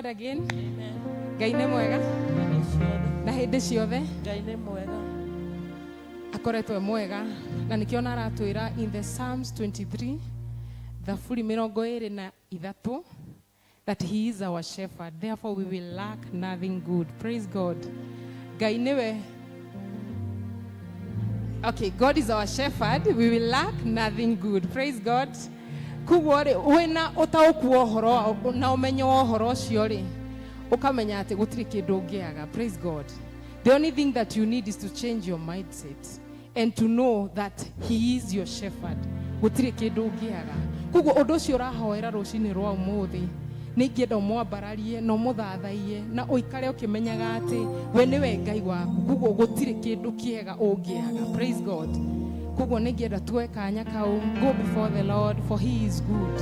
God again. Ngai nĩ mwega na hĩndĩ ciothe. Ngai nĩ mwega. Akoretwo e mwega na nĩkĩo ona aratwĩra in the Psalms 23, Thaburi 23, that he is our shepherd, therefore we will lack nothing good. Praise God. Ngai nĩwe. Okay, God is our shepherd, we will lack nothing good. Praise God. Koguo rĩ, wĩna ũtaũku wa ũhoro na ũmenyo wa ũhoro ũcio rĩ, ũkamenya atĩ gũtirĩ kĩndũ ũngĩaga. Praise God. The only thing that you need is to change your mindset and to know that he is your shepherd. Gũtirĩ kĩndũ ũngĩaga. Koguo ũndũ ũcio ũrahoera rũcinĩ rwa ũmũthĩ, nĩ ingĩenda ũmwambararie na ũmũthathaiye na ũikare ũkĩmenyaga atĩ we nĩwe Ngai waku, koguo gũtirĩ kĩndũ kĩega ũngĩaga. Praise God. Koguo nĩ ingĩenda tuoe kanya kau, go before the Lord, for he is good,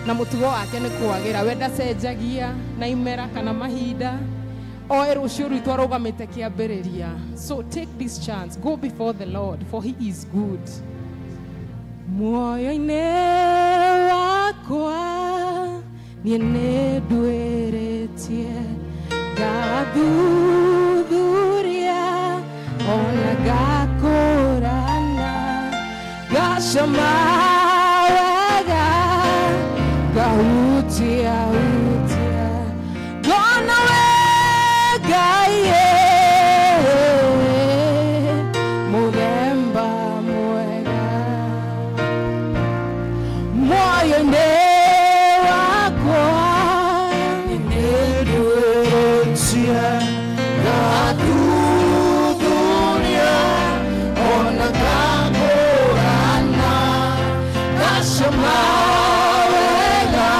na mũtugo wake nĩ kwagĩra. We ndacenjagia na imera kana mahinda, oe rũciũ rwitũ arũgamĩte kĩambĩrĩria. So take this chance, go before the Lord, for he is good. Muoyo-inĩ wakwa niĩ nĩ nduĩrĩtie, ngathuthuria ona ngakũrana, ngacama wega, ngahutia hutia, ngona we Ngai mũthemba mwega. Muoyo-inĩ wakwa Nĩnduĩrĩtie, ngathuthuria ona ngakũrana, ngacama wega.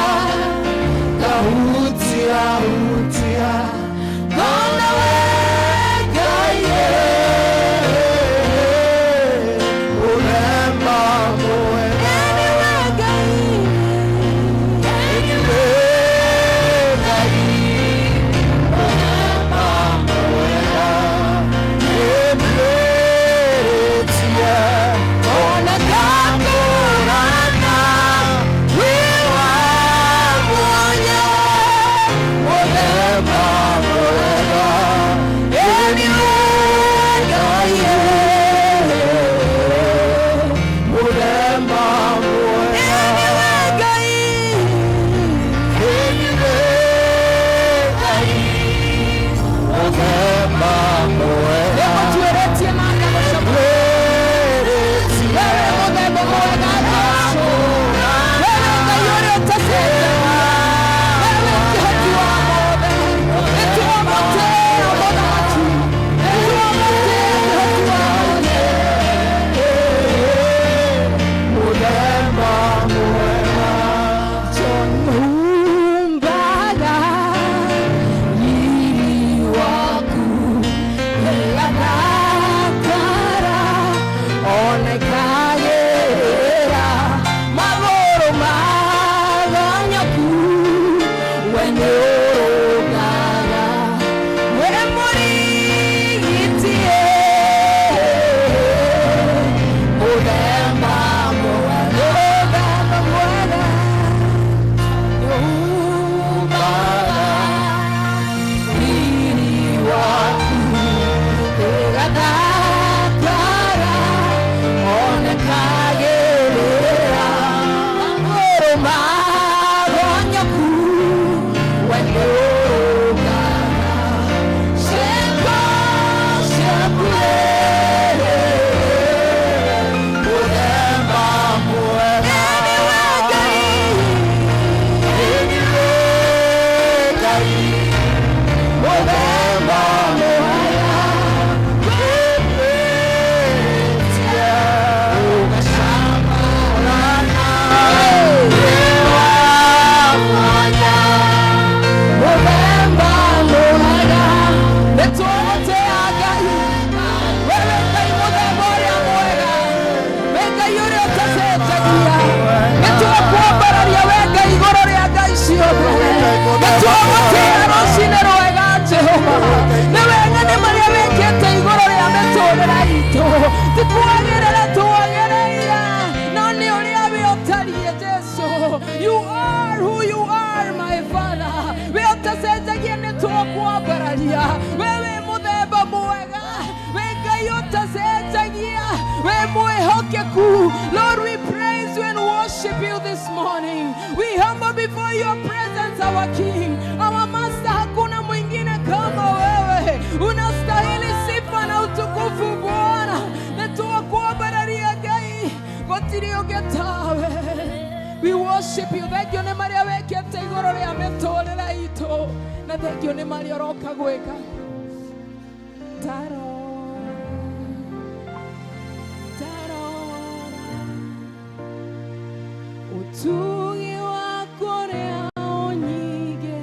Ũtacenjagia, wĩ mwĩhokeku. Lord, we praise you and worship you this morning. We humble before your presence, our King, our Master. Hakuna mwingine kama wewe. Unastahili sifa na utukufu, Bwana. Na tuwakuambararia Ngai, gũtirĩ ũngĩ tawe. We worship you. Thank you nĩ marĩa wĩkĩte igũrũ rĩa mĩtũrĩre itũ, na thank you nĩ marĩa ũroka gwĩka. Tarora, tarora, ũtugi waku ũrĩa ũnyigĩire.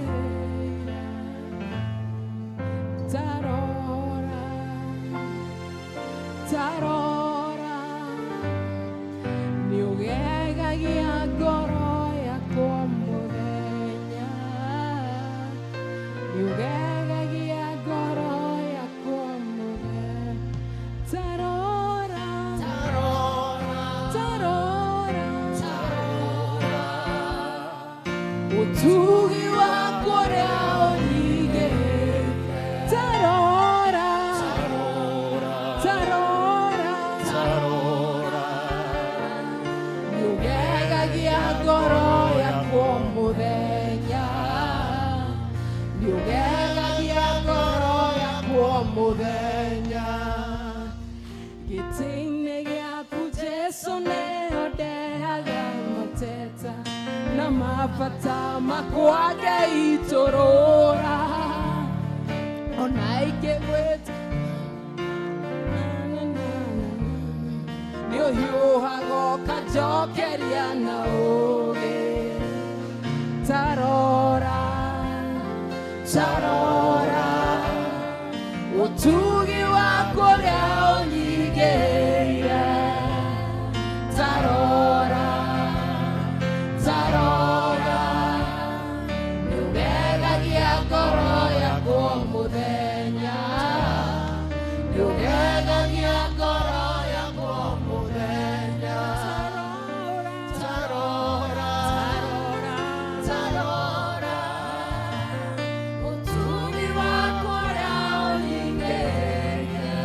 Tarora, tarora, nĩũgegagia ngoro yakwa mũthenya, nĩũgegagia ngoro yakwa mũthenya. Tarora, tarora, ũtugi waku ũrĩa ũnyigĩire. Tarora, tarora, nĩũgegagia ngoro yakwa mũthenya, nĩũgegagia ngoro yakwa mũthenya. Gĩtĩ-inĩ gĩaku Jesu nĩho ndehaga mateta na mabata makwa ngeitũrũra, ona ingĩgwĩta nĩ ũhiũhaga ũkanjokeria na ũũgĩ. Tarora, tarora, ũtugi waku ũrĩa ũnyigĩire. Tarora, tarora, nĩũgegagia ngoro yakwa mũthenya, nĩũgegagia ngoro yakwa mũthenya. Tarora, tarora, ũtugi waku ũrĩa ũnyigĩire.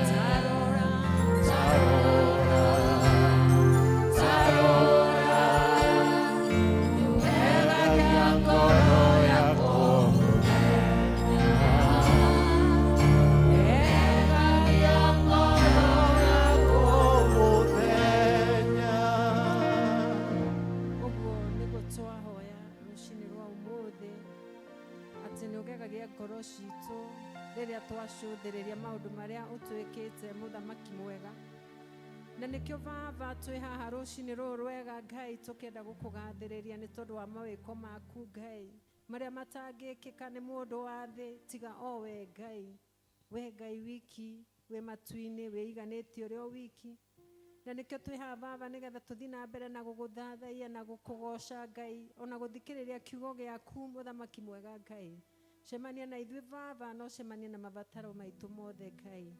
Tarora, tarora, nĩũgegagia ngoro yakwa mũthenya, nĩũgegagia ngoro yakwa Mũthenya. Ũguo nĩguo twahoya rũcinĩ rwa ũmũthĩ, atĩ nĩ ũgegagia ngoro citũ rĩrĩa twacũthĩrĩria maũndũ marĩa ũtwĩkĩte, mũthamaki mwega. Na nĩkĩo baba twĩ haha rũcinĩ rũrũ rwega, Ngai, tũkĩenda gũkũgathĩrĩria nĩ tondũ wa mawĩko maku, Ngai, marĩa matangĩkĩka nĩ mũndũ wa thĩ tiga o we Ngai. We Ngai wiki wĩ matu-inĩ, wĩiganĩtie ũrĩ o wiki. Na nĩkĩo twĩ haha baba, nĩgetha tũthiĩ na mbere na gũgũthathaiya na gũkũgoca, Ngai, ona gũthikĩrĩria kiugo gĩaku, mũthamaki mwega. Ngai, cemania na ithuĩ baba, no cemania na mabataro maitũ mothe, Ngai,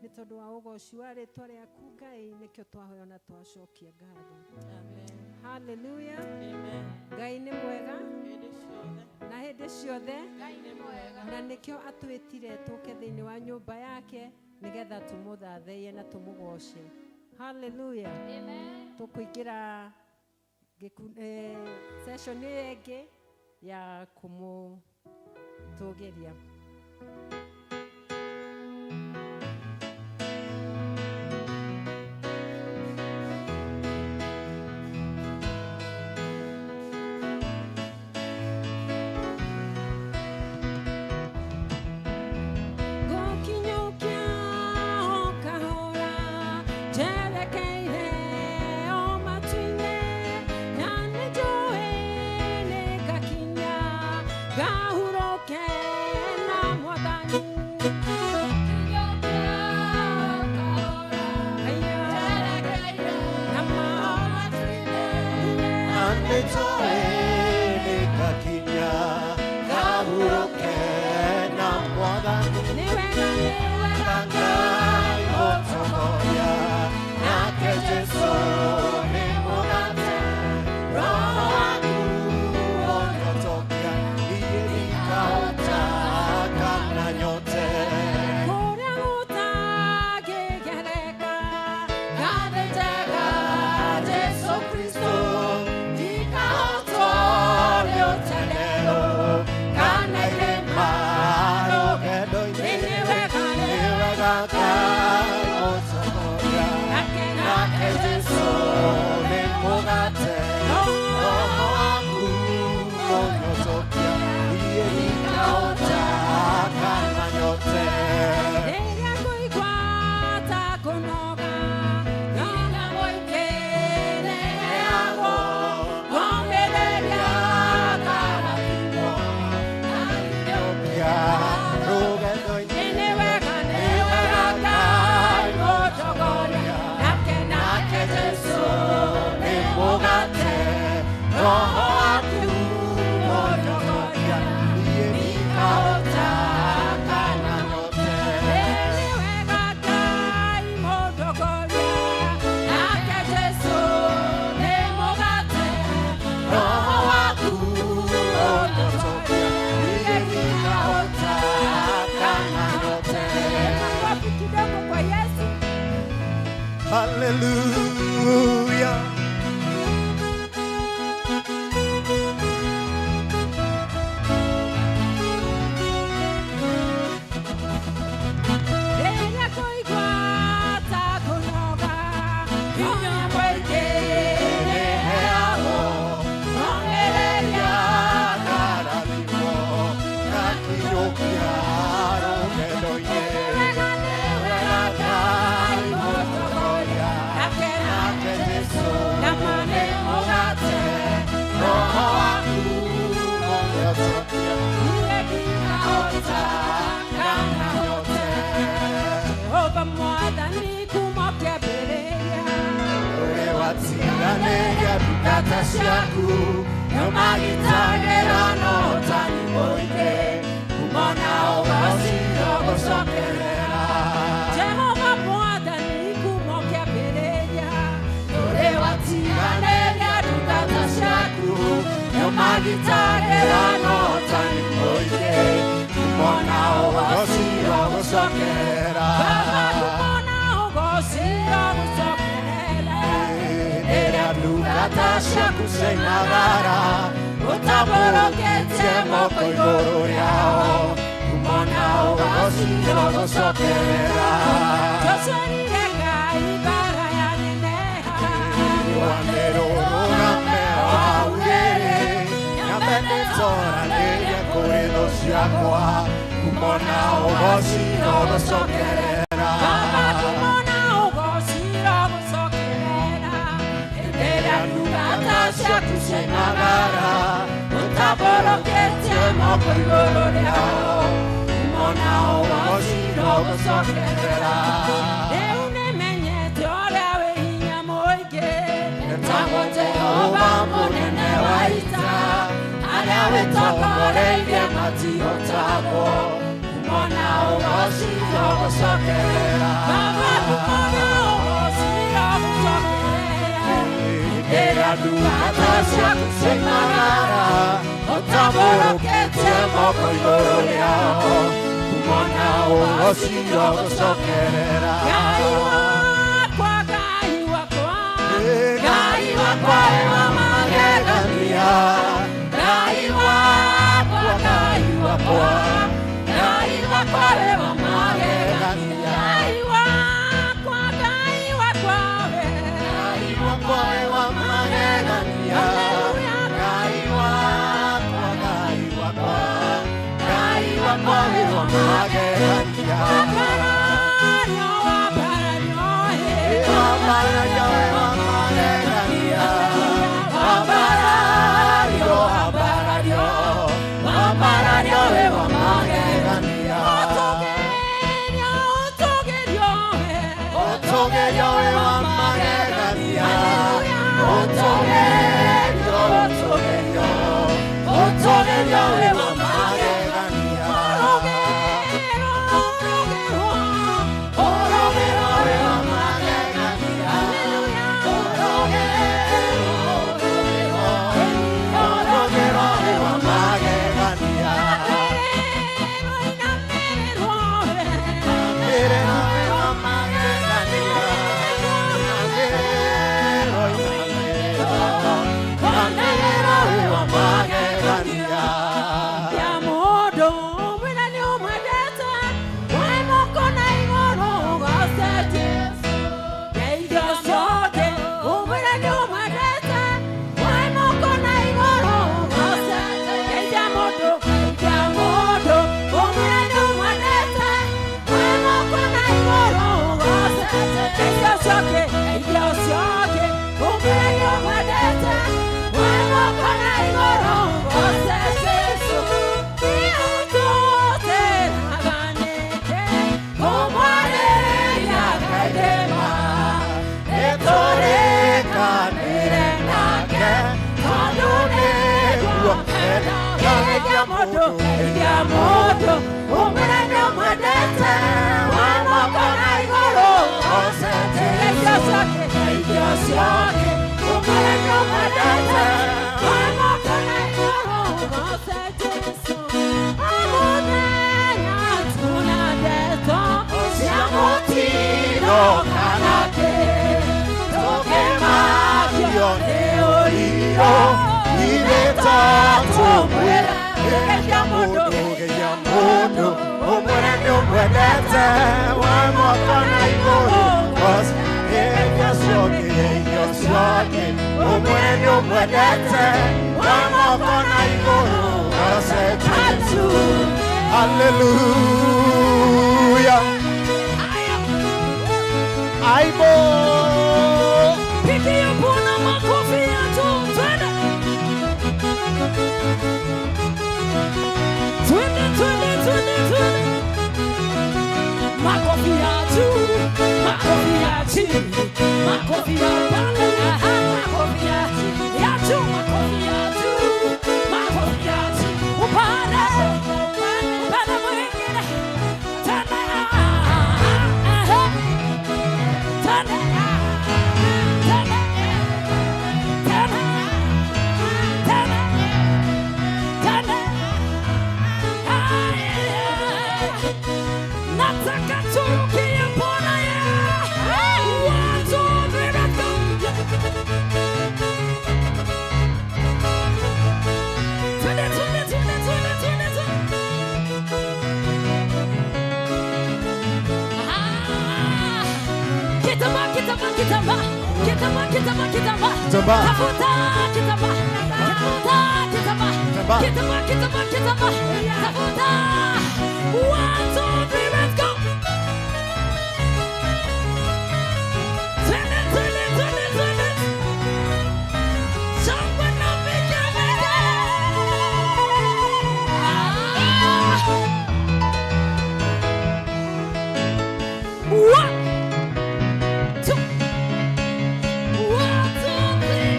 nĩ tondũ wa ũgoci wa rĩtwa rĩaku, Ngai. Nĩkĩo twahoya na twacokia ngatho. Haleluya. Ngai nĩ mwega na hĩndĩ ciothe, na nĩkĩo atwĩtire tũke thĩinĩ wa nyũmba yake nĩgetha tũmũthathaiye na tũmũgoce. Haleluya. Tũkũingĩra session ĩyo ĩngĩ ya kũmũtũgĩria. Ngũkinyũkia o kahora njerekeire o matu-inĩ, na nĩnjũĩ nĩngakinya ngahurũke na Mwathani. Aya, na Na nĩnjũĩ nĩngakinya ngahurũke na Mwathani. Nĩ wega, nĩ wega. Ngai mũtongoria, nake Jesũ nĩ mũgate. Roho waku ũnyotokia, niĩ ndikahota kana nyote. Kũrĩa gũtangĩgereka. Ngathĩ njega Jesu Kristo, ndikahotwo nĩ ũtenderũ kana irĩma. Rũgendo-inĩ. Nĩ wega, Nĩ wega Ngai mũtongoria. Nake Nake Jesu nĩ mũgate. Roho waku ũnyotokia. Niĩ ndikahota kana nyote. Rĩrĩa ngũigua ta kũnoga, hinya mũingĩ nĩheagwo, ngomĩrĩria ngarathimwo. Ya rũgendo-inĩ. Nĩ wega, nĩ wega Ngai mũtongoria, nake Nake Jesu nĩ mũgate. Roho waku ũnyotokia. Niĩ ndikahota kana nyote. Nĩ wega Ngai mũtongoria, nake Jesu nĩ mũgate, Roho waku ũnyotokia. Niĩ ndikahota kana nyote. Makofi kidogo kwa Yesu. Hallelujah. Rĩrĩa ngũigua ta kũnoga, hinya mũingĩ nĩheagwo, ngomĩrĩria Ngarathimwo, ngakinyũkia rũgendo-inĩ. Wega nĩ wega Ngai mũtongoria, nake Nake Jesu na ma nĩ mũgate, Roho waku ũnyotokia. Niĩ ndingĩhota kana Nyote. Jehova Mwathani kuma kĩambĩrĩria. Ũrĩ watiganĩria ndungata ciaku nĩũmagitagĩra na ũhotani mũingĩ kumona ũgoci ũgũcokerera. Jehova Mwathani kuma kĩambĩrĩria. Ũrĩ watiganĩria ndungata ciaku nĩũmagitagĩra na ũhotani mũingĩ kumona ũgoci ũgũcokerera. Baba kumona ũgoci ũgũcokerera. Rĩrĩa ndungata ciaku ciaimagara ũtambũrũkĩtie moko igũrũ rĩao kumona ũgoci ũgũcokerera. Tũcorire Ngai mbara yaneneha. Rũgame waugĩrĩ nyambe nĩtoranĩrie kũrĩ thũ ciakwa kumona ũgoci ũgũcokerera. Baba kumona ũgoci ũgũcokerera. Hĩndĩ ĩrĩa ndungata ciaku ciaimagara ũtambũrũkĩtie moko igũrũ rĩao kumona ũgoci ũgũcokerera. Rĩu nĩmenyete ũrĩa wĩ hinya mũingĩ etagwo Jehova mũnene wa ita, arĩa wĩtongoreirie matihotagwo kumona ũgoci ũgũcokerera. Baba kumona ũgoci ũgũcokerera. Rĩrĩa ndungata ciaku ciaimagara ũtambũrũkĩtie moko igũrũ rĩao kumona ũgoci ũgũcokerera. Ngai wakwa, Ngai wakwa, Ngai wakwa wĩ wa magegania. Ngai wakwa, Ngai wakwa, Ngai wakwa wĩ wa magegania. Ngai wakwa, Ngai wakwa we. Ngai wakwa wĩ wa magegania. Ngai wakwa, Ngai wakwa, Ngai wakwa wĩ wa magegania. Wambarario, wambarario, eh. Wambarario wĩ wa magegania. Wambarario, wambarario, wambarario wĩ wa magegania. Ũtũgĩrio, ũtũgĩrio, eh. Ũtũgĩrio wĩ wa magegania. Ũtũgĩrio, ũtũgĩrio, ũtũgĩrio wĩ wa magegania. Ũrũgĩro, ũrũgĩro, Ũrũgĩro wĩ wa magegania. Ũrũgĩro, ũrũgĩro, ũrũgĩro wĩ wa magegania. Inamĩrĩrwo, inamĩrĩrwo, eh. Mĩrĩro wĩ wa magegania. Geithia mũndũ ũmwĩre nĩ ũmwendete. Wa moko na igũrũ geithia ũcio ũngĩ, geithia ũcio ũngĩ, ũmwĩre nĩ ũmwendete. Wa moko na igũrũ goce Jesũ. O mũthenya tuna ndeto cia mũtino kana kĩ tũkĩmakio nĩ ũrirũ Ithe tũmwĩre geithia mũndũ geithia mũndũ ũmwĩre nĩ ũmwendete wa moko na igũrũ geithia ũcio ũngĩ geithia ũcio ũngĩ ũmwĩre nĩ ũmwendete wa moko na igũrũ goce Jesũ. Hallelujah. Aibo. Pigia Bwana makofi ya juu. Twende. Twende, twende, twende, twende. Makofi ya juu, makofi ya chini, makofi ya pale, aha, makofi ya ya juu, makofi ya juu, makofi ya chini. Upande, upande mwingine. Tena, aha, tena, tena, tena, tena, tena. Haya. Nataka turukie Bwana ye. One, two, three, let's go. Twende, twende, twende, twende, twende, twende. Ah. Kitambaa, kitambaa, kitambaa. Kitambaa, kitambaa, kitambaa. Kitambaa. Tafuta kitambaa. Tafuta kitambaa. Kitambaa. Kitambaa, kitambaa, kitambaa. Tafuta. One, two, three, let's go. Twende, twende, twende, twende. Shangwe na vigelegele. Ah. One, two, one, two, three.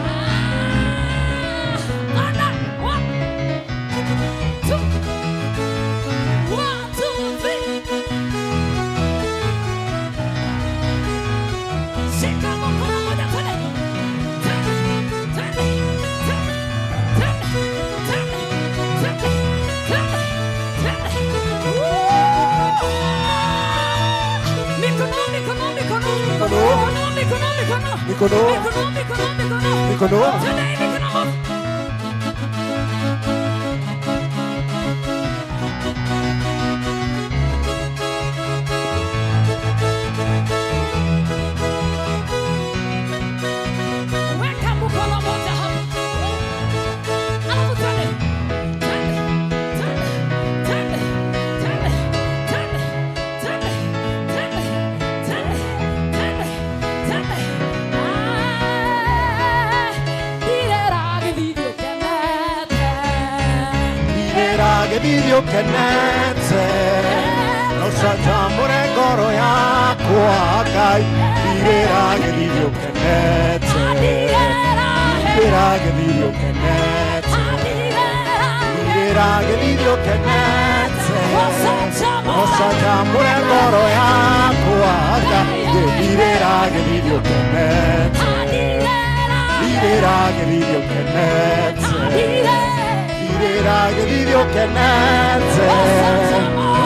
Ah, Anna, one, two, one, two, three. Shika mkono moja, twende. Twende, twende, twende, twende, twende, twende, twende, twende. Woo! Mikono, mikono, mikono. Mikono. Mikono, mikono, mikono. Mikono. Mikono, mikono, mikono. Mikono. Twende, mikono moja. Weka mkono moja hapa. Alafu twende. Twende, twende, twende, twende, twende, twende, twende, twende, twende, twende. Ah, irera gĩthithi ũkenete. Irera gĩthithi ũkenete na ũcanjamũre ngoro yakwa Ngai irera gĩthithi ũkenete irera gĩthithi ũkenete irera gĩthithi ũkenete ũcanjamũre ngoro yakwa Ngai irera gĩthithi ũkenete irera gĩthithi ũkenete irera gĩthithi ũkenete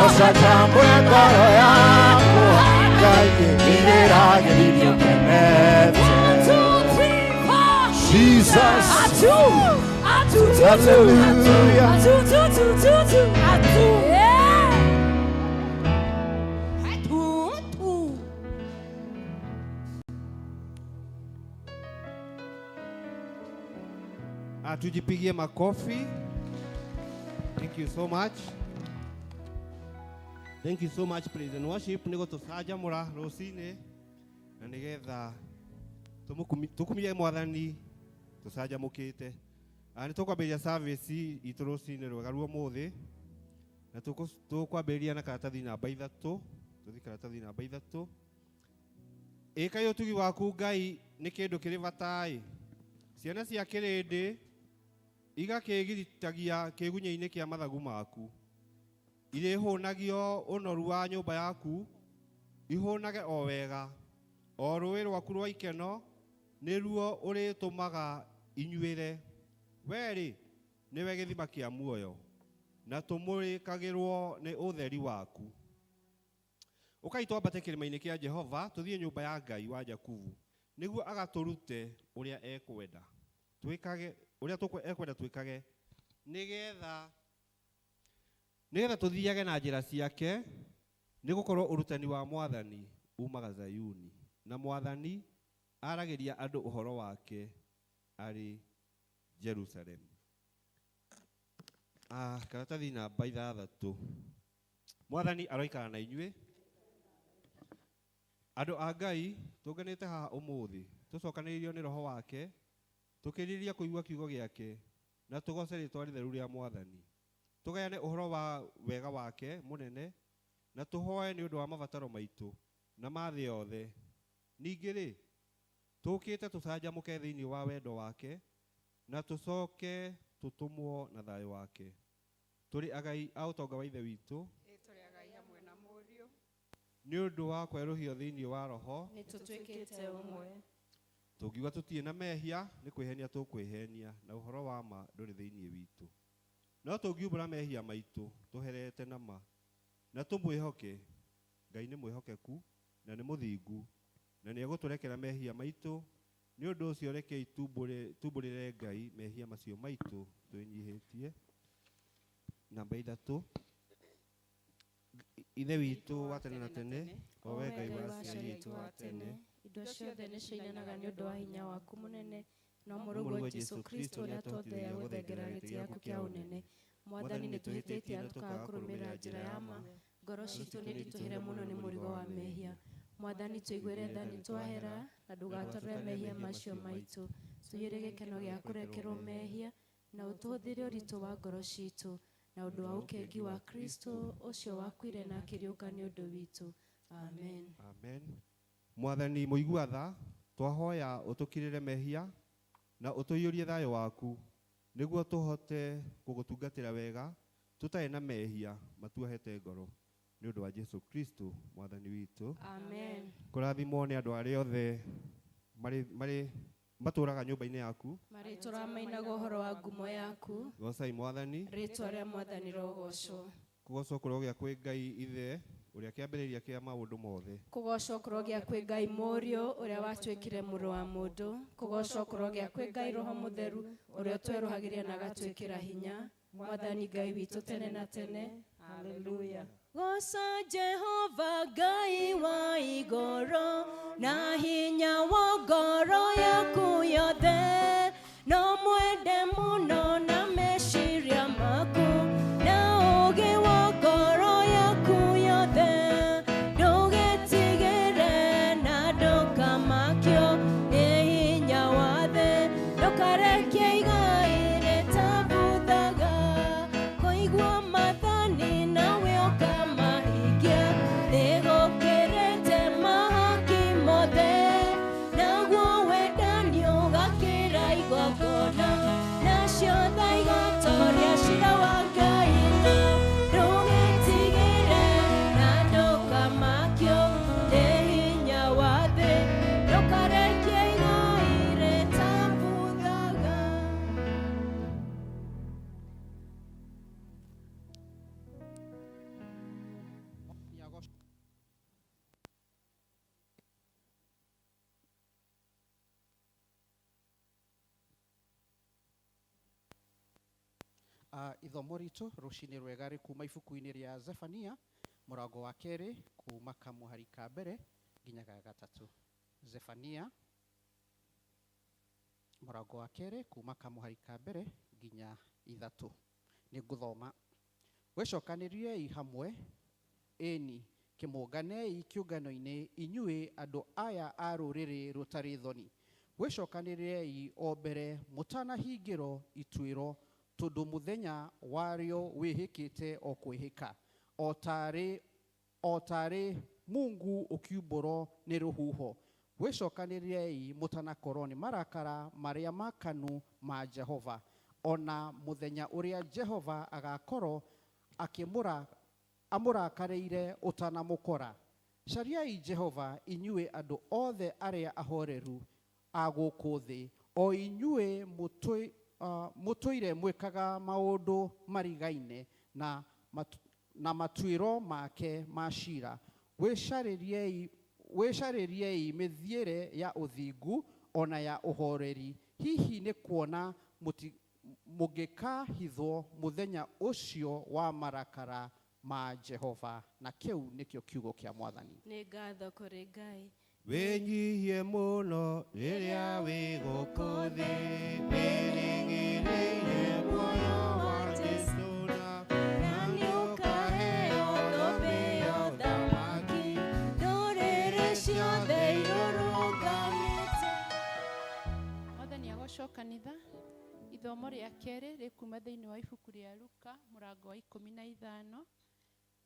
ũcanjamũre ngoro yakwa Ngai irera gĩthithi ũkenete. One, two, three, four. Jesus. Atu, atu, tu, tu, Hallelujah. atu, tu, tu, tu, tu, atu. Yeah. Atu, tu. Tujipigie makofi. Thank you so much. Thank you so much, praise and worship. Nĩ gũtũcanjamũra rũcinĩ na nĩgetha tũkumie mwathani tũcanjamũkĩte. Nĩ tũkwambĩrĩria service itũ rũcinĩ rwega rwa ũmũthĩ na tũkwambĩrĩria na karatathi namba 3, tũthiĩ karatathi namba 3. Ĩka ũtugi waku Ngai nĩ kĩndũ kĩrĩ bata ĩ ciana cia kĩrĩndĩ. Igakĩĩgiritagia kĩgunyĩ-inĩ kĩa mathagu maku. Irĩhũnagio ũnoru wa nyũmba yaku, ihũnage o wega. O rũũĩ rwaku rwa ikeno nĩruo ũrĩtũmaga inyuĩre. Wee-rĩ, nĩwe gĩthima kĩa muoyo, na tũmũrĩkagĩrwo nĩ ũtheri waku. Ũkai twambate kĩrĩma-inĩ kĩa Jehova, tũthiĩ nyũmba ya Ngai wa Jakubu, nĩguo agatũrute ũrĩa ekwenda twĩkage, ũrĩa ekwenda twĩkage, nĩgetha tũthiage na njĩra ciake, nĩgũkorwo ũrutani wa Mwathani umaga Zayuni, na Mwathani aragĩria andũ ũhoro wake arĩ Jerusalemu. Karatathi namba 6. Mwathani aroikara na inyuĩ. Andũ a Ngai tũnganĩte haha ũmũthĩ tũcokanĩrĩirio nĩ Roho wake, tũkĩrĩrĩria kũigua kiugo gĩake na tũgoce rĩtwa rĩtheru rĩa Mwathani. Tũgayane ũhoro wa wega wake mũnene na tũhoe nĩ ũndũ wa mabataro maitũ na ma thĩ yothe. Ningĩ rĩ, tũkĩte tũcanjamũke thĩinĩ wa wendo wake na tũcoke tũtũmwo na thayũ wake. Tũrĩ agai a ũtonga wa Ithe witũ. Tũrĩ agai hamwe na Mũriũ. Nĩ ũndũ wa kwerũhio thĩinĩ wa Roho. Nĩ tũtuĩkĩte ũmwe. Tũngiuga tũtirĩ na mehia nĩ kwĩhenia tũkwĩhenia, na ũhoro wa ma ndũrĩ thĩinĩ witũ. No tũngiumbũra mehia maitũ tũherete na ma na tũmwĩhoke, Ngai nĩ mwĩhokeku na nĩ mũthingu, na nĩ egũtũrekera mehia maitũ. Nĩ ũndũ ũcio rekei tumbũrĩre Ngai mehia macio maitũ twĩnyihĩtie. Namba 3. Ithe witũ wa tene na tene, o we Ngai wa aciari aitũ a tene, indo ciothe nĩ ciainanaga nĩ ũndũ wa hinya waku mũnene, no mũrũguo Jesũ Kristo ũrĩa twothe gũthengerera gĩtĩ gĩaku kĩa ũnene. Mwathani, nĩ tũhĩtĩtie na tũkaga kũrũmĩrĩra njĩra ya ma. Ngoro citũ nĩ nditũhĩre mũno nĩ mũrigo wa mehia. Mwathani, tũiguĩre tha nĩ twahera, na ndũgatũrore mehia macio maitũ. Tũiyũrie gĩkeno gĩa kũrekerwo mehia, na ũtũhũthĩre ũritũ wa ngoro citũ, na ũndũ wa ũkengi wa Kristo ũcio wakuire na akĩriũka nĩ ũndũ witũ. Amen. Amen. Mwathani mũigua tha, twahoya ũtũkirĩre mehia na ũtũiyũrie thayũ waku, nĩguo tũhote gũgũtungatĩra wega tũtarĩ na mehia matuohete ngoro, nĩ ũndũ wa Jesu Kristo Mwathani witũ. Amen. Kũrathimwo nĩ andũ arĩa othe marĩ matũraga nyũmba-inĩ yaku. Marĩtũra mainaga ũhoro wa ngumo yaku. Gocai Mwathani. Rĩtwa rĩa Mwathani rĩrogocwo. Kũgocwo kũrogĩa kwĩ Ngai Ithe ũrĩa kĩambĩrĩria kĩa maũndũ mothe. Kũgocwo kũrogĩa kwĩ Ngai Mũriũ ũrĩa watuĩkire mũrũ wa mũndũ. Kũgocwo kũrogĩa kwĩ Ngai Roho Mũtheru ũrĩa ũtwerũhagĩria na agatwĩkĩra hinya. Mwathani Ngai witũ tene na tene. Haleluya. Goca Jehova Ngai wa igũrũ na hinya wa ngoro yaku yothe, no mwende mũno na meciria maku na ũũgĩ wa ngoro yaku yothe. Ndũgetigĩre na ndũkamakio nĩ hinya wa thĩ, ndũkarekie igai rĩtabuthaga. Kũigua maathani nawe ũkamahingia nĩgũkĩrĩte mahaki mothe, naguo wendani ũgakĩra igongona, nacio tha igatoria ciira wa Ngai. Ndũgetigĩre na ndũkamakio nĩ hinya wa thĩ, ndũkarekie igai rĩtabuthaga. Ithomo ritũ rũcinĩ rwega rĩ kuma ibuku-inĩ rĩa Zefania mũrango wa 2 kuma kamũhari ka mbere nginya ga 3. Zefania mũrango wa 2 kuma kamũhari ka mbere nginya 3. Nĩ ngũthoma. Wĩcokanĩriei hamwe, ĩni kĩmũnganei kĩũngano-inĩ inyuĩ andũ aya a rũrĩrĩ rũtarĩ thoni. Wĩcokanĩriei o mbere mũtanahingĩro ituĩro, tondũ mũthenya warĩo wĩhĩkĩte o kwĩhĩka, o tarĩ mungu ũkiumbũrwo nĩ rũhuho. Wĩcokanĩriei mũtanakorwo nĩ marakara marĩa makanu ma Jehova, O na mũthenya ũrĩa Jehova agakorwo akĩmũra amũrakarĩire ũtanamũkora. Cariai Jehova, inyuĩ andũ othe arĩa ahoreru a gũkũ thĩ, o inyuĩ mũtũire mwĩkaga maũndũ marigaine na matuĩro make ma cira. Wĩcarĩriei mĩthiĩre ya ũthingu ona ya ũhoreri, hihi nĩ kuona mũngĩkahithwo mũthenya ũcio wa marakara ma Jehova. Na kĩu nĩkĩo kiugo kĩa Mwathani. Nĩ ngatho kũrĩ Ngai. Wĩnyihie mũno rĩrĩa wĩ gũkũ thĩ, wĩrĩgĩrĩire muoyo wa Jesũ, na nĩũkaheo thũmbĩ ya ũthamaki ndũrĩrĩ ciothe irũrũnganĩte. Mwathani agocwo. Kanitha, ithomo rĩa kerĩ rĩkuma thĩinĩ wa ibuku rĩa Luka, mũrango wa 15,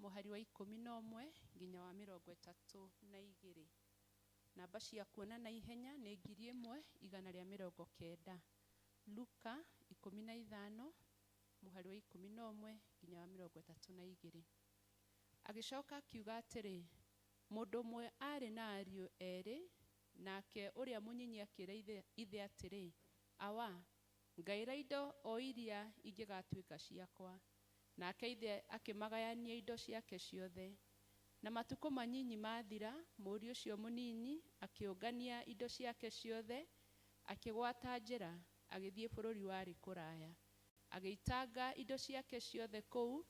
mũhari wa 11 nginya wa 32. Namba cia kuona na ihenya nĩ 1190. Luka 15, mũhari wa 11 nginya wa 32. Agĩcoka akiuga atĩrĩ, mũndũ ũmwe aarĩ na ariũ erĩ. Nake ũrĩa mũnyinyi akĩra ithe atĩrĩ, 'Awa, ngaĩra indo o iria ingĩgatuĩka ciakwa.' Nake ithe akĩmagayania indo ciake ciothe. Na matukũ manyinyi mathira, mũriũ ũcio mũnini akĩũngania indo ciake ciothe, akĩgwata njĩra, agĩthiĩ bũrũri warĩ kũraya, agĩitanga indo ciake ciothe kũu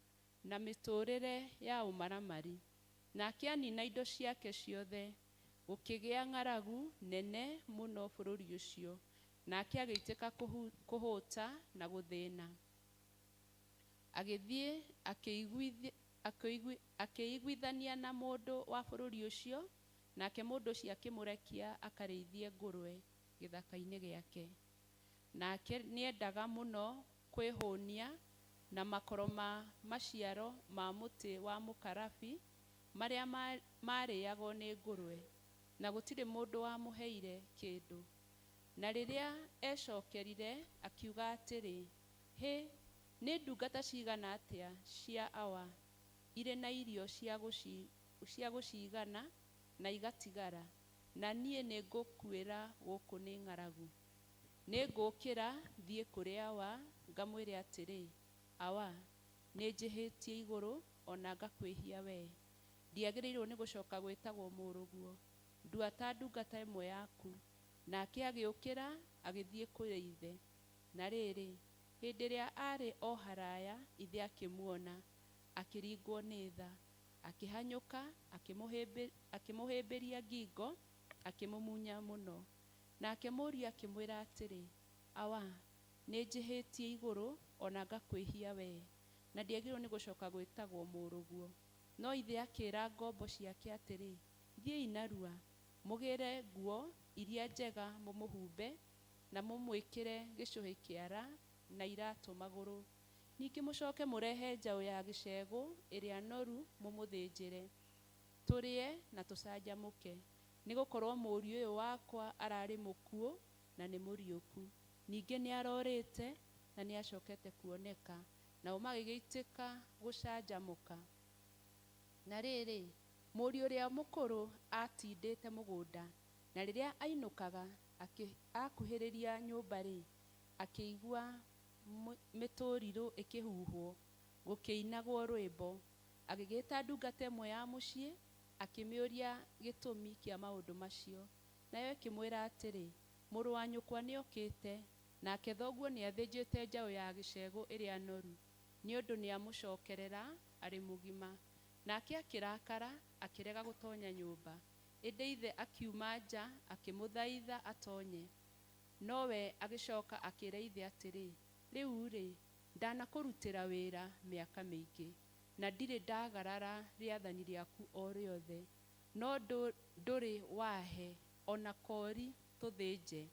na mĩtũũrĩre ya ũmaramari. Nake anina indo ciake ciothe, gũkĩgĩa ng'aragu nene mũno bũrũri ũcio, nake agĩitĩka kũhũta na gũthĩna. Agĩthiĩ akĩiguithania na mũndũ wa bũrũri ũcio, nake mũndũ ũcio akĩmũrekia akarĩithie ngũrwe gĩthaka-inĩ gĩake. Nake nĩendaga mũno kwĩhũnia na makoro ma maciaro ma mũtĩ wa mũkarabi marĩa marĩagwo nĩ ngũrwe, na gũtirĩ mũndũ wamũheire kĩndũ. Na rĩrĩa ecokerire, akiuga atĩrĩ, 'Hĩ, nĩ ndungata cigana atĩa cia awa irĩ na irio cia gũcigana na igatigara, na niĩ nĩngũkuĩra gũkũ nĩ ng'aragu! Nĩngũũkĩra thiĩ kũrĩ awa, ngamwĩre atĩrĩ, Awa, nĩnjĩhĩtie igũrũ ona ngakwĩhia wee. Ndiagĩrĩirwo nĩ gũcoka gwĩtagwo mũrũguo; ndua ta ndungata ĩmwe yaku.' Nake agĩũkĩra, agĩthiĩ kũrĩ ithe. Na rĩrĩ, hĩndĩ ĩrĩa aarĩ o haraya, ithe akĩmuona, akĩringwo nĩ tha, akĩhanyũka, akĩmũhĩmbĩria ngingo, akĩmũmunya mũno. Nake mũriũ akĩmwĩra atĩrĩ, 'Awa, nĩnjĩhĩtie igũrũ ona ngakwĩhia wee, na ndiagĩrĩirwo nĩ gũcoka gwĩtagwo mũrũguo.' No ithe akĩĩra ngombo ciake atĩrĩ, 'Thiĩi narua, mũgĩre nguo iria njega mũmũhumbe, na mũmwĩkĩre gĩcũhĩ kĩara na iratũ magũrũ. Ningĩ mũcoke mũrehe njaũ ya gĩcegũ ĩrĩa noru, mũmũthĩnjĩre, tũrĩe na tũcanjamũke. Nĩgũkorwo mũriũ ũyũ wakwa ararĩ mũkuũ na nĩ mũriũku, ningĩ nĩarorĩte na nĩacokete kuoneka.' Nao magĩgĩitĩka gũcanjamũka. Na rĩrĩ, mũriũ ũrĩa mũkũrũ aatindĩte mũgũnda, na rĩrĩa ainũkaga, akuhĩrĩria nyũmba-rĩ, akĩigua mĩtũrirũ ĩkĩhuhwo, gũkĩinagwo rwĩmbo. Agĩgĩta ndungata ĩmwe ya mũciĩ, akĩmĩũria gĩtũmi kĩa maũndũ macio. Nayo ĩkĩmwĩra atĩrĩ, 'Mũrũ wa nyũkwa nĩokĩte, nake thoguo nĩathĩnjĩte njaũ ya gĩcegũ ĩrĩa noru, nĩ ũndũ nĩamũcokerera arĩ mũgima.' Nake akĩrakara, akĩrega gũtonya nyũmba. Ĩndĩ ithe akiuma nja, akĩmũthaitha atonye. Nowe agĩcoka akĩra ithe atĩrĩ, 'Rĩu-rĩ, ndanakũrutĩra wĩra mĩaka mĩingĩ, na ndirĩ ndagarara rĩathani rĩaku o rĩothe, no ndũrĩ wahe o na koori tũthĩnje,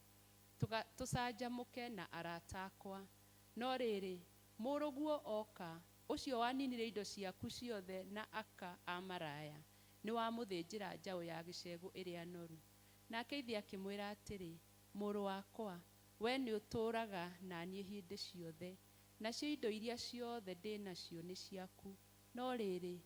tũcanjamũke na arata akwa. No rĩrĩ, mũrũguo oka, ũcio waninire indo ciaku ciothe na aka a maraya, nĩwamũthĩnjĩra njaũ ya gĩcegũ ĩrĩa noru.' Nake ithe akĩmwĩra atĩrĩ, 'Mũrũ wakwa, Wee nĩũtũũraga na niĩ hĩndĩ ciothe, nacio indo iria ciothe ndĩ nacio nĩ ciaku. No rĩrĩ,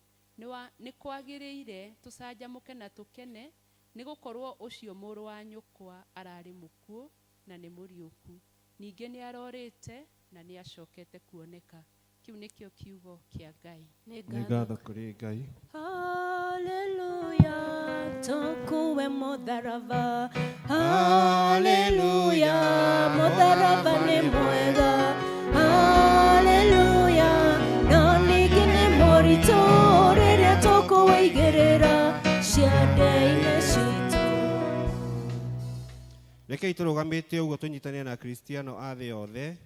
nĩkwagĩrĩire tũcanjamũke na tũkene, nĩ gũkorwo ũcio mũrũ wa nyũkwa ararĩ mũkuũ na nĩ mũriũku, ningĩ nĩarorĩte na nĩacokete kuoneka. Kĩu nĩkĩo kiugo kĩa Ngai. Nĩ Nĩ ngatho kũrĩ Ngai. Haleluya, tukuwe mũtharaba. Haleluya, mũtharaba nĩ mwega. Haleluya, no ningĩ nĩ mũritũ rĩrĩa tũkũwĩigĩrĩra ciande-inĩ citũ. Rekei tũrũgamĩte ũguo tũnyitane na Akristiano a thĩ yothe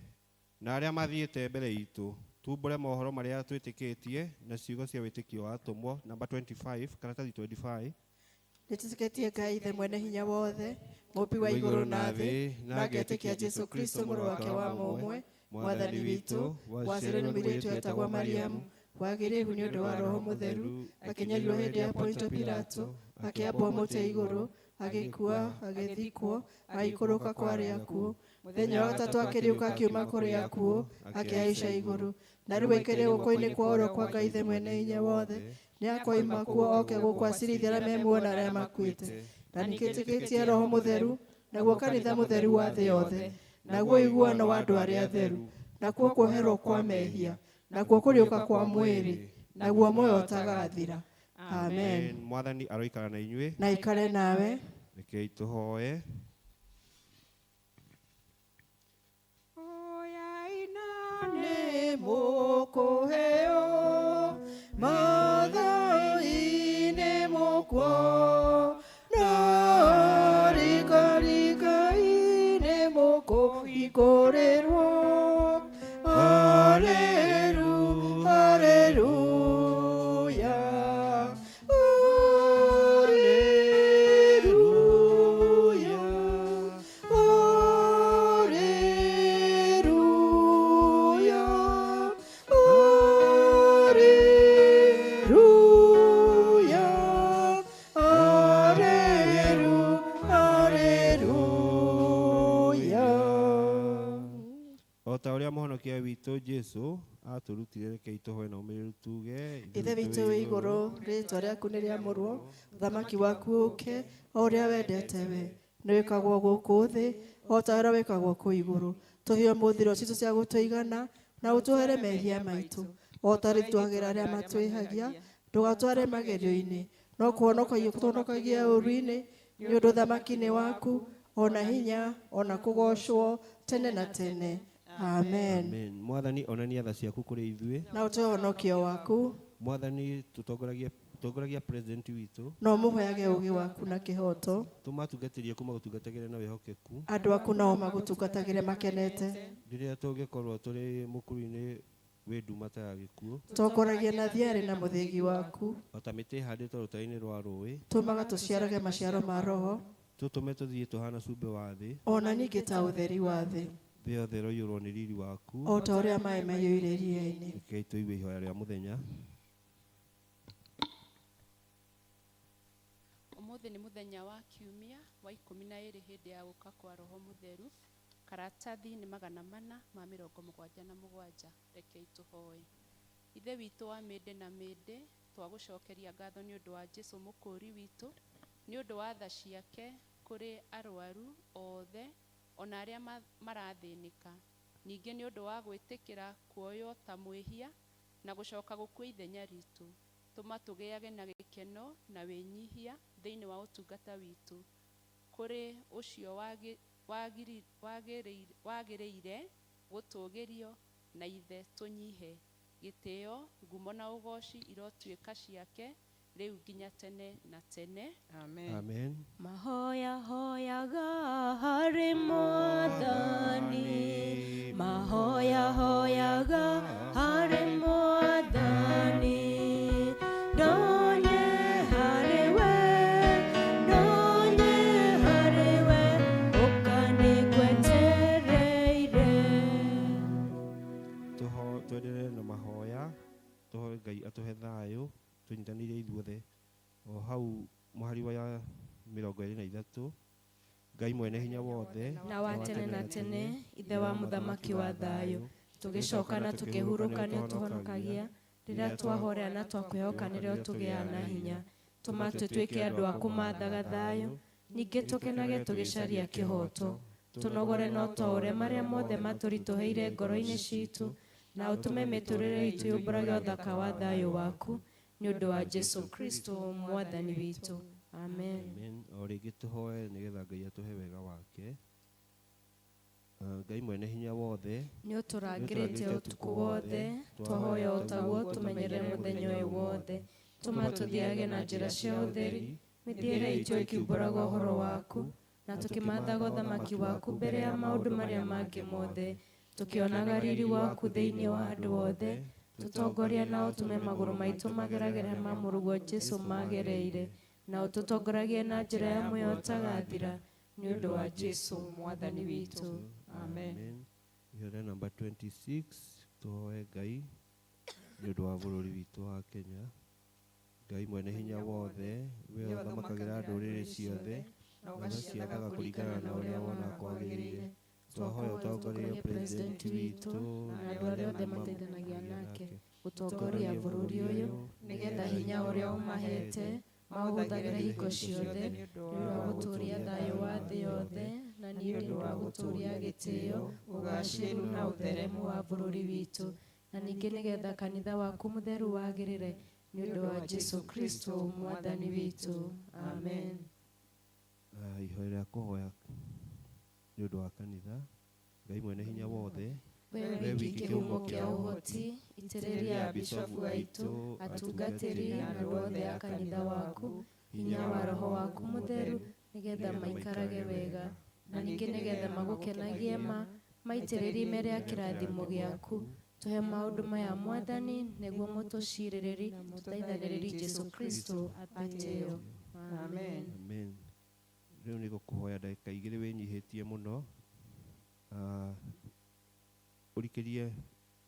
na arĩa mathiĩte mbere itũ, tumbũre mohoro marĩa twĩtĩkĩtie na ciugo cia wĩtĩkio wa atũmwo. Namba 25, karatathi 25. Nĩtwĩtĩkĩtie Ngai Ithe mwene hinya wothe, mũũmbi wa igũrũ na thĩ, na ngetĩkia Jesũ Kristo mũrũ wake wa mũmwe, Mwathani witũ, waciarirwo nĩ mũirĩtu wetagwo Mariamu, wagĩire ihu nĩ ũndũ wa Roho Mũtheru, akĩnyarirwo hĩndĩ ya Ponto Pilato, akĩambwo mũtĩ igũrũ, agĩkua, agĩthikwo, agĩikũrũka kwa arĩa akuũ. Mũthenya wa gatatũ akĩriũka akiuma kũrĩ akuũ, akĩhaica igũrũ. Na rĩu aikarĩte guoko-inĩ kwa ũrĩo kwa Ngai Ithe mwene hinya wothe, nĩ akoima kuo oke gũkũ acirithie arĩa me muoyo na arĩa makuĩte. Na nĩtwĩtĩkĩtie Roho Mũtheru, naguo kanitha mũtheru wa thĩ yothe, naguo ũiguano wa andũ arĩa atheru, nakuo kuoherwo kwa mehia, nakuo kũriũka kwa mwĩrĩ, naguo muoyo ũtagathira. Amen. Mwathani aroikara na inyuĩ. Na ikare nawe. Rekei tũhoe. Nĩ mũkũheo mathaũ-inĩ mũkuona, rikarika-inĩ mũkũhingũrĩrwo. Halelu, haleluya, haleluya, haleluya, haleluya, halelu, haleluya. O ta ũrĩa mũhonokia witũ Jesũ atũrutire, rekei tũhoe na ũmĩrĩru tuge: Ithe witũ wĩ igũrũ, rĩĩtwa rĩaku nĩ rĩamũrwo, ũthamaki waku ũũke, o ũrĩa wendete we nĩ wĩkagwo gũkũ thĩ o ta ũrĩa wĩkagwo kũu igũrũ. Tũhe ũmũthĩ irio citũ cia gũtũigana, na ũtũhere mehia maitũ o ta ũrĩa twagĩra arĩa matwĩhagia. Ndũgatware magerio-inĩ, no kũhonokagia tũhonokagie ũũru-inĩ, nĩ ũndũ ũthamaki nĩ waku, ona hinya, ona kũgoocwo tene na tene. Amen. Amen. Mwathani, onania tha ciaku kũrĩ ithuĩ, na ũtũhe ũhonokio waku. Mwathani, tũtongoragie tongoragia president witũ, na ũmũheage ũũgĩ waku na kĩhooto. Tũmatungatĩrie kuma gũtungatagĩre na wĩhokeku, andũ aku nao magũtungatagĩre makenete. Rĩrĩa tũngĩkorwo tũrĩ mũkuru-inĩ wĩ nduma ta ya gĩkuũ, tongoragia na thiarĩ na mũthĩgi waku, o ta mĩtĩ ĩhandĩtwo rũtare-inĩ rwa rũĩ, tũmaga tũciarage maciaro ma Roho, tũtũme tũthiĩ tũhana cumbĩ wa thĩ, ona ningĩ ta ũtheri wa thĩ, thĩ yothe ĩroiyũrwo nĩ riri waku, o ta ũrĩa maĩ maiyũire iria-inĩ. Rekei tũigue ihoya rĩa mũthenya. Ũmũthĩ nĩ mũthenya wa kiumia wa 12 hĩndĩ ya gũka kwa Roho Mũtheru. Karatathi nĩ 477. Rekei tũhoe. Ithe witũ wa mĩndĩ na mĩndĩ, twagũcokeria ngatho nĩ ũndũ wa Jesũ mũkũũri witũ, nĩ ũndũ wa tha ciake kũrĩ arwaru othe ona arĩa marathĩnĩka, ningĩ nĩ ũndũ wa gwĩtĩkĩra kuoywo ta mwĩhia na gũcoka gũkua ithenya ritũ. Tũma tũgĩage na gĩkeno na wĩnyihia thĩinĩ wa ũtungata witũ kũrĩ ũcio wagĩrĩire gũtũũgĩrio na ithe tũnyihe. Gĩtĩo, ngumo na ũgooci irotuĩka ciake rĩu nginya tene na tene. Amen. Amen. Mahoya hoyaga harĩ Mwathani, mahoya hoyaga harĩ Mwathani, ndonye harĩ we, ndonye harĩ we, ũka nĩngwetereire. Twenderere na mahoya, tũhoe Ngai atũhe thayũ, tũnyitanĩire ithuothe. O hau mũhari wa 23, Ngai mwene hinya wothe na wa tene na tene, Ithe wa mũthamaki wa thayũ, tũgĩcoka na tũkĩhurũka nĩ ũtũhonokagia, rĩrĩa twahorea na twakwĩhoka nĩrĩo tũgĩaga na hinya. Tũma tũtuĩke andũ a kũmathaga thayũ, ningĩ tũkenage tũgĩcaria kĩhooto. Tũnogore na ũtwaũre marĩa mothe matũritũhĩire ngoro-inĩ citũ, na ũtũme mĩtũrĩre itũ yũmbũrage ũthaka wa thayũ waku, nĩ ũndũ wa Jesu Kristo mwathani witũ. Amen. Amen. O rĩngĩ tũhoe nĩgetha Ngai atũhe wega wake. Ngai mwene hinya wothe, nĩ ũtũrangĩrĩte ũtukũ wothe, twahoya o taguo tũmenyerere mũthenya ũyũ wothe. Tũma tũthiage na njĩra cia ũtheri, mĩthiĩre itũ ĩkiumbũraga ũhoro waku, na tũkĩmathaga ũthamaki waku mbere ya maũndũ marĩa mangĩ mothe, tũkĩonaga riri waku thĩinĩ wa andũ othe. Tũtongoria na ũtũme magũrũ maitũ mageragere ma mũrũguo Jesu magereire, na ũtũtongoragie na njĩra ya muoyo ũtagathira, nĩ ũndũ wa Jesu mwathani witũ. Amen. Ihoya namba 26 tũhoe Ngai nĩ ũndũ wa bũrũri witũ wa Kenya. Ngai mwene hinya wothe, we ũthamakagĩra ndũrĩrĩ ciothe na na ũgaciathaga kũringana na ũrĩa wona kwagĩrĩire. Twahoya ũtongorie president witũ na andũ arĩa othe mateithanagia nake gũtongoria bũrũri ũyũ, nĩgetha hinya ũrĩa ũmahete maũhũthagĩre hingo ciothe nĩ ũndũ wa gũtũũria thayũ wa thĩ yothe, na nĩ ũndũ wa gũtũũria gĩtĩo, ũgacĩru na ũtheremu wa bũrũri witũ, na ningĩ nĩgetha kanitha waku mũtheru wagĩrĩre, nĩ ũndũ wa Jesu Kristo mwathani witũ. Amen. Ihoya rĩa kũhoya nĩ ũndũ wa kanitha. Ngai mwene hinya wothe, We wiki kĩhumo kĩa ũhoti, itĩrĩria bishofu aitũ, atungatĩri na andũ othe a kanitha waku hinya wa roho waku mũtheru, nĩgetha maikarage wega, na ningĩ nĩgetha magũkenagie ma maitĩrĩrie ime rĩa kĩrathimo gĩaku. Tũhe maũndũ maya mwathani, nĩguo mũtũcirĩrĩri tũthaithanĩrĩri Jesu Kristo atĩo. Amen. Amen. Rĩu nĩ ngũkũhoya ndagĩka igĩrĩ wĩnyihĩtie mũno, ũrikĩrie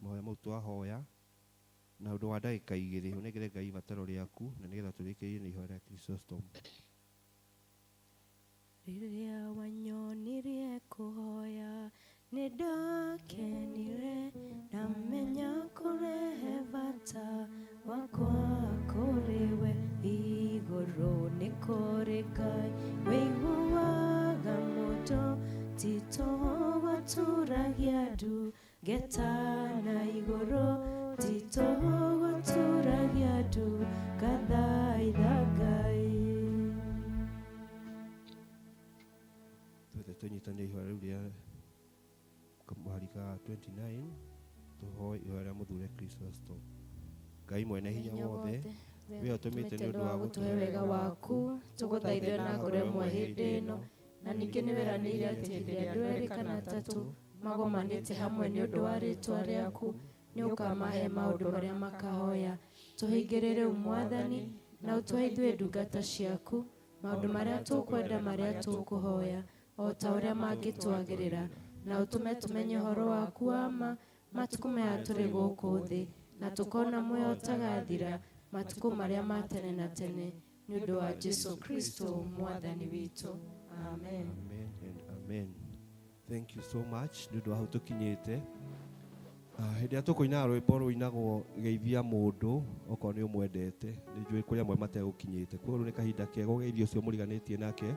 mahoya mau twahoya, na ũndũ wa ndagĩka igĩrĩ ũnengere Ngai ibataro rĩaku, na nĩgetha tũrĩkĩrie na ihoya rĩa Chrysostom. Rĩrĩa wanyonirie kũhoya nĩ ndakenire, ndamenya kũrehe bata wakwa kũrĩ we. Igũrũ nĩ kũrĩ Ngai wĩiguaga mũndũ, ti tũhũ gũturagia ndu ngeta na igũrũ, ti tũhũ gũturagia ndu ngathaitha Ngai. Twethe tũnyitane ihoya rĩu rĩa kamũhari ka 29, tũhoe ihoya rĩa mũthure Chrysostom. Ngai mwene hinya wothe, we ũtũmĩte nĩ ũndũ wa gũtũhe wega waku, tũgũthaithe na ngoro ĩmwe hĩndĩ ĩno, na ningĩ nĩ weranĩire atĩ hĩndĩ ĩrĩa andũ erĩ kana atatũ magomanĩte hamwe nĩ ũndũ wa rĩĩtwa rĩaku, nĩ ũkamahe maũndũ marĩa makahoya. Tũhingĩre rĩu mwathani, na ũtũhe ithuĩ ndungata ciaku maũndũ marĩa tũkwenda, marĩa tũkũhoya, o ta ũrĩa mangĩtwagĩrĩra, na ũtũme tũmenye ũhoro waku wa ma matukũ maya tũrĩ gũkũ thĩ, na tũkona muoyo ũtagathira matukũ marĩa ma tene na tene, nĩ ũndũ wa Jesu Kristo mwathani witũ. Amen. Amen and amen. Thank you so much nĩ ũndũ wa hau tũkinyĩte. Hĩndĩ ĩrĩa tũkũinaga rwĩmbo rũinagwo geithia mũndũ okorwo nĩ ũmwendete, nĩ njũĩ kũrĩ amwe mategũkinyĩte, koguo rĩu nĩ kahinda kega ũgeithia ũcio mũriganĩtie nake,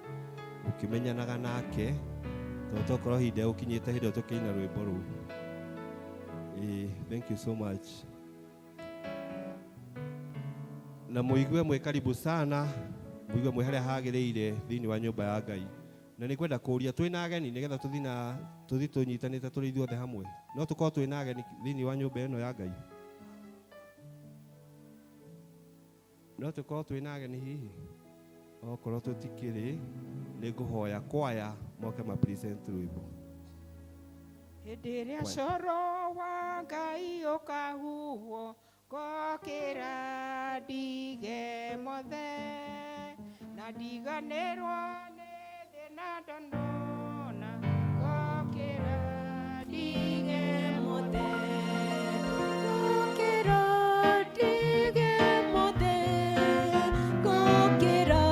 ũkĩmenyanaga nake, tondũ tokorwo ihinda gũkinyĩte hĩndĩ ĩyo tũkĩina rwĩmbo rũu. Thank you so much. Na mũigue mwĩ karibu sana, mũigue mwĩ harĩa hagĩrĩire thĩinĩ wa nyũmba ya Ngai. Na nĩ ngwenda kũũria twĩna ageni nĩgetha tũthiĩ na tũthiĩ tũnyitanĩte tũrĩ ithuothe hamwe. No tũkorwo twĩna ageni thĩinĩ wa nyũmba ĩno ya Ngai. No tũkorwo twĩna ageni hihi? Okorwo tũtikĩrĩ, nĩ ngũhoya kwaya moke ma present rwĩmbo. Hĩndĩ ĩrĩa coro wa Ngai ũkahuhwo, ngokĩra ndige mothe, na ndiganĩrwo nĩ thĩ na ndonona, ngokĩra ndige mothe. Ngokĩra ndige mothe, ngokĩra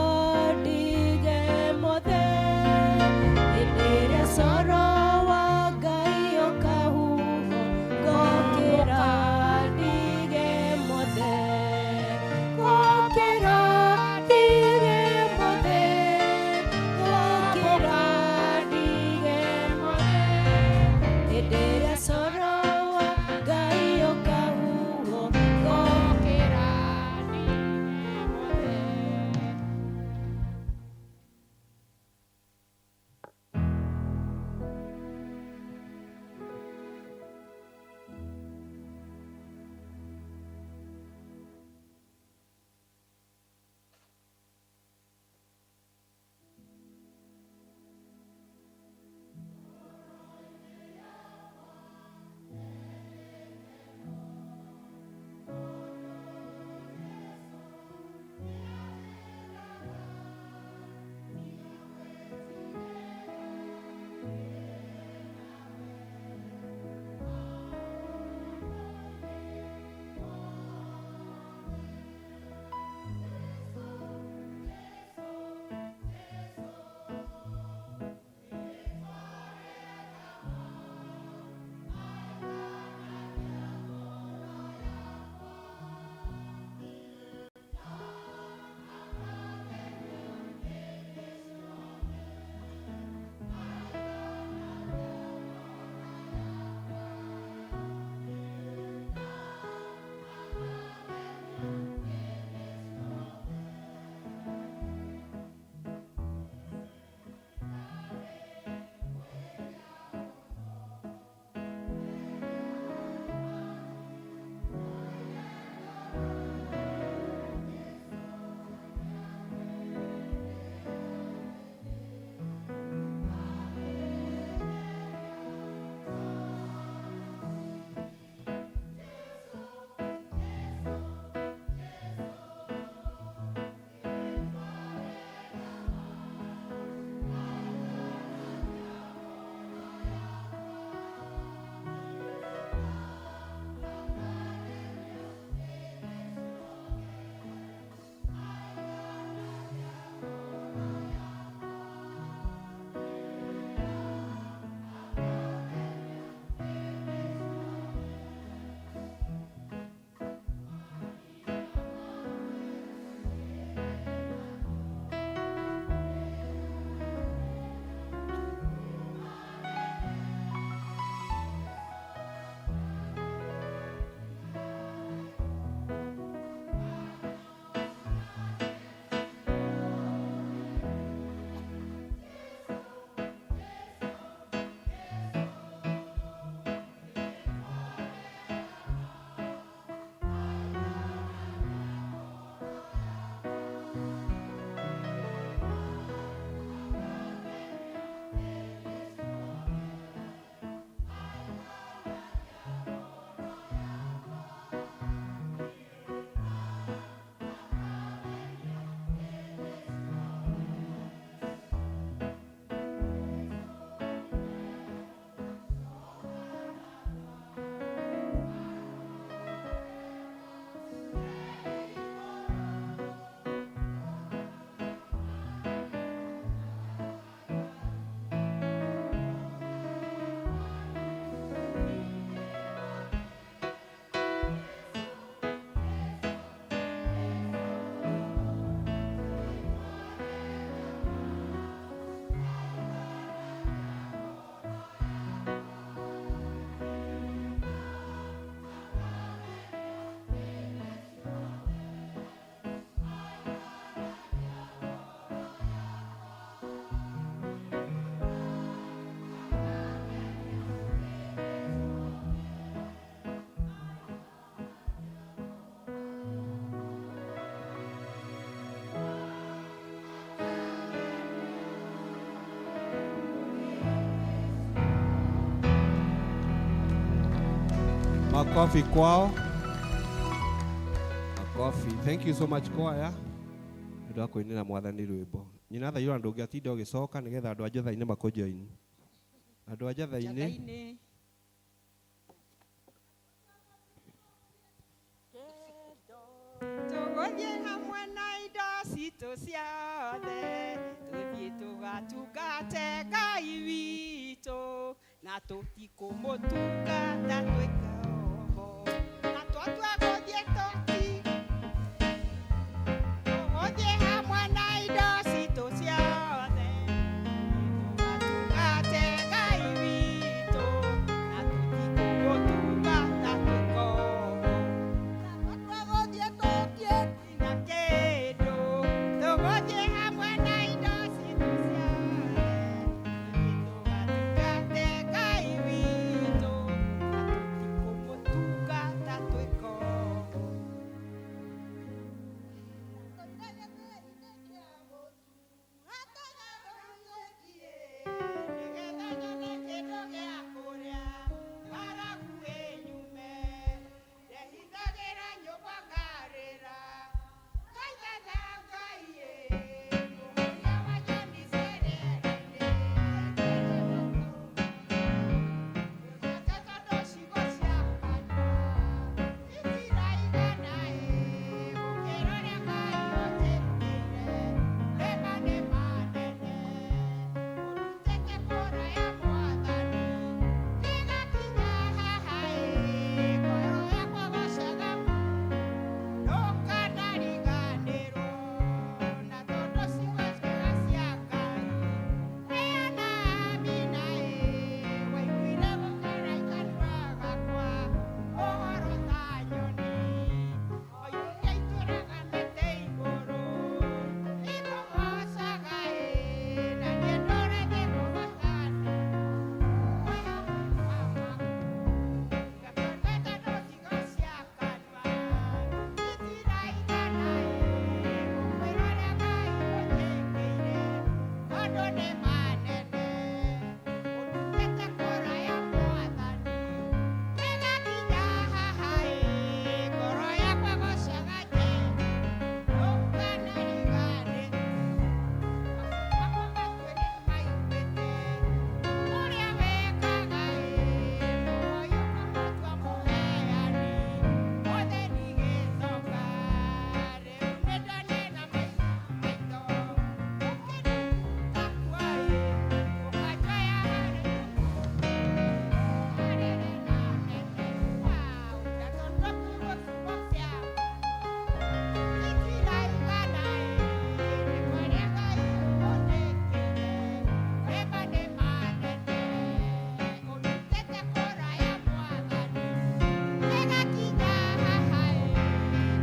ndige mothe, Makofi kwao. Makofi. Thank you so much choir. Nĩ ũndũ wa kũinĩra mwathani rwĩmbo. Nyina thairwo andũ ũngĩatinda ũgĩcoka nĩgetha andũ a Njotha-inĩ makũjoin. Andũ a Njatha-inĩ. Njatha-inĩ. Tũgũthiĩ hamwe na indo citũ ciothe, tũthiĩ tũgatungate Ngai witũ, na tũtikũmũtungata twĩ ngombo. Na twatua gũthiĩ tũti, tũgũthiĩ hamwe na indo citũ ciothe, tũgatungate Ngai witũ, na tũtikũmũtungata twĩ ngombo. Na kĩndũ tũgũthiĩ hamwe na indo citũ ciothe, tũgatungate Ngai witũ, na tũtikũmũtungata twĩ ngombo. Nĩgetha nyone kĩndũ gĩa kũrĩa, ng'aragu ĩnyume, ndehithagĩra nyũmba ngarĩra. Ngaithatha Ngai ĩ, mũhũria wa nyoni ciĩ rĩera-inĩ. Nake tondũ ciugo cia kanua itiraigana ĩ, gũkĩra ũrĩa Ngai ũnjĩkĩire. Nĩma nĩ manene, ũrutĩte kũraya Mwathani, gĩgakinya haha ĩ, ngoro yakwa gocaga ndũkanariganĩrwo, na tondũ ciugo njega cia Ngai heana amina ĩ, waiguire gũkĩra kanua gakwa ũhoro ta nyoni, o iria itũraga mĩtĩ igũrũ ikũgoocaga ĩ, na niĩ ndũre ngĩkũgoocaga. Ũrĩa wekaga ĩ, mũhoyo ũkamũtua mũheani, othe nĩ gĩtonga, rĩu nĩndonera maitho, ũkĩnduta kuo ĩ, ũkanjoya harĩ harĩrĩ na nene, wow, na tondũ kiugo kiugo kĩa itiraigana ĩ, nĩ kũrĩa Ngai ũnjĩkĩire, nĩma nĩ manene, ũrutĩte kũraya Mwathani, gĩgakinya haha ĩ,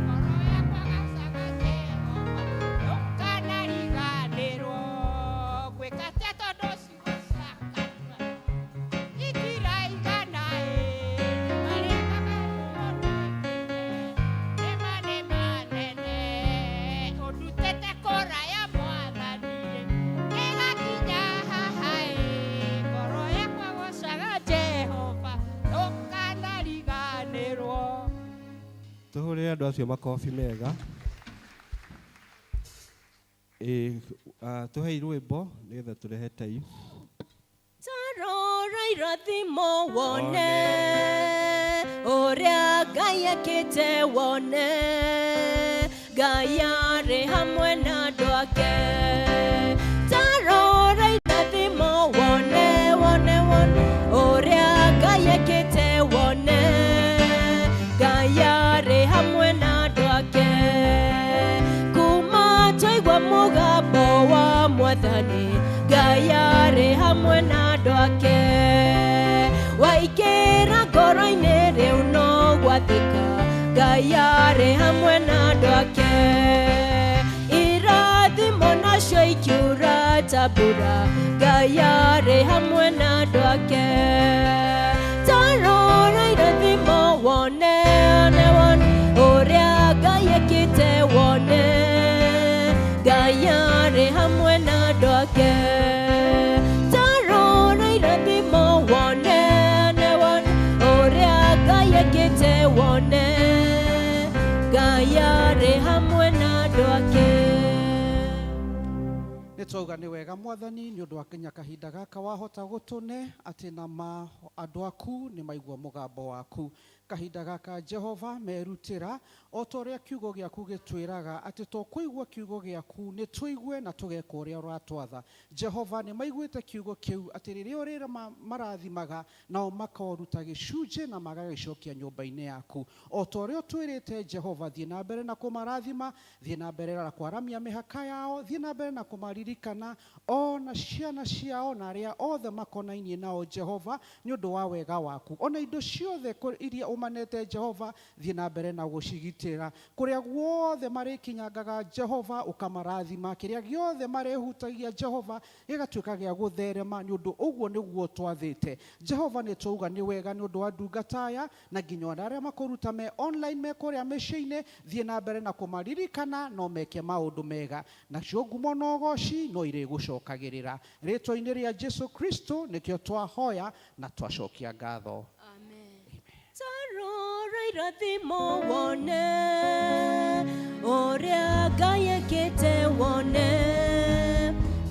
ngoro yakwa gacaga Jehova, ndũkanariganĩrwo, ngwĩka atĩa tondũ ciugo cia kanua itiraigana ĩ, nĩ marĩa Ngai ũnjĩkĩire, nĩma nĩ manene, ũndutĩte kũraya Mwathani, gĩgakinya haha ĩ, ngoro yakwa gocaga Jehova, ndũkanariganĩrwo. Tũhũrĩre andũ acio makobi mega. Ĩ, tũhei rwĩmbo nĩgetha tũrehe time. Tarora irathimo wone ũrĩa Ngai ekĩte wone, Ngai arĩ hamwe na andũ ake. Tarora irathimo wone wone wone ũrĩa Ngai ekĩte wone, Ngai arĩ hamwe na andũ ake. Kuma twaigua mũgambo wa Mwathani, Ngai arĩ hamwe na andũ ake. Waingĩra ngoro-inĩ rĩu no gwathĩka, Ngai arĩ hamwe na andũ ake. Irathimo nacio ikiura ta mbura, Ngai arĩ hamwe na andũ ake. Tarora irathimo wone one wone ũrĩa Ngai ekĩte wone, Ngai arĩ hamwe na andũ ake. Tarora irathimo wone one wone ũrĩa Ngai ekĩte Twauga nĩ wega Mwathani nĩ ũndũ wa kinya kahinda gaka wahota gũtũne atĩ na ma andũ aku nĩ maigua mũgambo waku. Kahinda gaka Jehova merutĩra o ta ũrĩa kiugo gĩaku gĩtwĩraga atĩ tũkũigua kiugo gĩaku nĩ tũigue na tũgeka ũrĩa ũratwatha. Jehova nĩ maiguĩte kiugo kĩu atĩ rĩrĩa ũrĩra marathimaga nao makoruta gĩcunjĩ na magagĩcokia nyũmba-inĩ yaku. O ta ũrĩa ũtwĩrĩte Jehova, thiĩ na mbere na kũmarathima, thiĩ na mbere na kwaramia mĩhaka yao, thiĩ na mbere na kũmaririkana ona ciana ciao na arĩa othe makonainie nao Jehova nĩ ũndũ wa wega waku. Ona indo ciothe iria ũmanete Jehova, thiĩ na mbere na gũcigitĩra. Kũrĩa guothe marĩkinyangaga Jehova ũkamarathima, kĩrĩa gĩothe marĩhutagia Jehova gĩgatuĩka gĩa gũtherema nĩ ũndũ ũguo nĩguo twathĩte. Jehova nĩ twauga nĩ wega nĩ ũndũ wa ndungata aya na nginya ona arĩa makũruta me online me kũrĩa mĩciĩ-inĩ, thiĩ na mbere na kũmaririkana no meke maũndũ mega, nacio ngumo na ũgoci no irĩgũcokagĩrĩra. Rĩtwa-inĩ rĩa Jesu Kristo nĩkĩo twahoya na twacokia ngatho. Amen. Tarora irathimo wone ũrĩa Ngai ekĩte wone,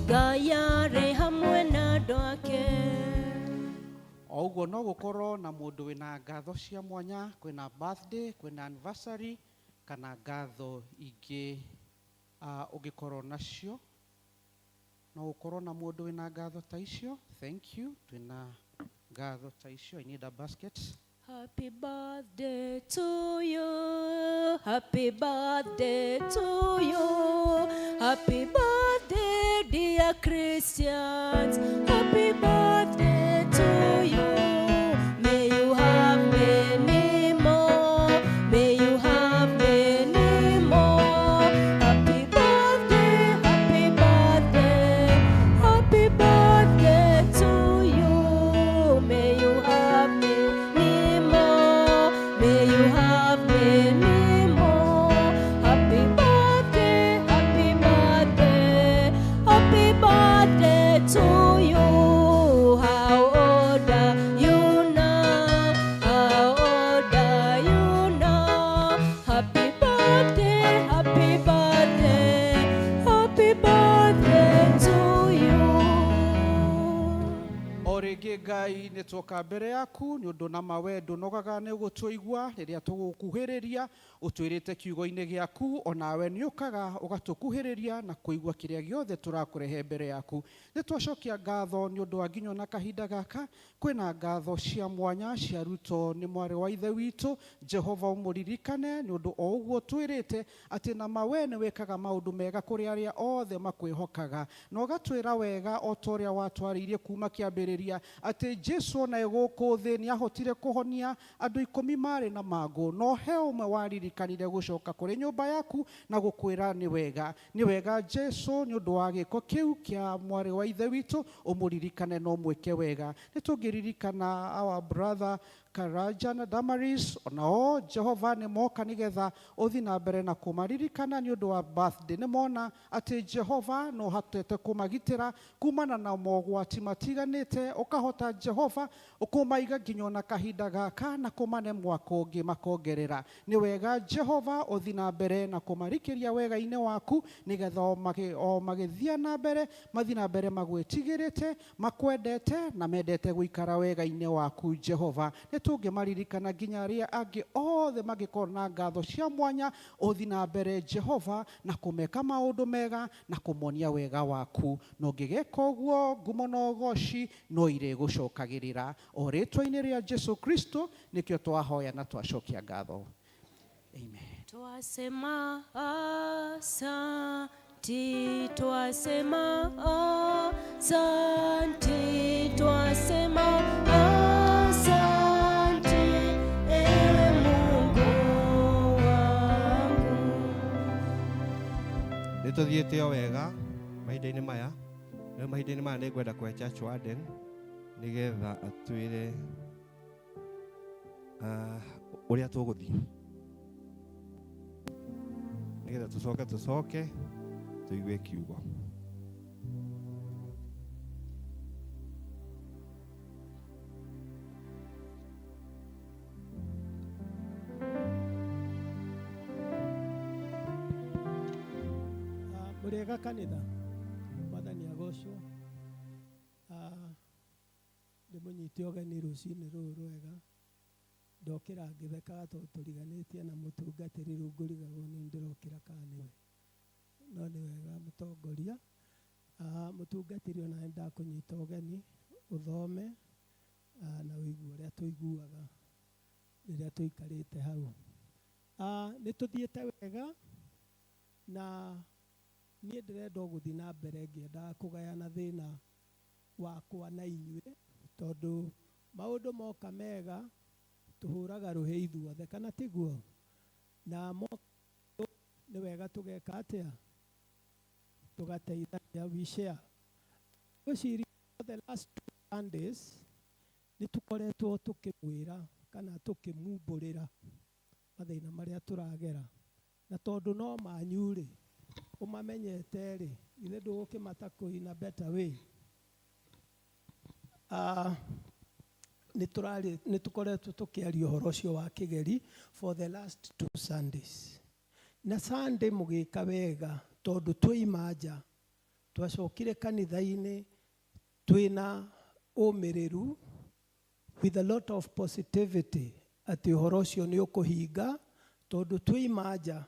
Ngai arĩ hamwe na andũ ake. O ũguo no gũkorwo na mũndũ wĩna ngatho cia mwanya, kwĩna birthday, kwĩna anniversary kana ngatho ingĩ ũngĩkorwo nacio. No gũkorwo na mũndũ wĩna ngatho ta icio. Thank you. Twĩna ngatho ta icio. I need a basket. Happy birthday to you. Happy birthday to you. Happy birthday, dear Christians. Happy birthday to you. May you have many more. May you have many more. Happy birthday, happy birthday. Happy birthday to you. May you have many more. May you have many more. Happy birthday, happy birthday. Happy birthday to you. How old are you now? How old are you now? Happy birthday, happy birthday. Happy birthday to you. O rĩngĩ Ngai nĩ tuoka mbere yaku nĩ ũndũ na mawe ndũnogaga nĩ gũtũigua rĩrĩa tũgũkuhĩrĩria ũtwĩrĩte kiugo-inĩ gĩaku, onawe nĩ ũkaga ũgatũkuhĩrĩria na kũigua kĩrĩa gĩothe tũrakũrehe mbere yaku. Nĩ twacokia ngatho nĩ ũndũ wa nginya na kahinda gaka kwĩna ngatho cia mwanya cia Ruto nĩ mwarĩ wa ithe witũ. Jehova ũmũririkane nĩ ũndũ o ũguo twĩrĩte atĩ na mawe nĩ wĩkaga maũndũ mega kũrĩ arĩa othe makwĩhokaga, na ũgatwĩra wega o ta ũrĩa watwarĩirie kuma kĩambĩrĩria atĩ Jesu ona e gũkũ thĩ nĩ ahotire kũhonia andũ 10 marĩ na mangũ, no he ũmwe waririkanire gũcoka kũrĩ nyũmba yaku na gũkwĩra nĩ wega. Nĩ wega Jesu nĩ ũndũ wa gĩko kĩu kĩa mwarĩ wa ithe witũ ũmũririkane na ũmwĩke wega. Nĩ tũngĩririkana our brother Karaja na Damaris, onao Jehova nĩ moka nĩgetha ũthiĩ na mbere na kũmaririkana nĩ ũndũ wa birthday. Nĩ mona atĩ Jehova no hatete kũmagitĩra kumana na mogwati matiganĩte, ũkahota Jehova ũkũmaiga nginya ona kahinda gaka na kũmane mwaka ũngĩ makongerera. Nĩ wega Jehova ũthiĩ na mbere na kũmarikĩria wega-inĩ waku nĩgetha o magĩthiĩ na mbere mathiĩ na mbere magwĩtigĩrĩte, makwendete na mendete gũikara wega-inĩ waku Jehova. Nĩ tũngĩmaririkana nginya arĩa angĩ othe mangĩkorwo na ngatho cia mwanya, ũthiĩ na mbere Jehova na kũmeka maũndũ mega na kũmonia wega waku. Na ũngĩgeka ũguo ngumo na ũgoci no irĩgũcokagĩrĩra. O rĩtwa-inĩ rĩa Jesu Kristo nĩkĩo twahoya na twacokia ngatho. Amen. Twasema asanti, twasema asanti, twasema asanti, ewe Mungu wangu. Nĩ tũthiĩte o wega mahinda-inĩ maya. Rĩu mahinda-inĩ maya nĩ ngwenda kũhe Church Warden nĩgetha atwĩre ũrĩa tũgũthiĩ, nĩgetha tũcoke tũigue kiugo. Mũrĩega kanitha, Mwathani Ndĩmũnyite ũgeni rũcinĩ rũrũ rwega. Ndokĩra ngĩthekaga tondũ tũriganĩtie na mũtungatĩri rĩu ngũrigagwo nĩ ndĩrokĩra kana nĩwe. No nĩ wega mũtongoria. Mũtungatĩri ona nĩ ndakũnyita ũgeni ũthome na ũigue ũrĩa tũiguaga rĩrĩa tũikarĩte hau. Nĩ tũthiĩte wega na niĩ ndĩrenda o gũthiĩ na mbere ngĩendaga kũgayana thĩna wakwa na inyuĩ tondũ maũndũ moka mega tũhũraga rũhĩ ithuothe kana tiguo? Na moka nĩ wega tũgeka atĩa? Tũgateithania, we share. Ngwĩciria the last 2 Sundays nĩ tũkoretwo tũkĩmwĩra kana tũkĩmumbũrĩra mathĩna marĩa tũragera. Na tondũ no manyu rĩ, ũmamenyete rĩ, githĩ ndũgũkĩmatakũ in a better way. Nĩ tũkoretwo tũkĩaria ũhoro ũcio wa kĩgeri for the last 2 Sundays. Na Sunday mũgĩka wega tondũ twoima nja, twacokire kanitha-inĩ twĩna ũmĩrĩru with a lot of positivity atĩ ũhoro ũcio nĩ ũkũhinga tondũ twoima nja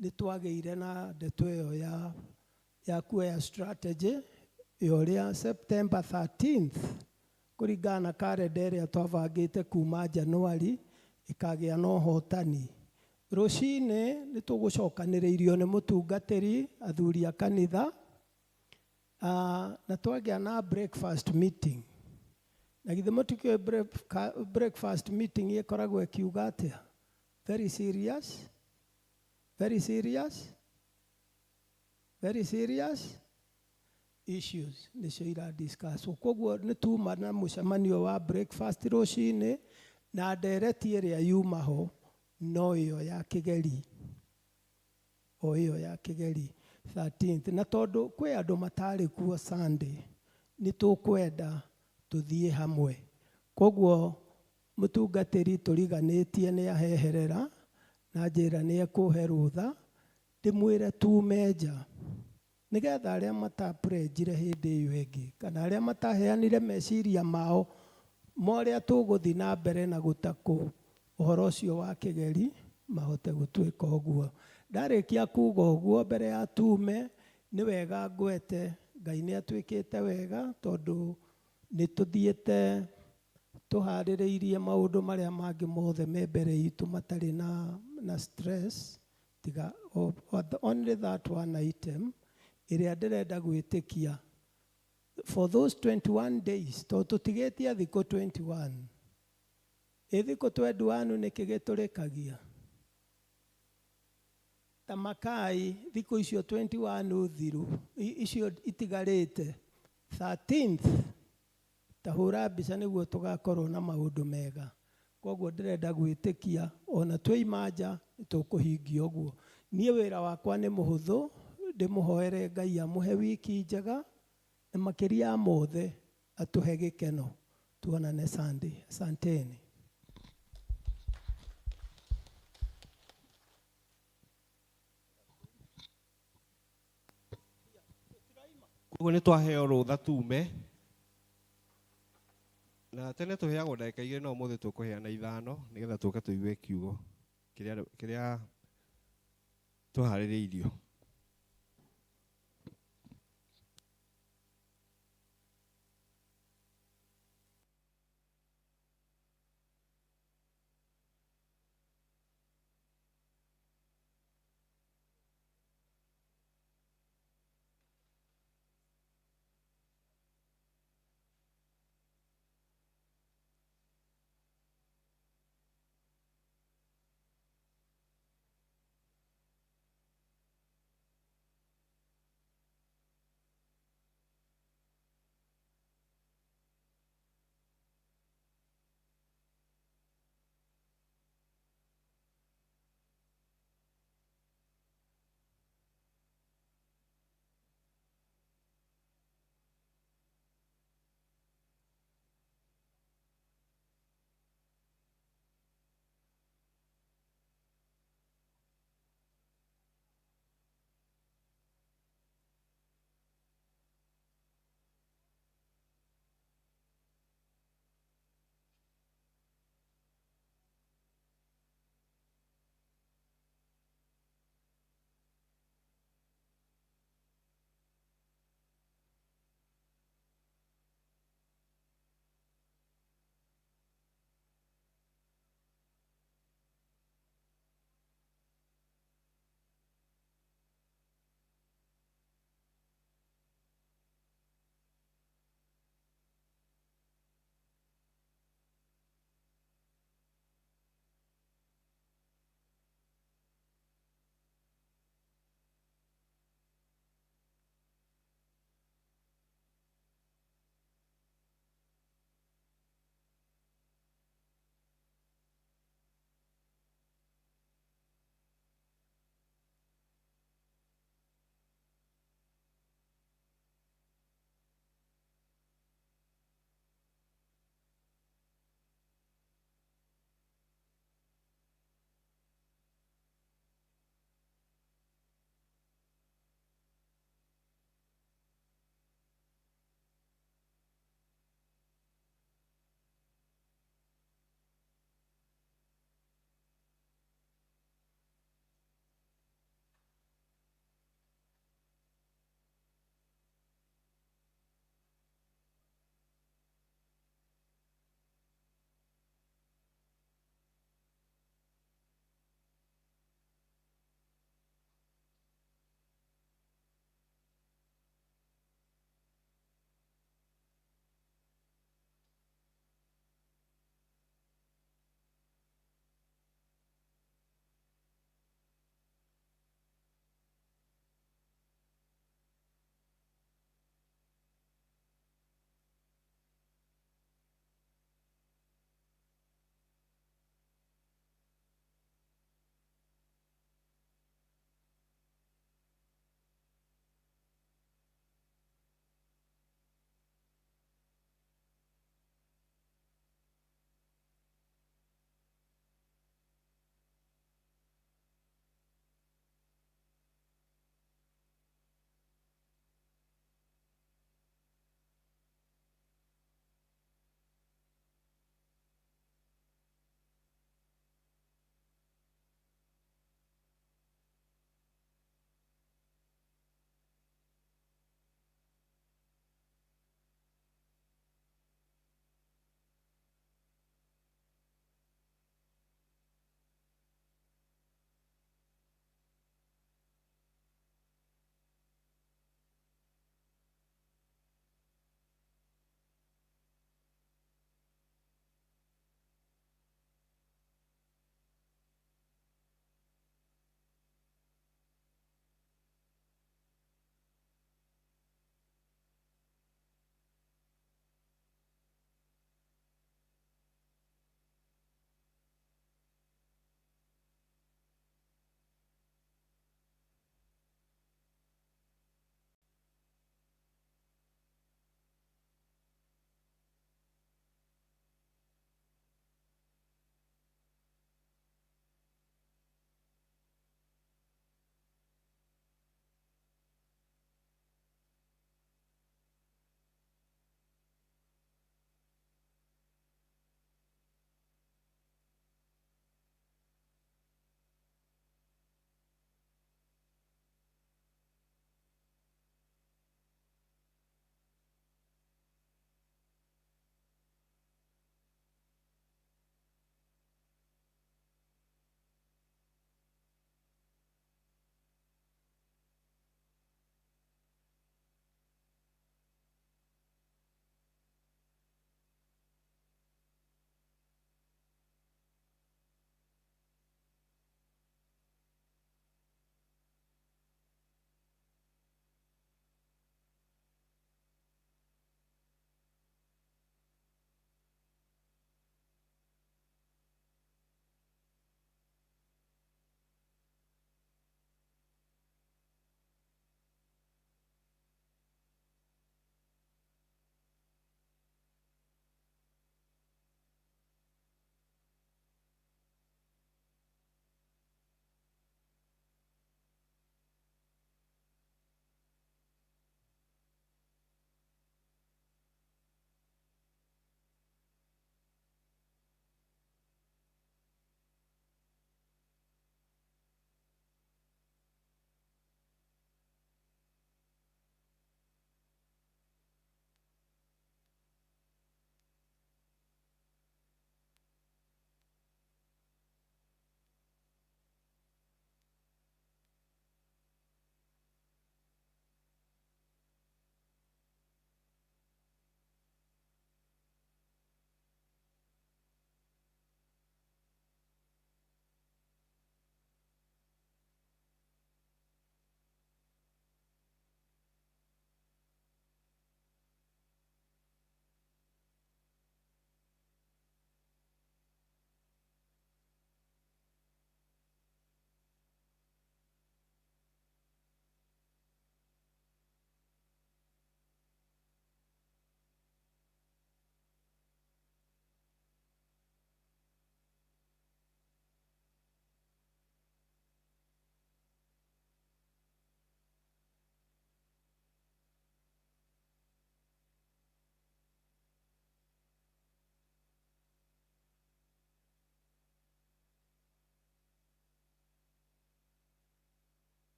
nĩ twagĩire na ndeto ĩyo ya kuoya strategy ya ũrĩa September 13th kũringana na karenda ĩrĩa twabangĩte kuma January ĩkagĩa na ũhotani. Rũcinĩ nĩ tũgũcokanĩrĩirio nĩ mũtungatĩri athuri a kanitha, na twagĩa na breakfast meeting. Na githĩ mũtikĩũĩ breakfast meeting ĩkoragwo ĩkiuga atĩa? Very serious, very serious, very serious issues nĩcio iradiscuss. Koguo nĩ tuma na mũcemanio wa breakfast rũcinĩ na ndereti ĩrĩa yuma ho no ĩyo ya kĩgeri, o ĩyo ya kĩgeri 13th. Na tondũ kwĩ andũ matarĩ kuo Sunday, nĩ tũkwenda tũthiĩ hamwe. Koguo mũtungatĩri tũriganĩtie nĩ aheherera na njĩra nĩ ekũhe rũtha ndĩmwĩre tume nja nĩgetha arĩa mataprenjire hĩndĩ ĩyo ĩngĩ kana arĩa mataheanire meciria mao ma ũrĩa tũgũthiĩ na mbere na gũtakũ ũhoro ũcio wa kĩgeri mahote gũtuĩka ũguo. Ndarĩkia kuga ũguo mbere ya tume nĩ wega ngwete Ngai nĩ atuĩkĩte wega tondũ nĩ tũthiĩte tũharĩrĩirie maũndũ marĩa mangĩ mothe me mbere itũ matarĩ na stress tiga only that one item ĩrĩa ndĩrenda gwĩtĩkia for those 21 days tondũ tũtigĩtie thikũ 21. Ĩ thikũ 21 nĩkĩ gĩtũrĩkagia? Ta makai thikũ icio 21 thiru icio itigarĩte 13th ta hũra mbica nĩguo tũgakorwo na maũndũ mega. Koguo ndĩrenda gwĩtĩkia ona twoima nja nĩtũkũhingia ũguo. Niĩ wĩra wakwa nĩ mũhũthũ, ndĩmũhoere Ngai amũhe wiki njega na makĩria ya mothe atũhe gĩkeno. Tuonane Sunday. Asanteni. Koguo nĩ twaheo rũtha tume na tene tũheagwo ndagĩka 2 no ũmũthĩ tũkũheana 5 nĩgetha tũke tũigue kiugo kĩrĩa tũharĩrĩirio.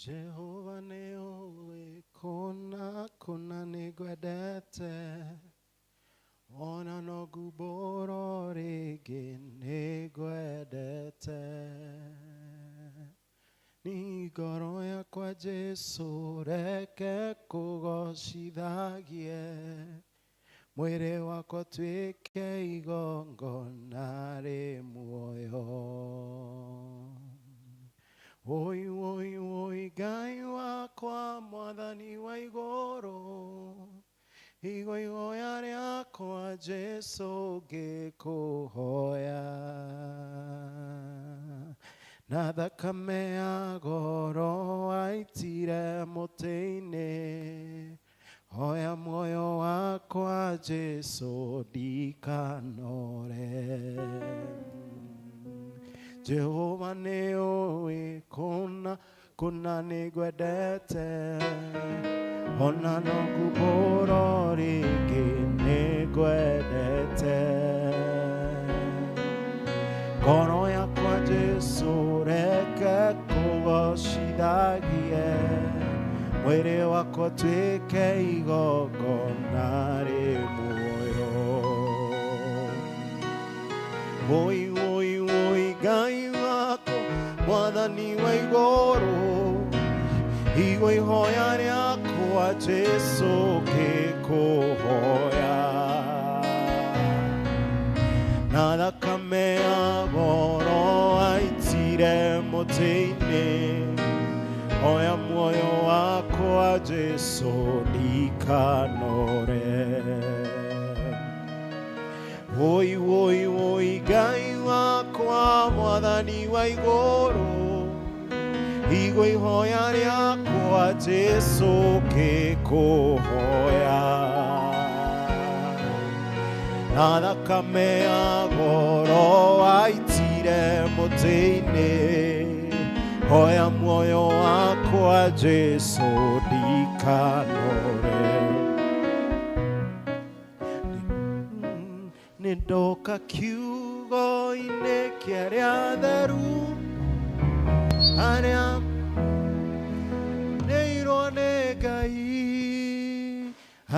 Jehova nĩ ũĩ kũna kũna nĩngwendete ona no ngumbũrwo rĩngĩ nĩngwendete ni ngoro yakwa Jesũ reke kũgocithagie mwĩrĩ wakwa tuĩke igongona rĩ muoyo Oi, oi, oi, Ngai wakwa mwathani wa igũrũ igua ihoya rĩakwa Jesũ ngĩkũhoya na thakame ya goro waitire mũtĩ-inĩ hoya muoyo wakwa Jesũ ndikanore Jehova nĩ ũĩ kũna kũna nĩngwendete ona no ngumbũrwo rĩngĩ nĩngwendete ngoro yakwa Jesũ reke kũgocithagie mwĩrĩ wakwa tuĩke igongona rĩ muoyo Oi, oi, oi, Ngai wakwa mwathani wa igũrũ igua ihoya rĩakwa Jesũ ngĩkũhoya na thakame ya goro waitire mũtĩ-inĩ hoya muoyo wakwa Jesũ ndikanore Oi, oi, oi, Ngai wakwa mwathani wa igũrũ igua ihoya rĩakwa Jesũ ngĩkũhoya na thakame ya goro waitire mũtĩ-inĩ hoya muoyo wakwa Jesũ ndikanore nĩ ndoka kiugo-inĩ kĩa arĩa atheru arĩa nĩirwo nĩ Ngai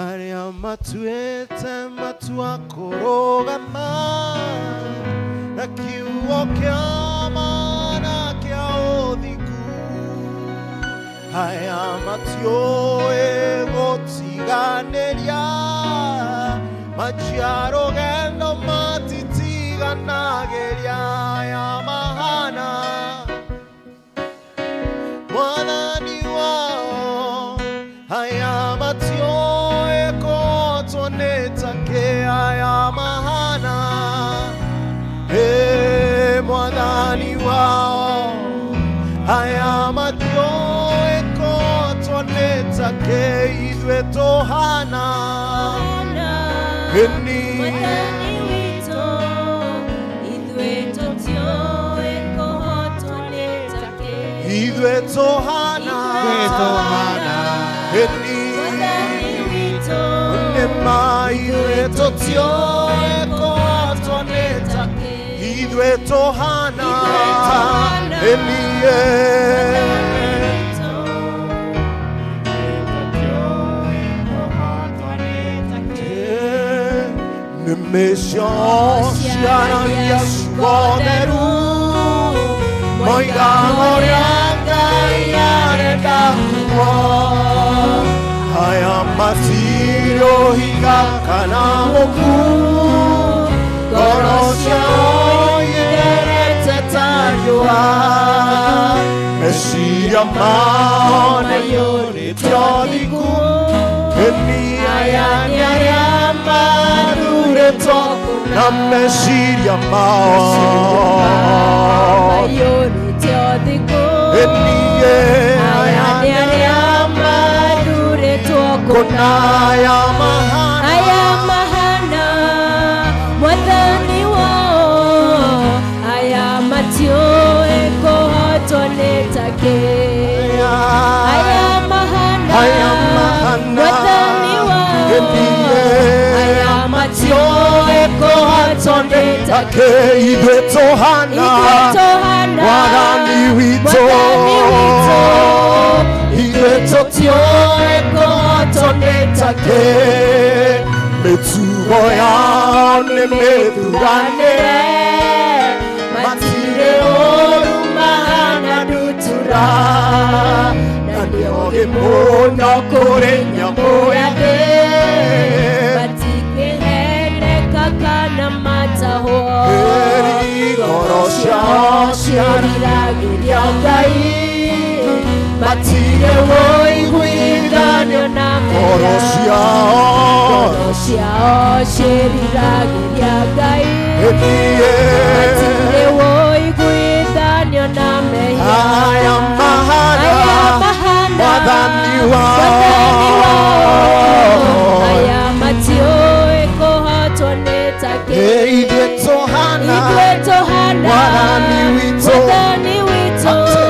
arĩa matuĩte matua kũrũgama na kiugo kĩa ma na kĩa ũthingu aya matiũĩ gũtiganĩria maciaro gendo matitiganagĩria aya mahana mwathani wao aya matiũĩ kũhotwo nĩ takĩ aya mahana ĩ mwathani wao aya matiũĩ kũhotwo nĩ takĩ ithuĩ tũhana Ĩni Mwathani witũ, ithuĩ tũtiũĩ kũhotwo nĩ takĩ. ithuĩ tũhana Ithuĩ tũhana. Ĩni Mwathani witũ, nĩ ma ithuĩ tũtiũĩ kũhotwo nĩ takĩ ithuĩ tũhana Ithuĩ tũhana. Ĩni ĩ witũ. Nĩ ciaragia ciugo theru moigaga ũrĩa Ngai arenda kuo aya matirĩ ũhinga kana mũku ngoro ciao itherete ta riũa meciria mao nĩyũrĩte ũthingu ĩni aya nĩ arĩa mathurĩtwo na meciria mao Maiyũrĩte ũthingu. ĩni Aya nĩ arĩa mathurĩtwo kũna aya mahana Aya mahana mwathani wao aya matiũĩ kũhotwo nĩ takĩ aya mahana Aya mahana mwathani wao ĩni aya matiũĩ kũhotwo nĩ takĩ takĩ ithuĩ tũhana ithuĩ tũhana Mwathani witũ Mwathani witũ Matiũĩ kũhotwo nĩ takĩ mĩtugo yao nĩ mĩthuranĩre matirĩ ũru mahana ndutura na nĩ ogĩ mũno kũrĩ nyamũ ya thĩ Matikĩheneka kana matahwo Ĩri ngoro ciao ciĩriragĩria Ngai matirĩ ũiguithanio na ngoro ciao ngoro ciao ciĩriragĩria Ngai ĩthiĩ matirĩ ũiguithanio na mehia aya mahana Aya mahana mwathani Mwathani wao aya matiũĩ kũhotwo nĩ takĩ ithuĩ tũhana ithuĩ tũhana Mwathani witũ. Mwathani witũ Atĩ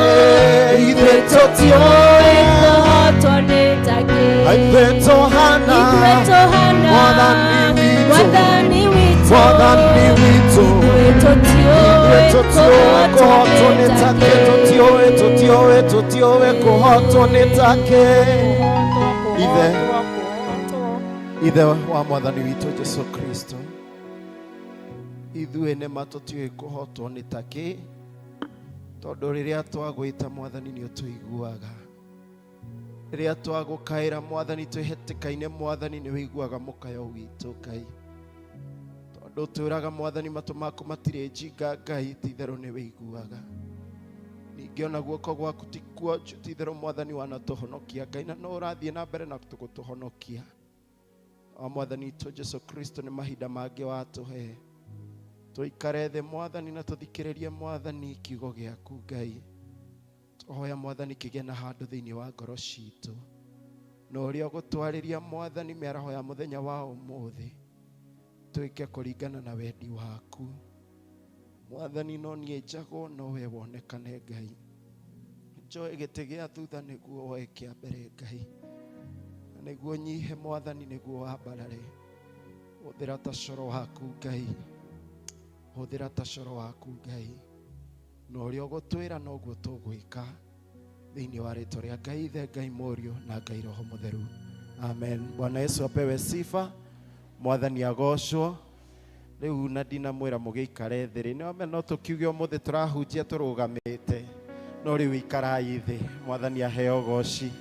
ithuĩ tũtiũĩ tũtiũĩ kũhotwo nĩ takĩ ithuĩ tũhana ithuĩ tũhana Mwathani witũ. Mwathani witũ Mwathani witũ ithuĩ tũtiũĩ ithuĩ tũtiũĩ kũhotwo kũhotwo nĩ nĩ takĩ takĩ tũtiũĩ tũtiũĩ tũtiũĩ kũhotwo nĩ takĩ Ithe. Ithe wa mwathani witũ Jesu Kristo ithuĩ nĩma tũtiũĩ kũhotwo nĩ takĩ tondũ rĩrĩa twagwĩta mwathani nĩ ũtũiguaga rĩrĩa twagũkaĩra mwathani twĩ hatĩka-inĩ mwathani nĩ wĩiguaga mũkayo witũ Ngai tondũ twĩraga mwathani matũ maku matirĩ njinga Ngai ti itherũ nĩ wĩiguaga ningĩ ona guoko gwaku ti kuonju ti itherũ mwathani wanatũhonokia Ngai na no ũrathiĩ na mbere na gũtũhonokia wa mwathani witũ Jesu Kristo nĩ mahinda mangĩ watũhe tũikare thĩ mwathani na tũthikĩrĩrie mwathani kiugo gĩaku Ngai tũhoya mwathani kĩgĩe na handũ thĩinĩ wa ngoro citũ na ũrĩa ũgũtwarĩria mwathani mĩaraho ya mũthenya wa ũmũthĩ twĩke kũringana na wendi waku mwathani no niĩ njagwo no we wonekane Ngai njoe gĩtĩ gĩa thutha nĩguo woe kĩa mbere Ngai na nĩguo nyihe mwathani nĩguo wambarare hũthĩra ta coro waku Ngai hũthĩra ta coro waku Ngai na ũrĩa ũgũtwĩra noguo tũgwĩka thĩinĩ wa rĩtwa rĩa Ngai Ithe Ngai Mũriũ na Ngai Roho Mũtheru amen Bwana Yesu apewe sifa mwathani agocwo rĩu na ndinamwĩra mũgĩikare thĩ rĩ nĩwame no tũkiuge ũmũthĩ tũrahunjia tũrũgamĩte no rĩu ikarai thĩ mwathani aheo goci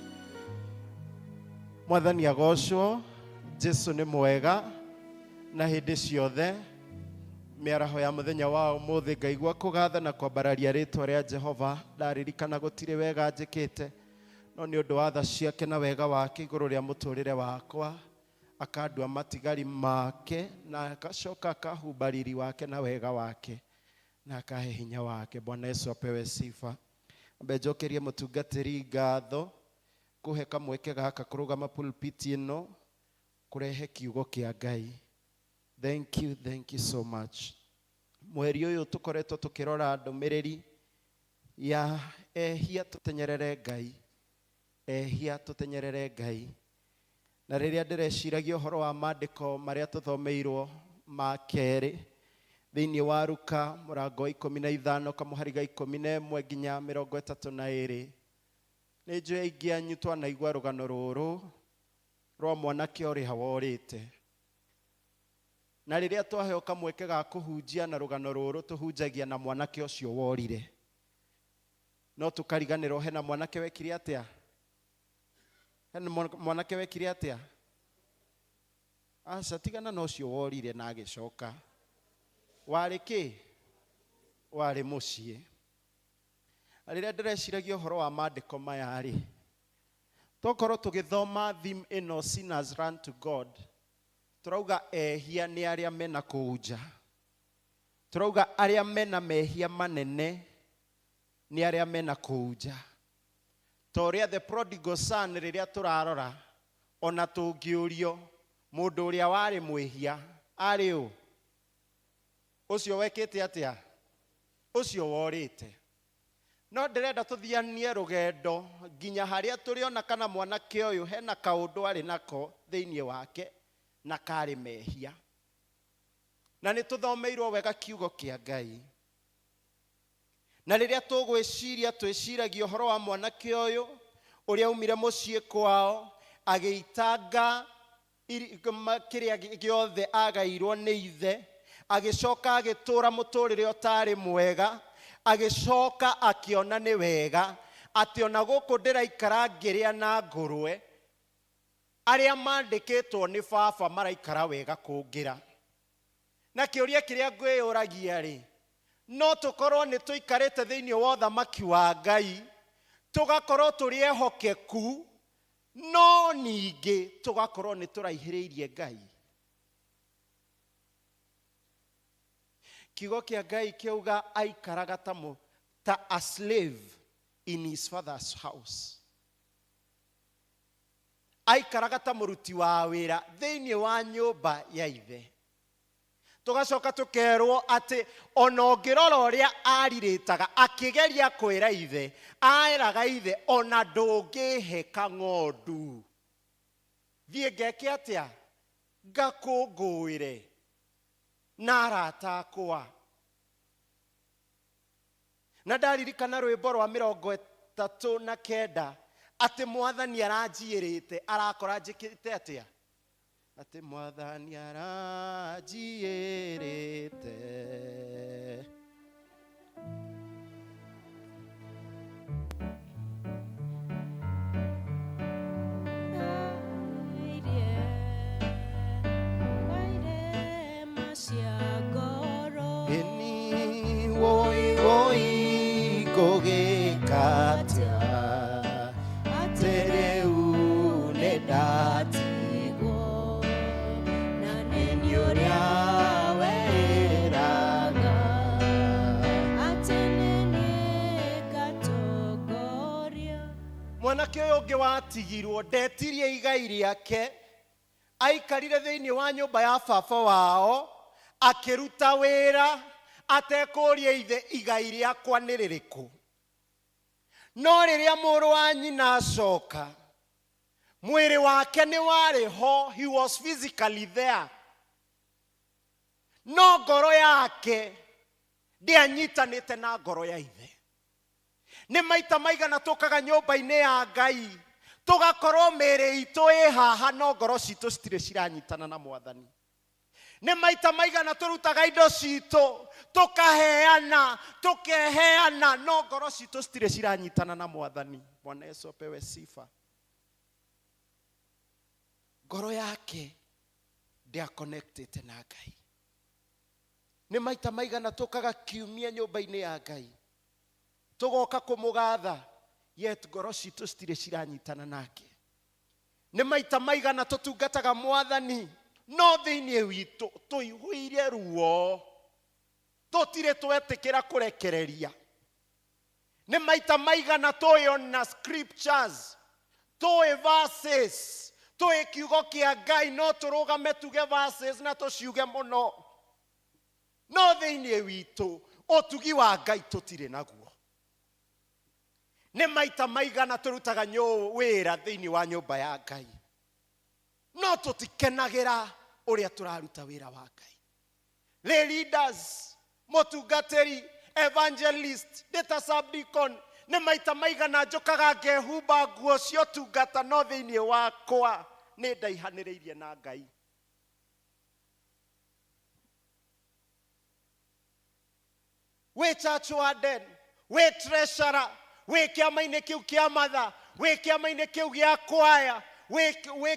mwathani agocwo Jesu nĩ mwega na hĩndĩ ciothe mĩaraho ya mũthenya wa ũmũthĩ ngaigua kũgatha na kwambararia rĩtwa rĩa Jehova ndaririkana gũtirĩ wega njĩkĩte no nĩ ũndũ wa tha ciake na wega wake igũrũ rĩa mũtũrĩre wakwa akandua matigari make na akacoka akahumba riri wake na wega wake na akahe hinya wake Bwana Yesu apewe sifa ambe njokerie mũtungatĩri ngatho kũhe kamweke gaka kũrũgama pulpiti ĩno kũrehe kiugo kĩa Ngai thank you thank you so much mweri ũyũ tũkoretwo tũkĩrora ndũmĩrĩri ya ehia tũtenyerere Ngai ehia tũtenyerere Ngai na rĩrĩa ndĩreciragia ũhoro wa maandĩko marĩa tũthomeirwo ma kerĩ thĩinĩ wa Luka mũrango wa 15 kamũhari ga 11 nginya 32 nĩ njũĩ aingĩ anyu twanaigua rũgano rũrũ rwa mwanake ũrĩa worĩte na rĩrĩa twaheo kamweke ga kũhunjia na rũgano rũrũ tũhunjagia na mwanake ũcio worire no tũkariganĩrwo hena mwanake wekire atĩa hena mwanake wekire atĩa aca tigana na ũcio worire na agĩcoka warĩ kĩ warĩ mũciĩ na rĩrĩa ndĩreciragia ũhoro wa maandĩko maya rĩ tokorwo tũgĩthoma theme ĩno sinners run to God tũrauga ehia nĩ arĩa mena kũu nja tũrauga arĩa mena mehia manene nĩ arĩa mena kũu nja ta ũrĩa the prodigal son rĩrĩa tũrarora ona tũngĩũrio mũndũ ũrĩa warĩ mwĩhia arĩ ũ ũcio wekĩte atĩa ũcio worĩte no ndĩrenda tũthianie rũgendo nginya harĩa tũrĩona kana mwanake ũyũ hena kaũndũ arĩ nako thĩinĩ wake na karĩ mehia na nĩ tũthomeirwo wega kiugo kĩa Ngai na rĩrĩa tũgwĩciria twĩciragia ũhoro wa mwanake ũyũ Ũrĩa aumire mũciĩ kwao agĩitanga kĩrĩa gĩothe agairwo nĩ ithe, agĩcoka agĩtũra mũtũrĩre ũtarĩ mwega, agĩcoka akĩona nĩ wega atĩ ona gũkũ ndĩraikara ngĩrĩa na ngũrwe, arĩa mandĩkĩtwo nĩ baba maraikara wega kũngĩra. Na kĩũria kĩrĩa ngwĩyũragia rĩ, no tũkorwo nĩ tũikarĩte thĩinĩ wa ũthamaki wa Ngai, tũgakorwo tũrĩ ehokeku, no ningĩ tũgakorwo nĩ tũraihĩrĩirie Ngai. Kiugo kĩa Ngai kĩauga aikaraga ta a slave in his father's house. Aikaraga ta mũruti wa wĩra thĩinĩ wa nyũmba ya ithe. Tũgacoka tũkerwo atĩ ona ũngĩrora ũrĩa arirĩtaga akĩgeria kwĩra ithe, aeraga ithe ona ndũngĩhe kang'ondu, thiĩ ngeke atĩa, ngakũngũĩre na arata akwa. Na ndaririkana rwĩmbo rwa 39 atĩ mwathani aranjiĩrĩte, arakora njĩkĩte atĩa, atĩ mwathani aranjiĩrĩte. Ĩni woi woi ngũgĩka atĩa, atĩ rĩu nĩ ndatigwo, na nĩ niĩ ũrĩa wĩraga, atĩ nĩ niĩ ngatongoria. Mwanake ũyũ ũngĩ watigirwo ndetirie igai rĩake, aikarire thĩinĩ wa nyũmba ya baba wao akĩruta wĩra atekũria ithe igai rĩakwa nĩ rĩrĩkũ. No rĩrĩa mũrũ wa nyina acoka, mwĩrĩ wake nĩ warĩ ho, he was physically there, no ngoro yake ndĩanyitanĩte na ngoro ya ithe. Nĩ maita maigana tũkaga nyũmba-inĩ ya Ngai tũgakorwo mĩĩrĩ itũ ĩ haha, no ngoro citũ citirĩ ciranyitana na mwathani. Nĩ maita maigana tũrutaga indo citũ tũkaheana, tũkeheana, no ngoro citũ citirĩ ciranyitana na mwathani. Bwana Yesu apewe sifa. Ngoro yake ndĩaconnectĩte na Ngai. Nĩ maita maigana tũkaga kiumia nyũmba-inĩ ya Ngai tũgoka kũmũgatha, yet ngoro citũ citirĩ ciranyitana nake. Nĩ maita maigana tũtungataga mwathani, no thĩinĩ witũ tũihũire ruo, tũtirĩ twetĩkĩra kũrekereria. Nĩ maita maigana tũĩ ona scriptures, tũĩ verses, tũĩ kiugo kĩa Ngai, no tũrũgame tuge verses na tũciuge mũno, no thĩinĩ witũ ũtugi wa Ngai tũtirĩ naguo. Nĩ maita maigana tũrutaga wĩra thĩinĩ wa nyũmba ya Ngai, no tũtikenagĩra ũrĩa tũraruta wĩra wa Ngai. Lay leaders, mũtungatĩri, evangelist, ndĩ ta subdeacon, nĩ maita maigana njũkaga ngehumba nguo cia ũtungata, no thĩinĩ wakwa nĩ ndaihanĩrĩirie na Ngai. Wĩ church warden, wĩ treasurer, wĩ kĩama-inĩ kĩu kĩa matha, wĩ kĩama-inĩ kĩu gĩa kwaya, wĩ